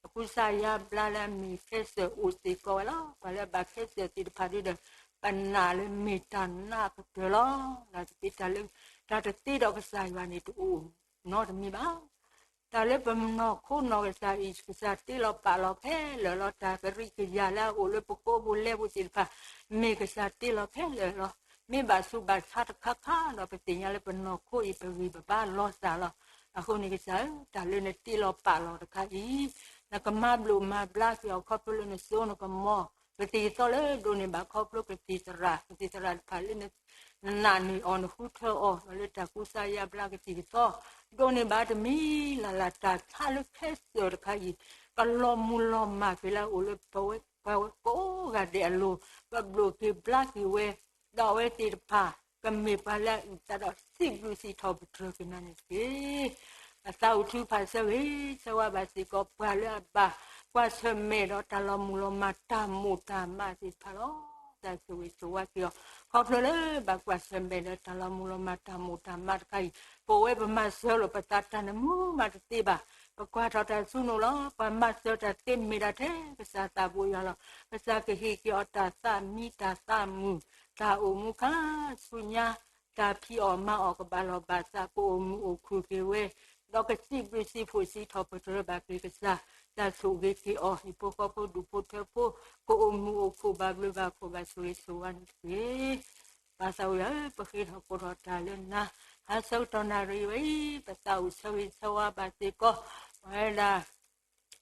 အကူစါယါဘျါလၢအမ့ၢ်ခဲစၢၣ်အိၣ်စ့ၢ်ကီးဝဲလီၤ. ပှၤလၢအဘၣ်ခဲစၢၣ်သ့ၣ်တဖၣ်ဒ်ဒီး ပနာ်လၢမ့ၢ်တၢ်နးကတၢၢ်လီၤ. နာ်က့တၢ်လၢ တၢ်တသ့ဒီးကစၢ်ယွၤန့ၣ်တအိၣ်နီတမံၤဘၣ်. တၢ်လၢပနီၢ်ခိနီၢ်ကစၢ်အံၤ ကစၢ်တ့လီၤပာ်လီၤခဲလၢာ်လီၤ. တၢ်ကရံၣ်ကယၤလၢအအိၣ်လၢပကိးပူၤလဲပူၤသ့ၣ်တဖၣ် မ့ၢ်ကစၢ်တ့လီၤခဲလၢာ်လီၤ. မ့ၢ်ဘၣ်ဆူးဘၣ်ဆါတခါခါဒီး ပသ့ၣ်ညါလၢပနီၢ်ခိအံၤပဂံၢ်ပဘါလီၤစၢ်လီၤ. အဃိန့ၣ်ကစၢ်ဧၢ, တၢ်လၢနတ့လီၤပာ်လီၤတခါအံၤ နကမၤဘျိးမၤဘျါက့ၤအီၤခီဖျိလၢနစိနကမီၤ, ကသံၣ်ကသီလၢဒိးန့ၢ်ဘၣ်ခီဖျိကသံၣ်သရၣ်, ကသံၣ်သရၣ်တဖၣ်လၢနနာ်န့ၢ်အီၤနဃုထၢအီၤ ဒီးလၢတၢ်ကူစါယါဘျါကသံၣ်ကသီ ဒိးန့ၢ်ဘၣ်တမံၤလၢ်လၢ် တၢ်ဆါလၢခဲစၢၣ်တခါအံၤ ကလီၤမုၢ်လီၤမၢ်က့ၤလၢအအိၣ်လၢပဝဲပှၤကိးဂၤဒဲးအလိၤ, ကဘျိးက့ၤဘျါက့ၤဝဲ ဒီးအဝဲသ့ၣ်တဖၣ် ကမ့ၢ်ပှၤလၢအအုၣ်သးဒီးစံးဘျုးစံးထီၣ်ပတြၢၤက့ၤနၤန့ၣ်တက့ၢ်. အသးအိၣ်ထုကဖၣ်ဆၢဂ့ၤဆၢဝါဘၣ်စ့ၢ်ကီး ပှၤလၢအဘၣ်ကွၢ်ဆၢၣ်မဲာ်ဒီးတၢ်လီၤမုၢ်လီၤမၢ်တၢ်မိၢ်တၢ်မးသ့ၣ်တဖၣ်လီၤ. တၢ်ဆိၣ်ဂ့ၤဆိၣ်ဝါက့ၤအီၤ ခီဖျိလၢဘၣ်ကွၢ်ဆၢၣ်မဲာ်ဒီးတၢ်လီၤမုၢ်လီၤမၢ်တၢ်မိၢ်တၢ်မးတခါအံၤ ပဝဲပမၤစၢၤလိာ်ပသးတၢ်နမူမးတသ့ဘၣ်. ပကွၢ်ထီၣ်တၢ်ဆူနအိၣ်လီၤ. ပှၤမၤစၢၤတၢ်သ့မ့ၢ်ဒၣ်ထဲကစၢ်သးဘိယွၤလီၤ. ကစၢ်ကဟ့ၣ်က့ၤအီၤတၢ်သးမံတၢ်သးမုာ်, တၢ်အိၣ်မူခါဆူညါ, တၢ်ဖံးအီၣ်မၤအီၣ်ကဘၣ်လီၢ်ဘၣ်စး ကအိၣ်မုာ်အိၣ်ခုၣ်က့ၤဝဲ ဒီးကစံးဘျုးစံးဖှိၣ်စံးထီၣ်ပတြၢၤဘၣ်က့ၤကစၢ်, တၢ်ဆိၣ်ဂ့ၤက့ၤအီၤ ဟံၣ်ဖိဃီဖိဒူၣ်ဖိထၢဖိ, ကအိၣ်မုာ်အိၣ်ခုၣ်ဘၣ်ဘျုးဘၣ်ဖှိၣ်ဘၣ်ဆိၣ်ဂ့ၤဆိၣ်ဝါန့ၣ်တက့ၢ်. ပၢ်သးဝံၣ်ဧၢ, ပဃ့ထီၣ်ကိးထီၣ်တၢ်လၢနၤ, ဟါဆၢကတီၢ်နၣ်ရံၣ်ဝဲအံၤ ပသးအိၣ်ဆၢဂ့ၤဆၢဝါဘၣ်စ့ၢ်ကီး, ပဝဲဒၣ် ခရံာ်တၢ်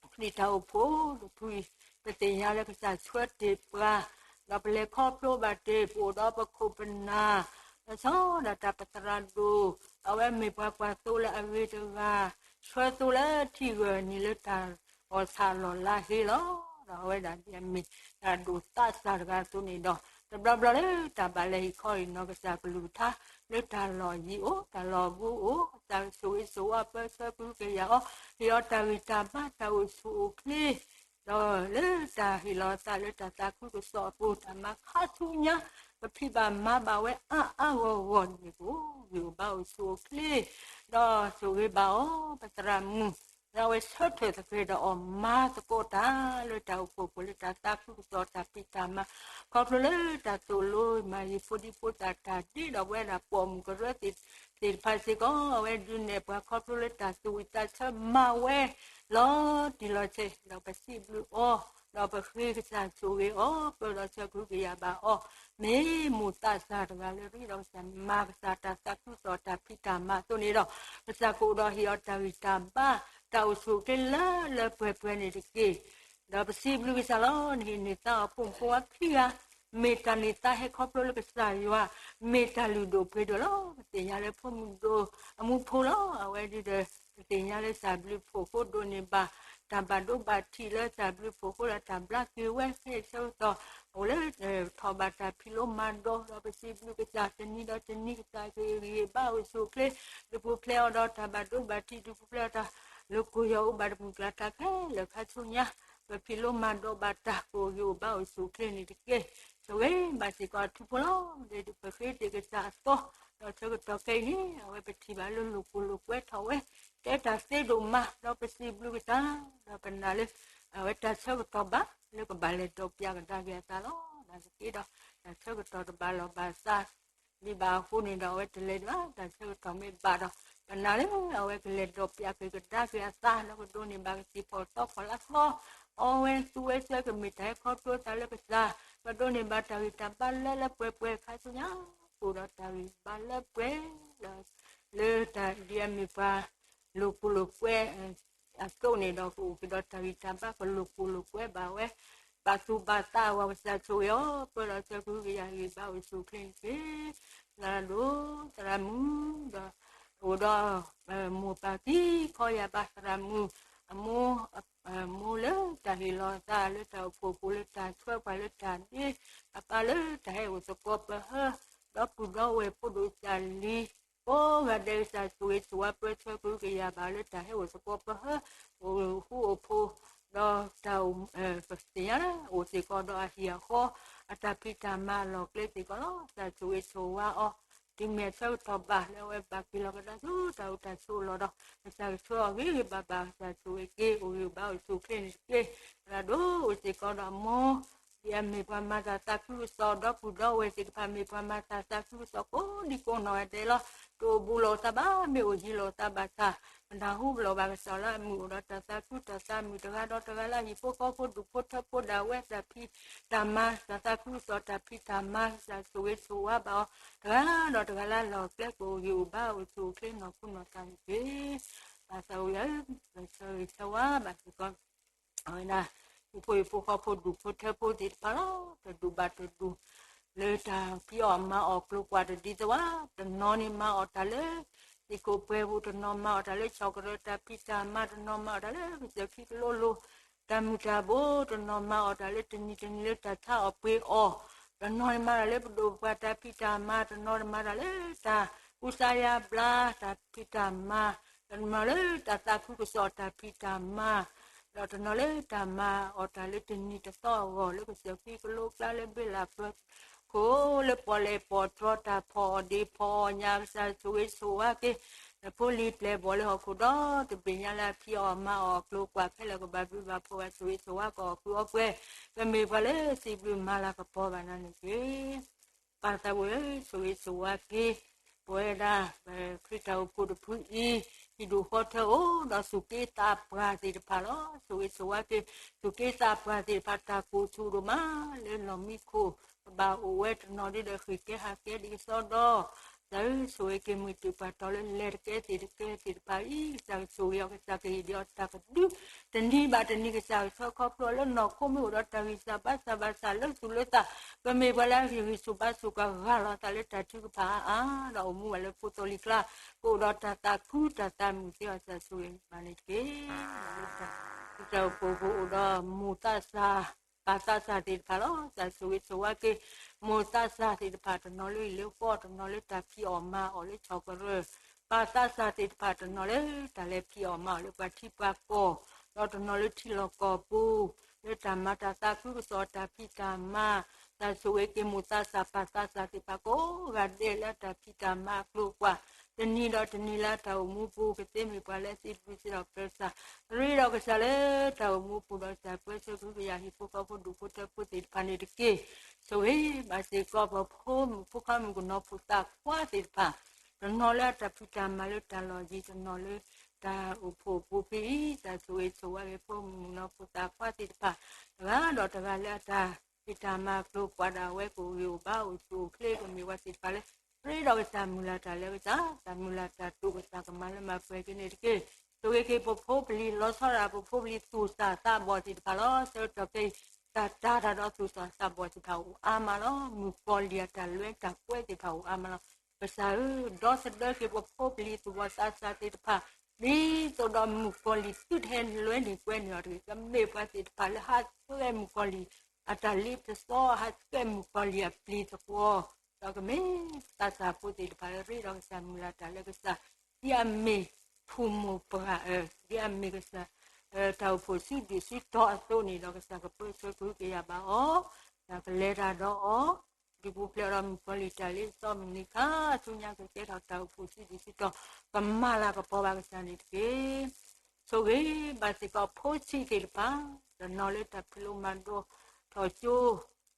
အိၣ်ဖှိၣ်တဖုအံၤ, ပသ့ၣ်ညါလၢကစၢ်ဆှၢတ့ၢ်ပှၤ, ဒီးပလဲၤခီဖျိဘၣ်တ့ၢ် ပအိၣ်ဒီးပခိၣ်ပနၢ်, ဒီးဆီဒၣ်တၢ်ပသရၣ်ဒိၣ်, အဝဲမ့ၢ်ပှၤကွၢ်သိလၢအဂ့ၤတဂၤ, ဆှၢသိလၢထံဂၢၢ်နံၤလၢတၢ်အီၣ်ဆၣ်အလီၢ်လါဟ့လီၤ. ဒီးအဝဲဒၣ်ဒ်အမ့ၢ်တၢ်ဒိၣ်သးစၢ်တဂၤအသိးန့ၣ်ဒီး, တဘျီဘျီလၢတၢ်ဘၣ်လဲၤဟ့ၣ်ခီအံၤနီၢ်ကစၢ်ကလုၢ်ကထါ, လၢတၢ်လီၢ်ယံၤအိၣ် တၢ်လီၢ်ဘူးအိၣ်, ကစၢ်ဆိၣ်ဂ့ၤဆိၣ်ဝါပၢဆှၢကဟုကယာ်အီၤ, ဟ့ၣ်အီၤတၢ်ဂံၢ်တၢ်ဘါတၢ်အိၣ်ဆူၣ်အိၣ်ချ့ ဒီးလၢတၢ်ဟ့ၣ်လီၤအသးလၢတၢ်သးခုကစီၣ်အပူၤ တၢ်မၤခါဆူညါ, ပဖံးဘၣ်မၤဘၣ်ဝဲအါအါဂီၢ်ဂီၢ်န့ၣ် ကအိၣ်ဂံၢ်အိၣ်ဘါအိၣ်ဆူၣ်အိၣ်ချ့, ဒီးဆိၣ်ဂ့ၤဘၣ်အီၤ ပသရၣ်မုၣ်, ဒီးအဝဲဆၢထၢၣ်သကဲာ်ဒီးအီၤမၤသကိးတၢ်လၢတၢ်အိၣ်ဖှိၣ်ဖိလၢတၢ်သးခုကစီၣ်တၢ်ဖံးတၢ်မၤ, ခီဖျိလၢတၢ်သိၣ်လိမၤယံၤဖိဒံဖိသၣ်တၢ်ဒ့ဒီးပဝဲဒၣ်ပိာ်မုၣ်ကရၢသ့ၣ်တဖၣ်စ့ၢ်ကီး, အဝဲဒုးနဲၣ်ပှၤခီဖျိလၢတၢ်သူၣ်ဝံၣ်သးဆၢမၤဝဲ လီၤတံၢ်လီၤဆဲး, ဒီးပစံးဘျုးအီၤ, ဒီးပဃ့ကစၢ်ဆိၣ်ဂ့ၤအီၤ ပၢဒီးဆၢကဟုကယာ်ဘၣ်အီၤ, မ့ၢ်မိၢ်သးစၢ်တဂၤလၢရ့ဒီးကစၢ်မၤကစၢ်တၢ်သးခုကစီၣ်တၢ်ဖံးတၢ်မၤအသိးန့ၣ်ဒီး, ကစၢ်ကအိၣ်ဒီးဟ့ၣ်အီၤတၢ်ဂံၢ်တၢ်ဘါ, တၢ်အိၣ်ဆူၣ်အိၣ်ချ့လၢလၢပှဲၤပှဲၤန့ၣ်တက့ၢ်. ဒီးပစံးဘျုးကစၢ်လီၤ, နဟ့ၣ်န့ၢ်သါအီၤဖိမုၣ်ဖိခွါခံဂၤ, မ့ၢ်တၢ်န့ၢ်သါဟဲခီဖျိလၢကစၢ်ယွၤ, မ့ၢ်တၢ်လုၢ်ဒိၣ်ပှ့ၤဒိၣ်လီၤ. ပသ့ၣ်ညါလၢဖိမုၣ်ဒိၣ်အမူဖိလီၤ. အဝဲဒုးဒီး ပသ့ၣ်ညါလၢတၢ်ဘျုးဖှိၣ်အဃိဒိးန့ၢ်ဘၣ် တၢ်ဘၣ်ဒိဘၣ်ထံးလၢတၢ်ဘျုးဖှိၣ်အဃိဒီးတၢ်ဘျါက့ၤဝဲ ဖဲအဆၢကတီၢ် အိၣ်လၢ ထီၣ်ဘၣ်တၢ်ဖံးလိမၤဒိး ဒီးပစံးဘျုးကစၢ်တနံၤဒီးတနံၤ ကစၢ်ကဂံၢ်ဘါအိၣ်ဆူၣ်အိၣ်ချ့, ဒုးပူၤဖျဲးအီၤဒီးတၢ်ဘၣ်ဒိဘၣ်ထံး ဒုးပူၤဖျဲးအီၤတၢ် လၢကိၢ်ယီၤအိၣ်ဘၣ်တမုၢ်ကျါတၢ်ခဲလၢာ်ခါဆူညါ, ပဖံးလိမၤဒိးဘၣ်တၢ်ကအိၣ်ဂံၢ်အိၣ်ဘါအိၣ်ဆူၣ်အိၣ်ချ့န့ၣ်တက့ၢ်. ဆိၣ်ဂ့ၤဘၣ်စ့ၢ်ကီးအထူဖိလီၤ. ဒ်ပဃ့တ့ၢ်ကစၢ်အသီ, ဒီးဆၢကတီၢ်ခဲအံၤန့ၣ် အဝဲပထံၣ်ဘၣ်လၢလိာ်ပူၤလိာ်ပှဲၤထီၣ်ဝဲ, တဲတၢ်သ့ဒိၣ်မး ဒီးပစံးဘျုးကစၢ်, ဒီးပနာ်လၢ အဝဲတၢ်ဆၢကတီၢ်ဘၣ် လၢကဘၣ်လဲၤဒိးပျးကဒါက့ၤအသးလီၤ. နာ်သက့ဒီး တၢ်ဆၢကတီၢ်တဘၣ်လီၢ်ဘၣ်စး ဒ်ဘၣ်အဃိန့ၣ်ဒီး အဝဲတလဲၤဒံးဘၣ်. တၢ်ဆၢကတီၢ်မ့ၢ်ဘၣ်ဒီး ပနာ်လၢအဝဲကလဲၤဒိးပျးက့ၤကဒါက့ၤအသး ဒီးကဒိးန့ၢ်ဘၣ်ကသံၣ်ဖီၣ်သီဖီၣ်လၢအသီ, အီဝဲသူဝဲဆၢကမ့ၢ်တၢ်ဟဲခီဖျိသးလၢကစၢ်, ကဒိးန့ၢ်ဘၣ်တၢ်ဂံၢ်တၢ်ဘါလၢလၢပှဲၤပှဲၤ ခါဆူညါ ကအိၣ်ဒီးတၢ်ဂံၢ်ဘါလၢပှဲၤ လၢတၢ်ဒ်အမ့ၢ်ပှၤ လိာ်ပူၤလိာ်ပှဲၤ အသိးန့ၣ်ဒီး ကအိၣ်က့ၤဒီးတၢ်ဂံၢ်တၢ်ဘါ ကလိာ်ပူၤလိာ်ပှဲၤဘၣ်ဝဲ, ဘၣ်သူၣ်ဘၣ်သးအဂီၢ် ကစၢ်ဆိၣ်ဂ့ၤအီၤ ပၢဒီးဆၢကဟုကယာ်ဂံၢ်ဘါအိၣ်ဆူၣ်အိၣ်ချ့န့ၣ်တက့ၢ်. သရၣ်ဒိၣ် သရၣ်မုၣ်ဒီး အိၣ်ဒီး မိၢ်ပၢ်သံခီယၢ်ဘါ သရၣ်မုၣ် အမိၢ် မိၢ်လၢတၢ်ဟ့ၣ်လီၤအသးလၢတၢ်အိၣ်ဖှိၣ်ပူၤ လၢတၢ်ဆှၢပှၤလၢတၢ်ဒ့, အပၢ်လၢတၢ်ဟဲအိၣ်သကိးပဟၢ ဒီပုၢ်ဒီဝဲၢ်ဖိဒိၣ်စၢ်လံၤ ကိးဂၤဒဲး ကစၢ်ဆိၣ်ဂ့ၤဆိၣ်ဝါ ပၢဆှၢကဟုကယာ်ဘၣ်လၢတၢ်ဟဲအိၣ်သကိးပဟၢ အိၣ်ဃူအိၣ်ဖိး ဒီးတၢ်အိၣ် ပသ့ၣ်ညါလၢ အိၣ်စ့ၢ်ကီးဒီးအဟံၣ်အဃီ အတၢ်ဖံးတၢ်မၤအလီၢ်ကျဲစ့ၢ်ကီးလီၤ. ကစၢ်ဆိၣ်ဂ့ၤဆိၣ်ဝါအီၤ တုၤမ့ၢ်အဆၢကတီၢ်ဘၣ်လၢအဝဲဘၣ်က့ၤလီၤကဒါဆူတၢ်အိၣ်တၢ်ဆိးအလီၢ်ဒီး ကစၢ်ကဆှၢအီၤဂ့ၤဂ့ၤဘၣ်ဘၣ် ကစၢ်ဆိၣ်ဂ့ၤက့ၤ အိၣ်ဂံၢ်အိၣ်ဘါအိၣ်ဆူၣ်အိၣ်ချ့န့ၣ်တက့ၢ်. သရၣ်ဒိၣ်အိၣ်စ့ၢ်ကီးဒီးအမိၢ် ဒ်အမ့ၢ်ပှၤမၤတၢ်သးခုကစီၣ် ဒီပုၢ်ဒီဝဲၢ်သ့ၣ်တဖၣ် မ့ၢ်ပှၤမၤတၢ်သးခုကစီၣ်ကိးဒံကိးနီၢ်ဂၤဒဲးလီၤ. တအိၣ်ဘူးလိာ်သးဘၣ် မ့ၢ်အိၣ်ယံၤလိာ်သးဘၣ်ဆၣ် ပနၢ်ဟူလိာ်ဘၣ်ကစီၣ်လၢအမုာ်အိၣ်ဒီးတၢ်သးခုတၢ်သးမုာ်တဂၤဒီးတဂၤလၢအဟံၣ်ဖိဃီဖိ ဒူၣ်ဖိထၢဖိဒၣ်ဝဲ တၢ်ဖံးတၢ်မၤ တၢ်သးခုကစီၣ်တၢ်ဖံးတၢ်မၤ ကစၢ်ဆိၣ်ဂ့ၤဆိၣ်ဝါဘၣ်အီၤ တဂၤဒီးတဂၤလၢအလီၢ်ကျဲ ကအိၣ်ဂံၢ်အိၣ်ဘါအိၣ်ဆူၣ်အိၣ်ချ့နီၢ်ခိနီၢ်သးန့ၣ်တက့ၢ်. ပၢ်သးဝံၣ်ဧၢ, ပဆၢဂ့ၤဆၢဝါဘၣ်စ့ၢ်ကီး အဝဲဒၣ် ဟံၣ်ဖိဃီဖိ ဒူၣ်ဖိထၢဖိသ့ၣ်တဖၣ်လီၤ. တဒူၣ်ဘၣ်တဒူၣ် လၢတၢ်ဖံးအီၣ်မၤအီၣ်ကျိၤကွာ်တဒ်သိးဘၣ်. တနီၤန့ၣ်မၤအီၣ်တၢ်လၢ သ့ၣ်ခိၣ်ပှဲၤပူၤ, တနီၤမၤအီၣ်တၢ်လၢ ဆီၣ်ကရၢၢ်တၢ်ဖံးတၢ်မၤ, တနီၤမၤအီၣ်တၢ်လၢ ကစၢၢ်ခံကလိလိၤ တၢ်မုၢ်တၢ်ဘိ, တနီၤမၤအီၣ်တၢ်လၢတနံၤတနံၤလၢတၢ်ဆါအီၣ်ပှ့ၤအီၣ်, တနီၤန့ၣ်မၤတၢ်လၢပဒိၣ်ပပှၢ်တၢ်ဖံးတၢ်မၤ, တနီၤန့ၣ်မၤတၢ်လၢတၢ်ကူစါယါဘျါတၢ်ဖံးတၢ်မၤ, တနီၤလၢတၢ်သးခုကစီၣ်တၢ်ဖံးတၢ်မၤ, ဒီးတနီၤလၢတၢ်မၤအီၣ်တၢ်လၢတနံၤတသီအဂီၢ် လၢကစၢၢ်ခံကလိကျါ လၢဘ့လးပၢၤခိၣ် လၢပီၣ်လဲၣ်ပီၣ်တြီတၢ်ဖီၣ်အီၣ်ဒ့ဖီၣ်အီၣ်ညၣ် ကစၢ်ဆိၣ်ဂ့ၤဆိၣ်ဝါက့ၤ နဖိလံၤပျဲၢ်ဘီၣ်လၢဟီၣ်ခိၣ်ဒီတဘ့ၣ်ညါလၢအဖံးအီၣ်မၤအီၣ်အကျိၤကွာ်ခဲလၢာ် ကဘၣ်ဘျုးဘၣ်ဖှိၣ်ဘၣ် ဆိၣ်ဂ့ၤဆိၣ်ဝါကအီၣ်ဃုာ်အီပှဲၤ ကမ့ၢ်ပှၤလၢစံးဘျုးမၤလၤကပီၤဘၣ်နၤန့ၣ်တက့ၢ်. ပၢ်သးဝံၣ်ဧၢ, ဆိၣ်ဂ့ၤဆိၣ်ဝါက့ၤ ပဝဲဒၣ် ခရံာ်တၢ်အိၣ်ဖှိၣ်တဖုအံၤ ဟံၣ်ဒူၣ်ဃီထၢအိၣ်ဒီးသူၣ်က့သးပှၢ်သ့ၣ်တဖၣ်လီၤ. ဆိၣ်ဂ့ၤဆိၣ်ဝါက့ၤ သူၣ်က့သးပှၢ်သ့ၣ်တဖၣ် တၢ်ကိၢ်ဆူၣ်ဒိၣ်မးလၢလီၢ်မံခိၣ် ကဘၣ်အိၣ်ဝဲတနီၤဒ်ဒီးဃ့ၢ်ကဲဟးကဲဒ်ကစီဒီ ကစၢ်ဧၢ ဆိၣ်ဂ့ၤက့ၤမုၢ်တုၤပှၤတီၤလၢလဲၤတကဲသ့ၣ်တကဲသ့ၣ်တဖၣ်အံၤ ကစၢ်ကဆိၣ်ဂ့ၤအီၤ ကစၢ်ကဟ့ၣ်ဒံးအီၤတၢ်ကဒု တနံၤဘၣ်တနံၤ ကစၢ်ကဆှၢခီဖျိလၢနီၢ်ခိမ့ၢ်အိၣ်ဒီးတၢ်ဂံၢ်စၢ်ဘါစၢ်ဘၣ်ဆၣ်လၢသူၣ်လၢသး ကမ့ၢ်ပှၤလၢအဂံၢ်ဆူၣ်ဘါဆူၣ် ကဂၢ်လီၤသးလၢတၢ်ထုကဖၣ်အါအါ ဒီးအိၣ်မူဘၣ်လၢဖိသီလံၤကျါ ကအိၣ်ဒီးတၢ်သးခုတၢ်သးမုာ်သ့အီၤ ကစၢ်ဆိၣ်ဂ့ၤမၤန့ၣ်တက့ၢ်. လၢတၢ်အိၣ်ဖှိၣ်ပူၤအိၣ်ဒီးမိၢ်သးစၢ် ပၢ်သးစၢ်သ့ၣ်တဖၣ်လီၤ. ကစၢ်ဆိၣ်ဂ့ၤဆိၣ်ဝါက့ၤ မိၢ်သးစၢ်သ့ၣ်တဖၣ် တနီၤလၢဟံၣ်လၢဃီ တနီၤလၢတၢ်ဖံးအီၣ်မၤအီၣ်လၢဆီၣ်ကရၢၢ် ပၢ်သးစၢ်သ့ၣ်တဖၣ် တနီၤလၢတၢ်လဲၤဖံးအီၣ်မၤအီၣ်လၢပှၤထံပှၤကီၢ် ဒီးတနီၤလၢထံလီၢ်ကီၢ်ပူၤ လၢတၢ်မၤတၢ်သးခုကစီၣ် တၢ်ဖံးတၢ်မၤ ကစၢ်ဆိၣ်ဂ့ၤက့ၤမိၢ်သးစၢ်ပၢ်သးစၢ်သ့ၣ်တဖၣ်ကိးဂၤဒဲးလၢတၢ်ဖံးတၢ်မၤအကျိၤအကွာ် တနံၤဒီးတနံၤလၢတၢ်အိၣ်မူပူၤ ကသ့မ့ၢ်ပှၤလၢသ့တဘျုးသ့ဒီးပၢၤစၢ် ရ့ဒီးကစၢ်လၢတၢ်အိၣ်မူပူၤဒီး ကစၢ်ပၢဆှၢကဟုကယာ်ဟံၣ်ဖိဃီဖိဒူၣ်ဖိထၢဖိသ့ၣ်တဖၣ်န့ၣ်တက့ၢ်. ဆိၣ်ဂ့ၤဘၣ်စ့ၢ်ကီးပဖိမုၣ်ဖိခွါမုၣ်ကနီၤဖိသၣ်ခွါသ့ၣ်တဖၣ် တနီၤလၢအတၢ်ဖံးတၢ်မၤလၢတၢ်လီၢ်ယံၤ တနီၤလၢတၢ်အိၣ်ဖှိၣ်ပူၤဖဲအံၤ ကစၢ်ဆိၣ်ဂ့ၤဆိၣ်ဝါက့ၤဖိမုၣ်ကနီၤဖိသၣ်ခွါသ့ၣ်တဖၣ် တဂၤဒီးတဂၤလၢအတၢ်ဖံးတၢ်မၤအကျိၤကွာ်ဒၣ်ဝဲ ကအိၣ်ဂ့ၤအိၣ်ဘါအိၣ်ဆူၣ်အိၣ်ချ့ ကမ့ၢ်ဝဲသ့ၣ်တဖၣ်လၢ ရ့ဒီးကစၢ်မုၢ်လၢ်တၢ်လၢကစၢ် တၢ်မုၢ်လၢ်တၢ်တိာ် ကစၢ်ကမၤလၢမၤပှဲၤက့ၤန့ၣ်တက့ၢ်. ဆိၣ်ဂ့ၤက့ၤပဖိပလံၤ လီၤဆီဒၣ်ပဖိပလံၤသူၣ်စၢ်သးဘီၣ်သ့ၣ်တဖၣ်လီၤ. ဆၢကတီၢ်ခဲအံၤ တၢ်တာ်တၢ်ဒီးသူၣ်စၢ်သးဘီၣ်သ့ၣ်တဖၣ်အိၣ်အါမးလီၤ. မုၣ်ကီၤလံၢ်အတၢ်လွဲတၢ်ကွဲသ့ၣ်တဖၣ်အိၣ်အါမးလီၤ. ကစၢ်ဧၢ ဒီသဒၢက့ၤပဖိပလံၤသူၣ်ဘီၣ်သးစၢ်သ့ၣ်တဖၣ် ဒ်သိးဒီးမုၣ်ကီၤလံၢ်သုတဟဲလွဲန့ၢ်ကွဲန့ၢ်အီၤတဂ့ၤ. ကမ့ၢ်ပှၤသ့ၣ်တဖၣ်လၢဟးဆှဲးမုၣ်ကီၤလံၢ် အတၢ်လ့ပစီ ဟးဆှဲးမုၣ်ကီၤလံၢ်အပျံၤသကွီၤ ဒီးကမ့ၢ်သးစၢ်ဖိသ့ၣ်တဖၣ်လၢရ့ဒီးကစၢ်မုၢ်လၢ်တၢ်လၢကစၢ် ဒ်အမ့ၢ်ဖုမိၢ်ပှၢ်အၢ ဒ်အမ့ၢ်ကစၢ် တၢ်အိၣ်ဖှိၣ်စုဒုၣ်စုတီၤအသိးန့ၣ်ဒီး ကစၢ်ကပၢဆှၢကဟုကယာ်ဘၣ်အီၤ ကလဲၤတၢ်ဒီးအီၤ ဒုးပူၤဖျဲးဒီးမုၣ်ကီၤလံၢ်တၢ်လ့ပစီ မုၢ်နံၤခါဆူညါကကဲထီၣ်တၢ်အိၣ်ဖှိၣ်စုဒုၣ်စုတီၤ ကမၤလၤကပီၤဘၣ်ကစၢ်န့ၣ်တက့ၢ်. ဆိၣ်ဂ့ၤဘၣ်စ့ၢ်ကီးဖိဆံးသ့ၣ်တဖၣ် တနီၤလၢတၢ်ဖံးလိမၤဒိးထီၣ်ကၠိ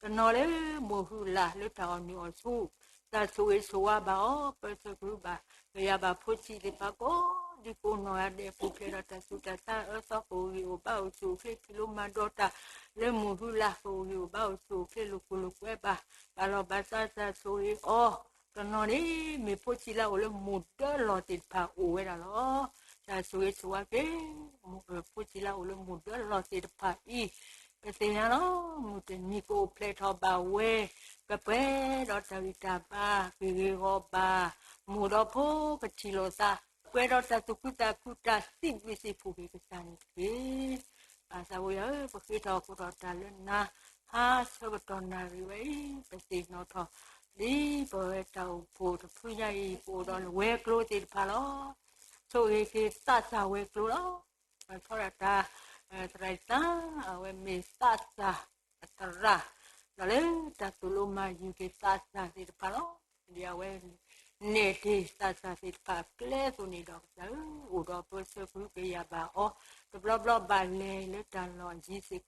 တနီၤလၢမိၢ်ဟုလၢ်လၢတၢ်အီၣ်နုၢ်အီၣ်ဆူၣ် ကစၢ်ဆိၣ်ဂ့ၤဆိၣ်ဝါဘၣ်အီၤ ပၢဆှၢကဟုဘၣ် ကယၤဘၣ်ဖိဆံးသ့ၣ်တဖၣ်ကိးဒံကိးနီၢ်ဂၤဒဲး ပူၤဖျဲးဒီးတၢ်ဆူးတၢ်ဆါအၢသီ ကအိၣ်ဂ့ၤအိၣ်ဘါအိၣ်ဆူၣ်အိၣ်ချ့ ဖံးလိမၤဒိးတၢ်လၢမိၢ်ဟုလၢ် ကအိၣ်ဂ့ၤအိၣ်ဘါအိၣ်ဆူၣ်အိၣ်ချ့ လိာ်ကွဲလိာ်ကွဲဘၣ် ဘၣ်လီၤဘၣ်စးစၢ်ဆိၣ်ဂ့ၤအီၤ တနီၤန့ၣ် မ့ၢ်ဖိဆံးလၢအအိၣ်လၢမိၢ်ဒၢလီၢ်သ့ၣ်တဖၣ်အိၣ်ဝဲဒၣ်လီၤ. တၢ်ဆိၣ်ဂ့ၤဆိၣ်ဝါက့ၤ ဖိဆံးလၢအအိၣ်လၢမိၢ်ဒၢလီၢ်သ့ၣ်တဖၣ်အံၤ ပသ့ၣ်ညါလီၤ မုၢ်တနံၤကအိၣ်ဖျဲၣ်ထီၣ်ဘၣ်ဝဲ ကပှဲၤဒီးတၢ်ဂံၢ်တၢ်ဘါ က့ၤဂ့ၤဂီၤဘၣ် မိၢ်ဒီးဖိကထံၣ်လိာ်သး ပှဲၤဒီးတၢ်သူၣ်ခုသးခု တၢ်စံးဘျုးစံးဖှိၣ်က့ၤကစၢ်န့ၣ်တက့ၢ်. ပၢ်သးဝံယၤဧၢ ပဃ့ထီၣ်ဃီထီၣ်တၢ်လၢနၤ ဟါဆၢကတီၢ်နၣ်ရံၣ်ဝဲအံၤ ပသ့ၣ်နီၣ်ထီၣ် ဒ်ပဝဲတၢ်အိၣ်ဖှိၣ်တဖုညါအံၤ ပအိၣ်ဒီးဝဲၤကျိၤသ့ၣ်တဖၣ်လီၤ. ဆိၣ်ဂ့ၤက့ၤသးစၢ်ဝဲၤကျိၤလီၤ. ပထီဒၣ်တၢ် သရၣ်သၣ် အဝဲမ့ၢ်သးစၢ်အသရၣ် ဒီးလၢတၢ်သိၣ်လိမၤယုၤက့ၤသးစၢ်သ့ၣ်တဖၣ်လီၤ. ဒ်အဝဲ နဲၣ်တ့ၢ်သးစၢ်သ့ၣ်တဖၣ်အကျဲအသိးန့ၣ်ဒီး ကစၢ်ဧၢ အိၣ်ဒီးပၢဆှၢကဟုကယာ်ဘၣ်အီၤ တဘျီဘျီဘၣ်လဲၤလၢတၢ်လီၢ်အယံၤစ့ၢ်ကီး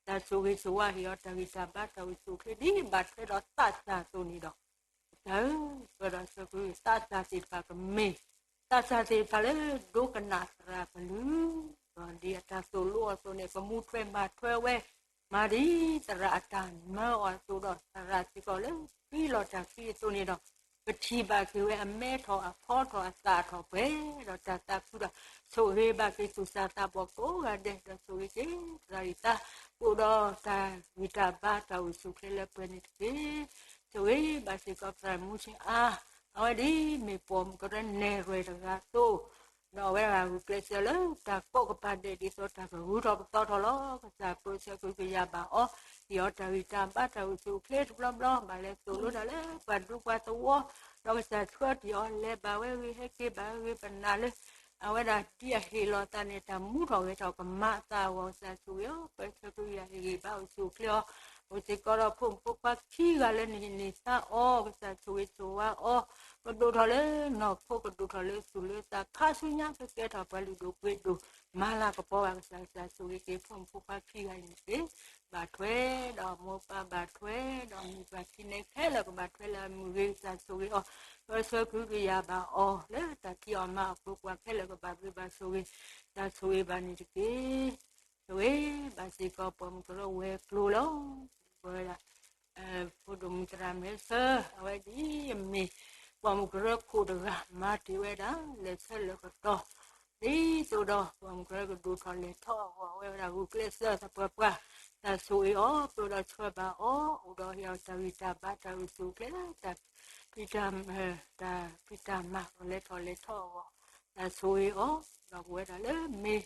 တၢ်ဆိၣ်ဂ့ၤဆိၣ်ဝါဟ့ၣ်အီၤ တၢ်ဂံၢ်တၢ်ဘါတၢ်အိၣ်ဆူၣ်အိၣ်ချ့ ဒ်ဘၣ်ထွဲဒီးသးစၢ်အသိးန့ၣ်ဒီး ကစၢ်ဧၢ ပၢဒီးဆှၢကဟု သးစၢ်သ့ၣ်တဖၣ်ကမ့ၢ် သးစၢ်သ့ၣ်တဖၣ်လၢဒိကနၣ်သရၣ်ကလုၢ် ဒီးဒ်အတၢ်သိၣ်လိအီၤအသိးန့ၣ် ကမူထွဲမၤထွဲဝဲ မၤဒ်သရၣ်အတၢ်မၢအီၤအသိးဒီး သရၣ်စ့ၢ်ကီးလၢဃံလီၤတၢ်ဃံအသိးန့ၣ်ဒီး ပထံၣ်ဘၣ်က့ၤဝဲအမဲထီၣ်အဖီထီၣ်အသၣ်ထီၣ်ပှဲၤ ဒီးတၢ်သးခုဒီး ဆိၣ်ဂ့ၤဘၣ်က့ၤသူၣ်စၢ်သးဘီၣ်ကိးဂၤဒဲး ဒီးဆိၣ်ဂ့ၤက့ၤသရၣ်အံၤသး ကအိၣ်ဒီးတၢ်ဂံၢ်တၢ်ဘါတၢ်အိၣ်ဆူၣ်အိၣ်ချ့လၢပှဲၤန့ၣ်တက့ၢ်. ဆိၣ်ဂ့ၤဘၣ်စ့ၢ်ကီးသရၣ်မူဆ့အါ အဝဲဒ်မ့ၢ်ပိာ်မုၣ်ကရၢနဲၣ်ရွဲၣ်တဂၤအသိး ဒီးအဝဲဒၣ်ဂုာ်ကျဲးစၢးလၢတၢ်ကိးကပၤဒဲးဒ်သိးတၢ်ကဂုၤထီၣ်ပသီထီၣ်လီၤ. ကစၢ်ပၢဆှၢကဟုကယာ်ဘၣ်အီၤ ဟ့ၣ်အီၤတၢ်ဂံၢ်တၢ်ဘါတၢ်အိၣ်ဆူၣ်အိၣ်ချ့တဘျီဘျီ ဘၣ်လဲၤသိၣ်လိတၢ်လၢပှၤဒူပှၤသဝီ ဒီးကစၢ်ဆှၢတ့ၢ်အီၤ လဲၤဘၣ်ဝဲဂ့ၤဟဲက့ၤဘၣ်ဂ့ၤပနာ်လၢ အဝဲဒၣ်ဒ်အဟ့ၣ်လီၤသးန့ၣ် တၢ်မူထီၣ်ဂဲၤထီၣ်ကမၤအသးအဂီၢ် ကစၢ်ဆိၣ်ဂ့ၤအီၤ ပၢဆှၢကဟုကယာ်ဟ့ၣ်ဂံၢ်ဘါအိၣ်ဆူၣ်အိၣ်ချ့အီၤ အိၣ်စ့ၢ်ကီးဒီးဖိမုၣ်ဖိခွါခံဂၤလၢနဟံၣ်န့ၢ်သါအီၤ ကစၢ်ဆိၣ်ဂ့ၤဆိၣ်ဝါအီၤ ကဒိၣ်ထီၣ်လၢနီၢ်ခိ ကဒိၣ်ထီၣ်လၢသူၣ်လၢသး ခါဆူညါကကဲထီၣ်ပှၤလုၢ်ဒိၣ်ပှ့ၤဒိၣ် မၤလၤကပီၤဘၣ်ကစၢ် ကစၢ်ဆိၣ်ဂ့ၤက့ၤဖိမုၣ်ဖိခွါခံဂၤအံၤန့ၣ်တက့ၢ်. ဘၣ်ထွဲဒီးမိၢ်ပၢ် ဘၣ်ထွဲဒီးမုၢ်ပၢ်ခံန့ၣ် ခဲလၢာ်ကဘၣ်ထွဲလၢအမုၢ်ဂ့ၤ ကစၢ်ဆိၣ်ဂ့ၤအီၤ ပၢဆှၢကဟုကယာ်ဘၣ်အီၤ လၢတၢ်ဖံးအီၣ်မၤအီၣ်ကျိၤ ပှၤခဲလၢာ်ကဘၣ်ဘျုးဘၣ်ဆိၣ်ဂ့ၤ, တၢ်ဆိၣ်ဂ့ၤဘၣ်န့ၣ်တက့ၢ်. ဆိၣ်ဂ့ၤဘၣ်စ့ၢ်ကီးပှၤမုၢ်ကရၢဝဲၤကျိၤလီၤ. ပဝဲဒၣ် ဖိဒိၣ်မုၣ်သရၣ်မုၣ်စၢၤ အဝဲဒ်အမ့ၢ် ပှၤမုၢ်ကရၢခိၣ်တဂၤ မၤတ့ၢ်ဝဲဒၣ် လဲၤဆၢလၢကတီၢ် ဒ်သိးဒီး ပှၤမုၢ်ကရၢကဒိၣ်ထီၣ်လဲၤထီၣ်အဂီၢ် အဝဲဒၣ်ဂုာ်ကျဲးစၢးသပှၢ်ပှၢ်, တၢ်ဆိၣ်ဂ့ၤအီၤ ပၢဒီးဆှၢဘၣ်အီၤ အိၣ်ဒီးဟ့ၣ်အီၤတၢ်ဂံၢ်တၢ်ဘါ တၢ်ဂုာ်ကျဲးစၢး တၢ်ဖံးတၢ် တၢ်ဖံးတၢ်မၤ လဲၤထီၣ်လဲၤထီၣ်အဂီၢ် တၢ်ဆိၣ်ဂ့ၤအီၤ, ဒီးပဝဲဒၣ်လၢမ့ၢ်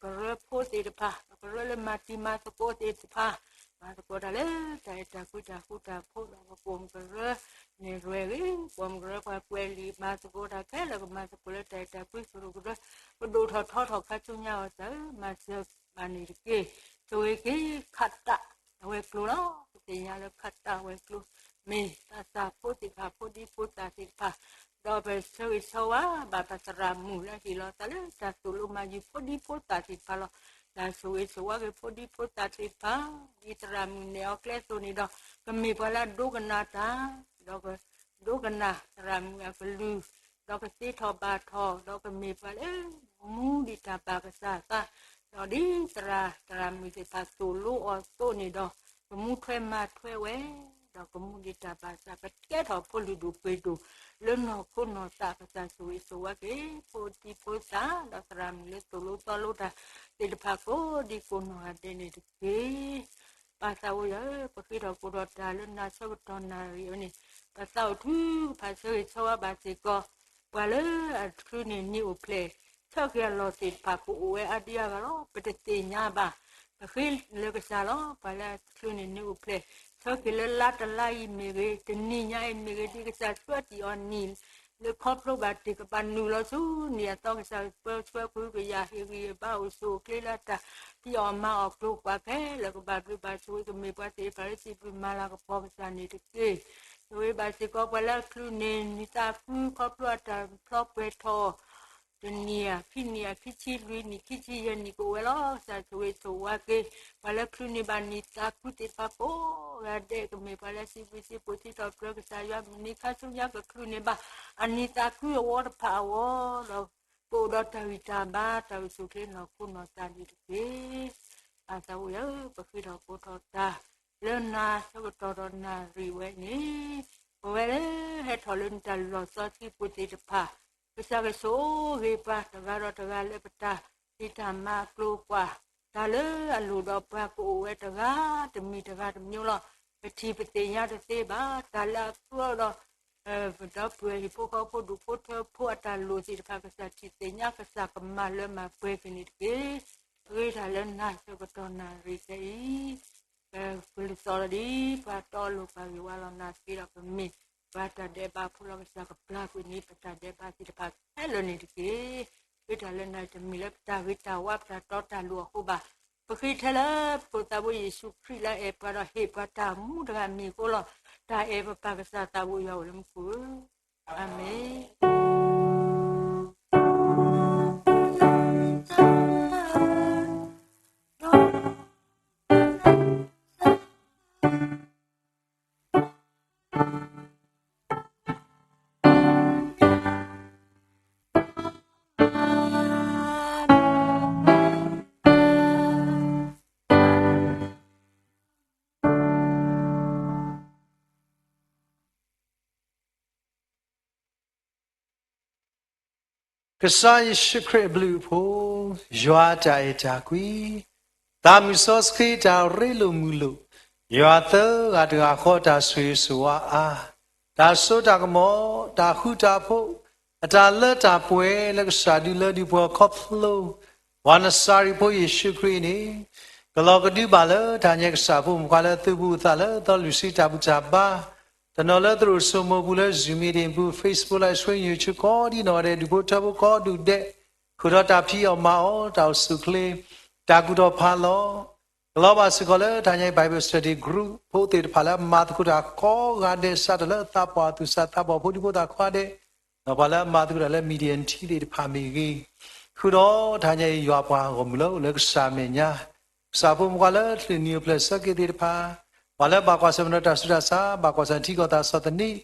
ကရၢဖိသ့ၣ်တဖၣ်, ကရၢလၢမၤတံၤမၤသကိးသ့ၣ်တဖၣ်, မၤသကိးတၢ်လၢတၢ်အဲၣ်တၢ်ကွံတၢ်ဃူတၢ်ဖိး ဒီးပပိာ်မုၣ်ကရၢန့ၣ်ရဲၣ်ဂ့ၤ, ပိာ်မုၣ်ကရၢပှၤကွဲးလံာ် မၤသကိးတၢ်ခဲလၢာ် ကမၤသကိးလၢတၢ်အဲၣ်တၢ်ကွံ ကရူၢ်ကရၢ ကဒိၣ်ထီၣ်ထီထီၣ်ခါဆူညါအီၤ တၢ်မၤစၢၤဘၣ်န့ၣ်တက့ၢ်. ဆိၣ်ဂ့ၤက့ၤခးတၢ်အဝဲၤကျိၤလီၤ. ပသ့ၣ်ညါလၢခးတၢ်အဝဲၤကျိၤ မ့ၢ်သးစၢ်ဖိသ့ၣ်တဖၣ် ဖိဒံဖိသၣ်သ့ၣ်တဖၣ်, ဒီးပဆၢဂ့ၤဆၢဝါဘၣ်ပသရၣ်မုၣ်လၢဟ့ၣ်လီၤသးလၢတၢ်သိၣ်လိမၤယုၤ ဖိဒံဖိသၣ်သ့ၣ်တဖၣ်လီၤ. တၢ်ဆိၣ်ဂ့ၤဆိၣ်ဝါက့ၤ ဖိဒံဖိသၣ်သ့ၣ်တဖၣ်, ဒ်သရၣ်မုၣ်နဲၣ်အီၤကျဲအသိးန့ၣ်ဒီး ကမ့ၢ်ပှၤလၢအဒိကနၣ်တၢ်, ဒီးကဒိကနၣ်သရၣ်မုၣ်အကလုၢ်, ဒီးကသ့ထီၣ်ဘၣ်ထီၣ်, ဒီးကမ့ၢ်ပှၤလၢ မူဒံးတၢ်ဘၣ်ကစၢ်သး, ဒီးဒ်သရၣ်သရၣ်မုၣ်သ့ၣ်တဖၣ်သိၣ်လိအီၤအသိးန့ၣ်ဒီး ကမူထွဲမၤထွဲဝဲ, ဒီးကမူဒံးတၢ်ဘၣ်ကစၢ် ကကဲထီၣ်ဖိလုၢ်ဒိၣ်ပှ့ၤဒိၣ် လၢနီၢ်ခိနီၢ်သး ကစၢ်ဆိၣ်ဂ့ၤဆိၣ်ဝါက့ၤ ဖိဒံဖိသၣ် ဒီးသရၣ်မုၣ်လၢသိၣ်လိသီလိတၢ်သ့ၣ်တဖၣ် ကိးဒံကိးနီၢ်ဂၤဒဲးန့ၣ်တက့ၢ်. ပၢ်သးဝံယွၤဧၢ, ပဃ့ထီၣ်ကိးထီၣ်တၢ်လၢနၤဆၢကတီၢ်နၣ်ရံၣ်အံၤန့ၣ် ပသးအိၣ်ထုကဖၣ်ဆၢဂ့ၤဆၢဝါဘၣ်စ့ၢ်ကီး ပှၤလၢအချုးန့ၢ်နံၤအိၣ်ဖျဲၣ် ဆၢက့ၤအလီၢ်သ့ၣ်တဖၣ် ကအိၣ်ဝဲအါဒံအါဂၤလီၤ. ပတသ့ၣ်ညါဘၣ်. ပဃ့လၢကစၢ်လီၤ. ပှၤလၢအချုးန့ၢ်နံၤအိၣ်ဖျဲၣ် ဆၢက့ၤလၢလါတလါအံၤမ့ၢ်ဂ့ၤ, တနံၤညါအံၤမ့ၢ်ဂ့ၤ, ဒ်ကစၢ်ဆှၢတံၢ်အီၤနံၤ လၢခီဖျိဘၣ်တ့ၢ်ကဘၣ်နုာ်လီၤဆူနံၤအသီ ကစၢ်ပၢဆှၢကဟုကယာ် ဟ့ၣ်ဂံၢ်ဟ့ၣ်ဘါ အိၣ်ဆူၣ်အိၣ်ချ့လၢတၢ်ဖံးအီၣ်မၤအီၣ်ကျိၤ ပှၤခဲလၢာ်ကဘၣ်ဘျုးဘၣ်ဆိၣ်ဂ့ၤ ကမ့ၢ်ပှၤသ့ၣ်တဖၣ်လၢစံးဘျုးမၤလၤကပီၤ ကစၢ်န့ၣ်တက့ၢ်. ဆိၣ်ဂ့ၤဘၣ်စ့ၢ်ကီး ပှၤလၢအချုးန့ၢ်နံၤသးခု ခီဖျိအတၢ်ဖျီပှဲၤထီၣ် တနံၤဧါ ခံနံၤဧါ ခံဆံလွံၢ်နံၣ် ခံဆံယဲၢ်နံၣ် ကအိၣ်ဝဲလီၤ. ကစၢ်ဆိၣ်ဂ့ၤဆိၣ်ဝါက့ၤ ပှၤလၢချုးန့ၢ်ဘၣ်နံၤသးခုသ့ၣ်တဖၣ်ကိးဂၤဒဲး ကမ့ၢ်ပှၤလၢစံးဘျုးစံးဖှိၣ် စံးထီၣ်ပတြၢၤကစၢ်ယွၤ မုၢ်နံၤခါဆူညါ ကချုးန့ၢ်ဘၣ်အနံၤသးခုအဝီတဖၣ်အဂီၢ်ဒီး ကအိၣ်ဒီးတၢ်ဂံၢ်တၢ်ဘါ တၢ်အိၣ်ဆူၣ်အိၣ်ချ့နီၢ်ခိနီၢ်သးဒ်တက့ၢ်. ပၢ်သးဝံယွၤဧၢ, ပဃ့ထီၣ်ကိးထီၣ်တၢ် လၢနၤဆၢကတီၢ်ဒီးနၣ်ရံၣ်ဝဲန့ၣ် ပဝဲလၢဟဲထီၣ်လၢနတၢ်လုၢ်လီၢ်စီဆှံပူၤသ့ၣ်တဖၣ် ကစၢ်ကဆိၣ်ဂ့ၤပှၤတဂၤဒီးတဂၤလၢပတၢ်ဖံးတၢ်မၤအကျိၤပှၤ တၢ်လၢအလိၣ်ဒီးပှၤကအိၣ်ဝဲတဂၤတမံၤတဂၤတမျိုးလီၤ. ပထံၣ်ပသ့ၣ်ညါတသ့ဘၣ် တၢ်လၢအကြၢးဒီး ဒီပုၢ်ဝဲၢ်ဟံၣ်ဖိဃီဖိဒူၣ်ဖိထၢဖိအတၢ်လိၣ်သ့ၣ်တဖၣ် ကစၢ်ထံၣ်သ့ၣ်ညါ ကစၢ်ကမၤလၢမၤပှဲၤက့ၤန့ၣ်တက့ၢ်. ပဃ့တၢ်လၢနၤဆၢကတီၢ်နၣ်ရံၣ်ခဲအံၤ ပကလုၢ်သီၣ်လီၤဒ် ပှၤတီလိၤပှၤဂ့ၤဝါလီၤနၤသ့ဒီး ပမ့ၢ်ပှၤတၢ်ဒဲးဘးဖိလီၤ. ကစၢ်ကပျၢ်ကွံာ်န့ၢ် ပတၢ်ဒဲးဘးသ့ၣ်တဖၣ်ခဲလၢာ်န့ၣ်တက့ၢ်. ပဃ့တၢ်လၢနၤတမ့ၢ်လၢပတၢ်ဂ့ၤတၢ်ဝါ ပတၢ်တီတၢ်လိၤအဃိဘၣ်. ပဃ့ထဲလၢပဖိသးဘိယ့ၣ်ၡူးခရံာ်လၢအအဲၣ်ပှၤဒီးဟ့ၣ်ပှၤတၢ်မူတဂၤအမံၤအဃိလီၤ. တၢ်အဲၣ်ပပၢ်ကစၢ်သးဘိယွၤအိၣ်လၢမူခိၣ်ဧၢ, အၤမ့ၣ်. ကစၢ်ယ့ၣ်ၡူးခရံာ်အဘျုးအဖှိၣ်, ယွၤအတၢ်အဲၣ်တၢ်ကွံ, သးမုၢ်စီဆှံတၢ်ရ့လိာ်မုာ်လိာ်, ယွၤသၢဂၤတဂၤဃီတၢ်ဆိၣ်ဂ့ၤဆိၣ်ဝါအါ, တၢ်စိတၢ်ကမီၤ, တၢ်ဃူတၢ်ဖိး, အတၢ်လၢတၢ်ပှဲၤလၢကစၢ်ဒုလၢဒုးပှၤခီဖျိ ပှၤနစၤရ့းဖိယ့ၣ်ၡူးခရံာ်န့ၣ်, ကလီၤကဒုဘၣ်လၢတၢ်ညါကစၢ်ဖိမုၣ်ခွါလၢသုးဘူးအသးလၢသီလွံၢ်ဆံတၢ်ဘူၣ်တၢ်ဘါ, တနီၤလၢသရိာ်စိမိၤပူၤလၢ Zoom meeting ပူၤ Facebook Live Stream YouTube ကိးဒံနီၢ်ဂၤဒဲး ဒူၣ်ဖိထၢဖိကိးဒူၣ်ဒဲး, ဃုာ်ဒီးတၢ်ဖံးအီၣ်မၤအီၣ် တၢ်အိၣ်ဆူၣ်အိၣ်ချ့, တၢ်ကူၣ်ထီၣ်ဖးလီၤ ကလီၤဘၣ်စ့ၢ်ကီးလၢတၢ်ညါအံၤ Bible Study Group ဖိသ့ၣ်တဖၣ်လၢအမၤသကိးတၢ်ကိးဂၤဒဲး စးထီၣ်လၢသးပှၢ်သူၣ်စၢ်သးဘီၣ်ဖိဒံဖိသၣ်ခွါဒဲး, ဒီးပှၤလၢအမၤသကိးတၢ်လၢ Media Team သ့ၣ်တဖၣ်မ့ၢ်ဂ့ၤ, ဃုာ်ဒီးတၢ်ညါအံၤ ယွၤပှၤဂီၢ်မုၢ်လၢအိၣ်လၢကစၢ်အမဲာ်ညါ, ကစၢ်ဖိမုၣ်ခွါလၢချုးနံၤအိၣ်ဖျဲၣ်ဆၢက့ၤသ့ၣ်တဖၣ်, ပှၤလၢဘၣ်ကွၢ်ဆၢၣ်မဲာ်ဒီးတၢ်ဆူးတၢ်ဆါ, ဘၣ်ကွၢ်ဆၢၣ်ထံကီၢ်သးစီၤသနံး,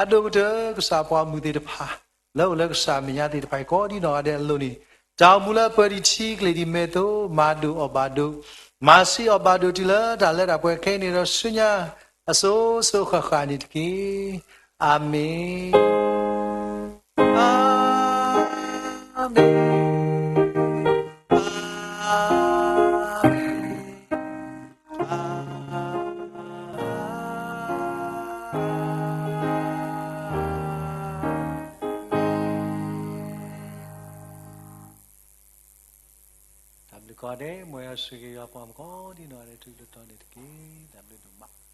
အဒိၣ်ကတၢၢ်ကစၢ်ပှၤမုၢ်သ့ၣ်တဖၣ် လၢအိၣ်လၢကစၢ်မဲာ်ညါသ့ၣ်တဖၣ်အံၤ ကိးဒံနီၢ်ဂၤဒဲးအလိၤန့ၣ်, တၢ်အိၣ်မူလၢပၢၤတံၢ်ထံကလ့ၢ်ဒ်မဲာ်သိး မၤဒိၣ်အီၣ်ဘၣ်ဒိ, မၤဆံးအီၣ်ဘၣ်ဒိၣ်တုၤလၢတၢ်လၢတၢ်ပှဲၤခဲအံၤန့ၣ်ဒီးဆူညါ အစိၤစိၤဃၣ်ဃၣ်န့ၣ်တက့ၢ်. အၤမ့ၣ်, အၤမ့ၣ်, အၤမ့ၣ်. တၢ်ဘျုးကိးဂၤဒဲး မ်ယွၤဆိၣ်ဂ့ၤယွၤပှၤမုၣ်ကိးဒံနီၢ်ဂၤဒဲး ထူးထူးတီၤတီၤန့ၣ်တက့ၢ်. တၢ်ဘျုးဒိၣ်မး.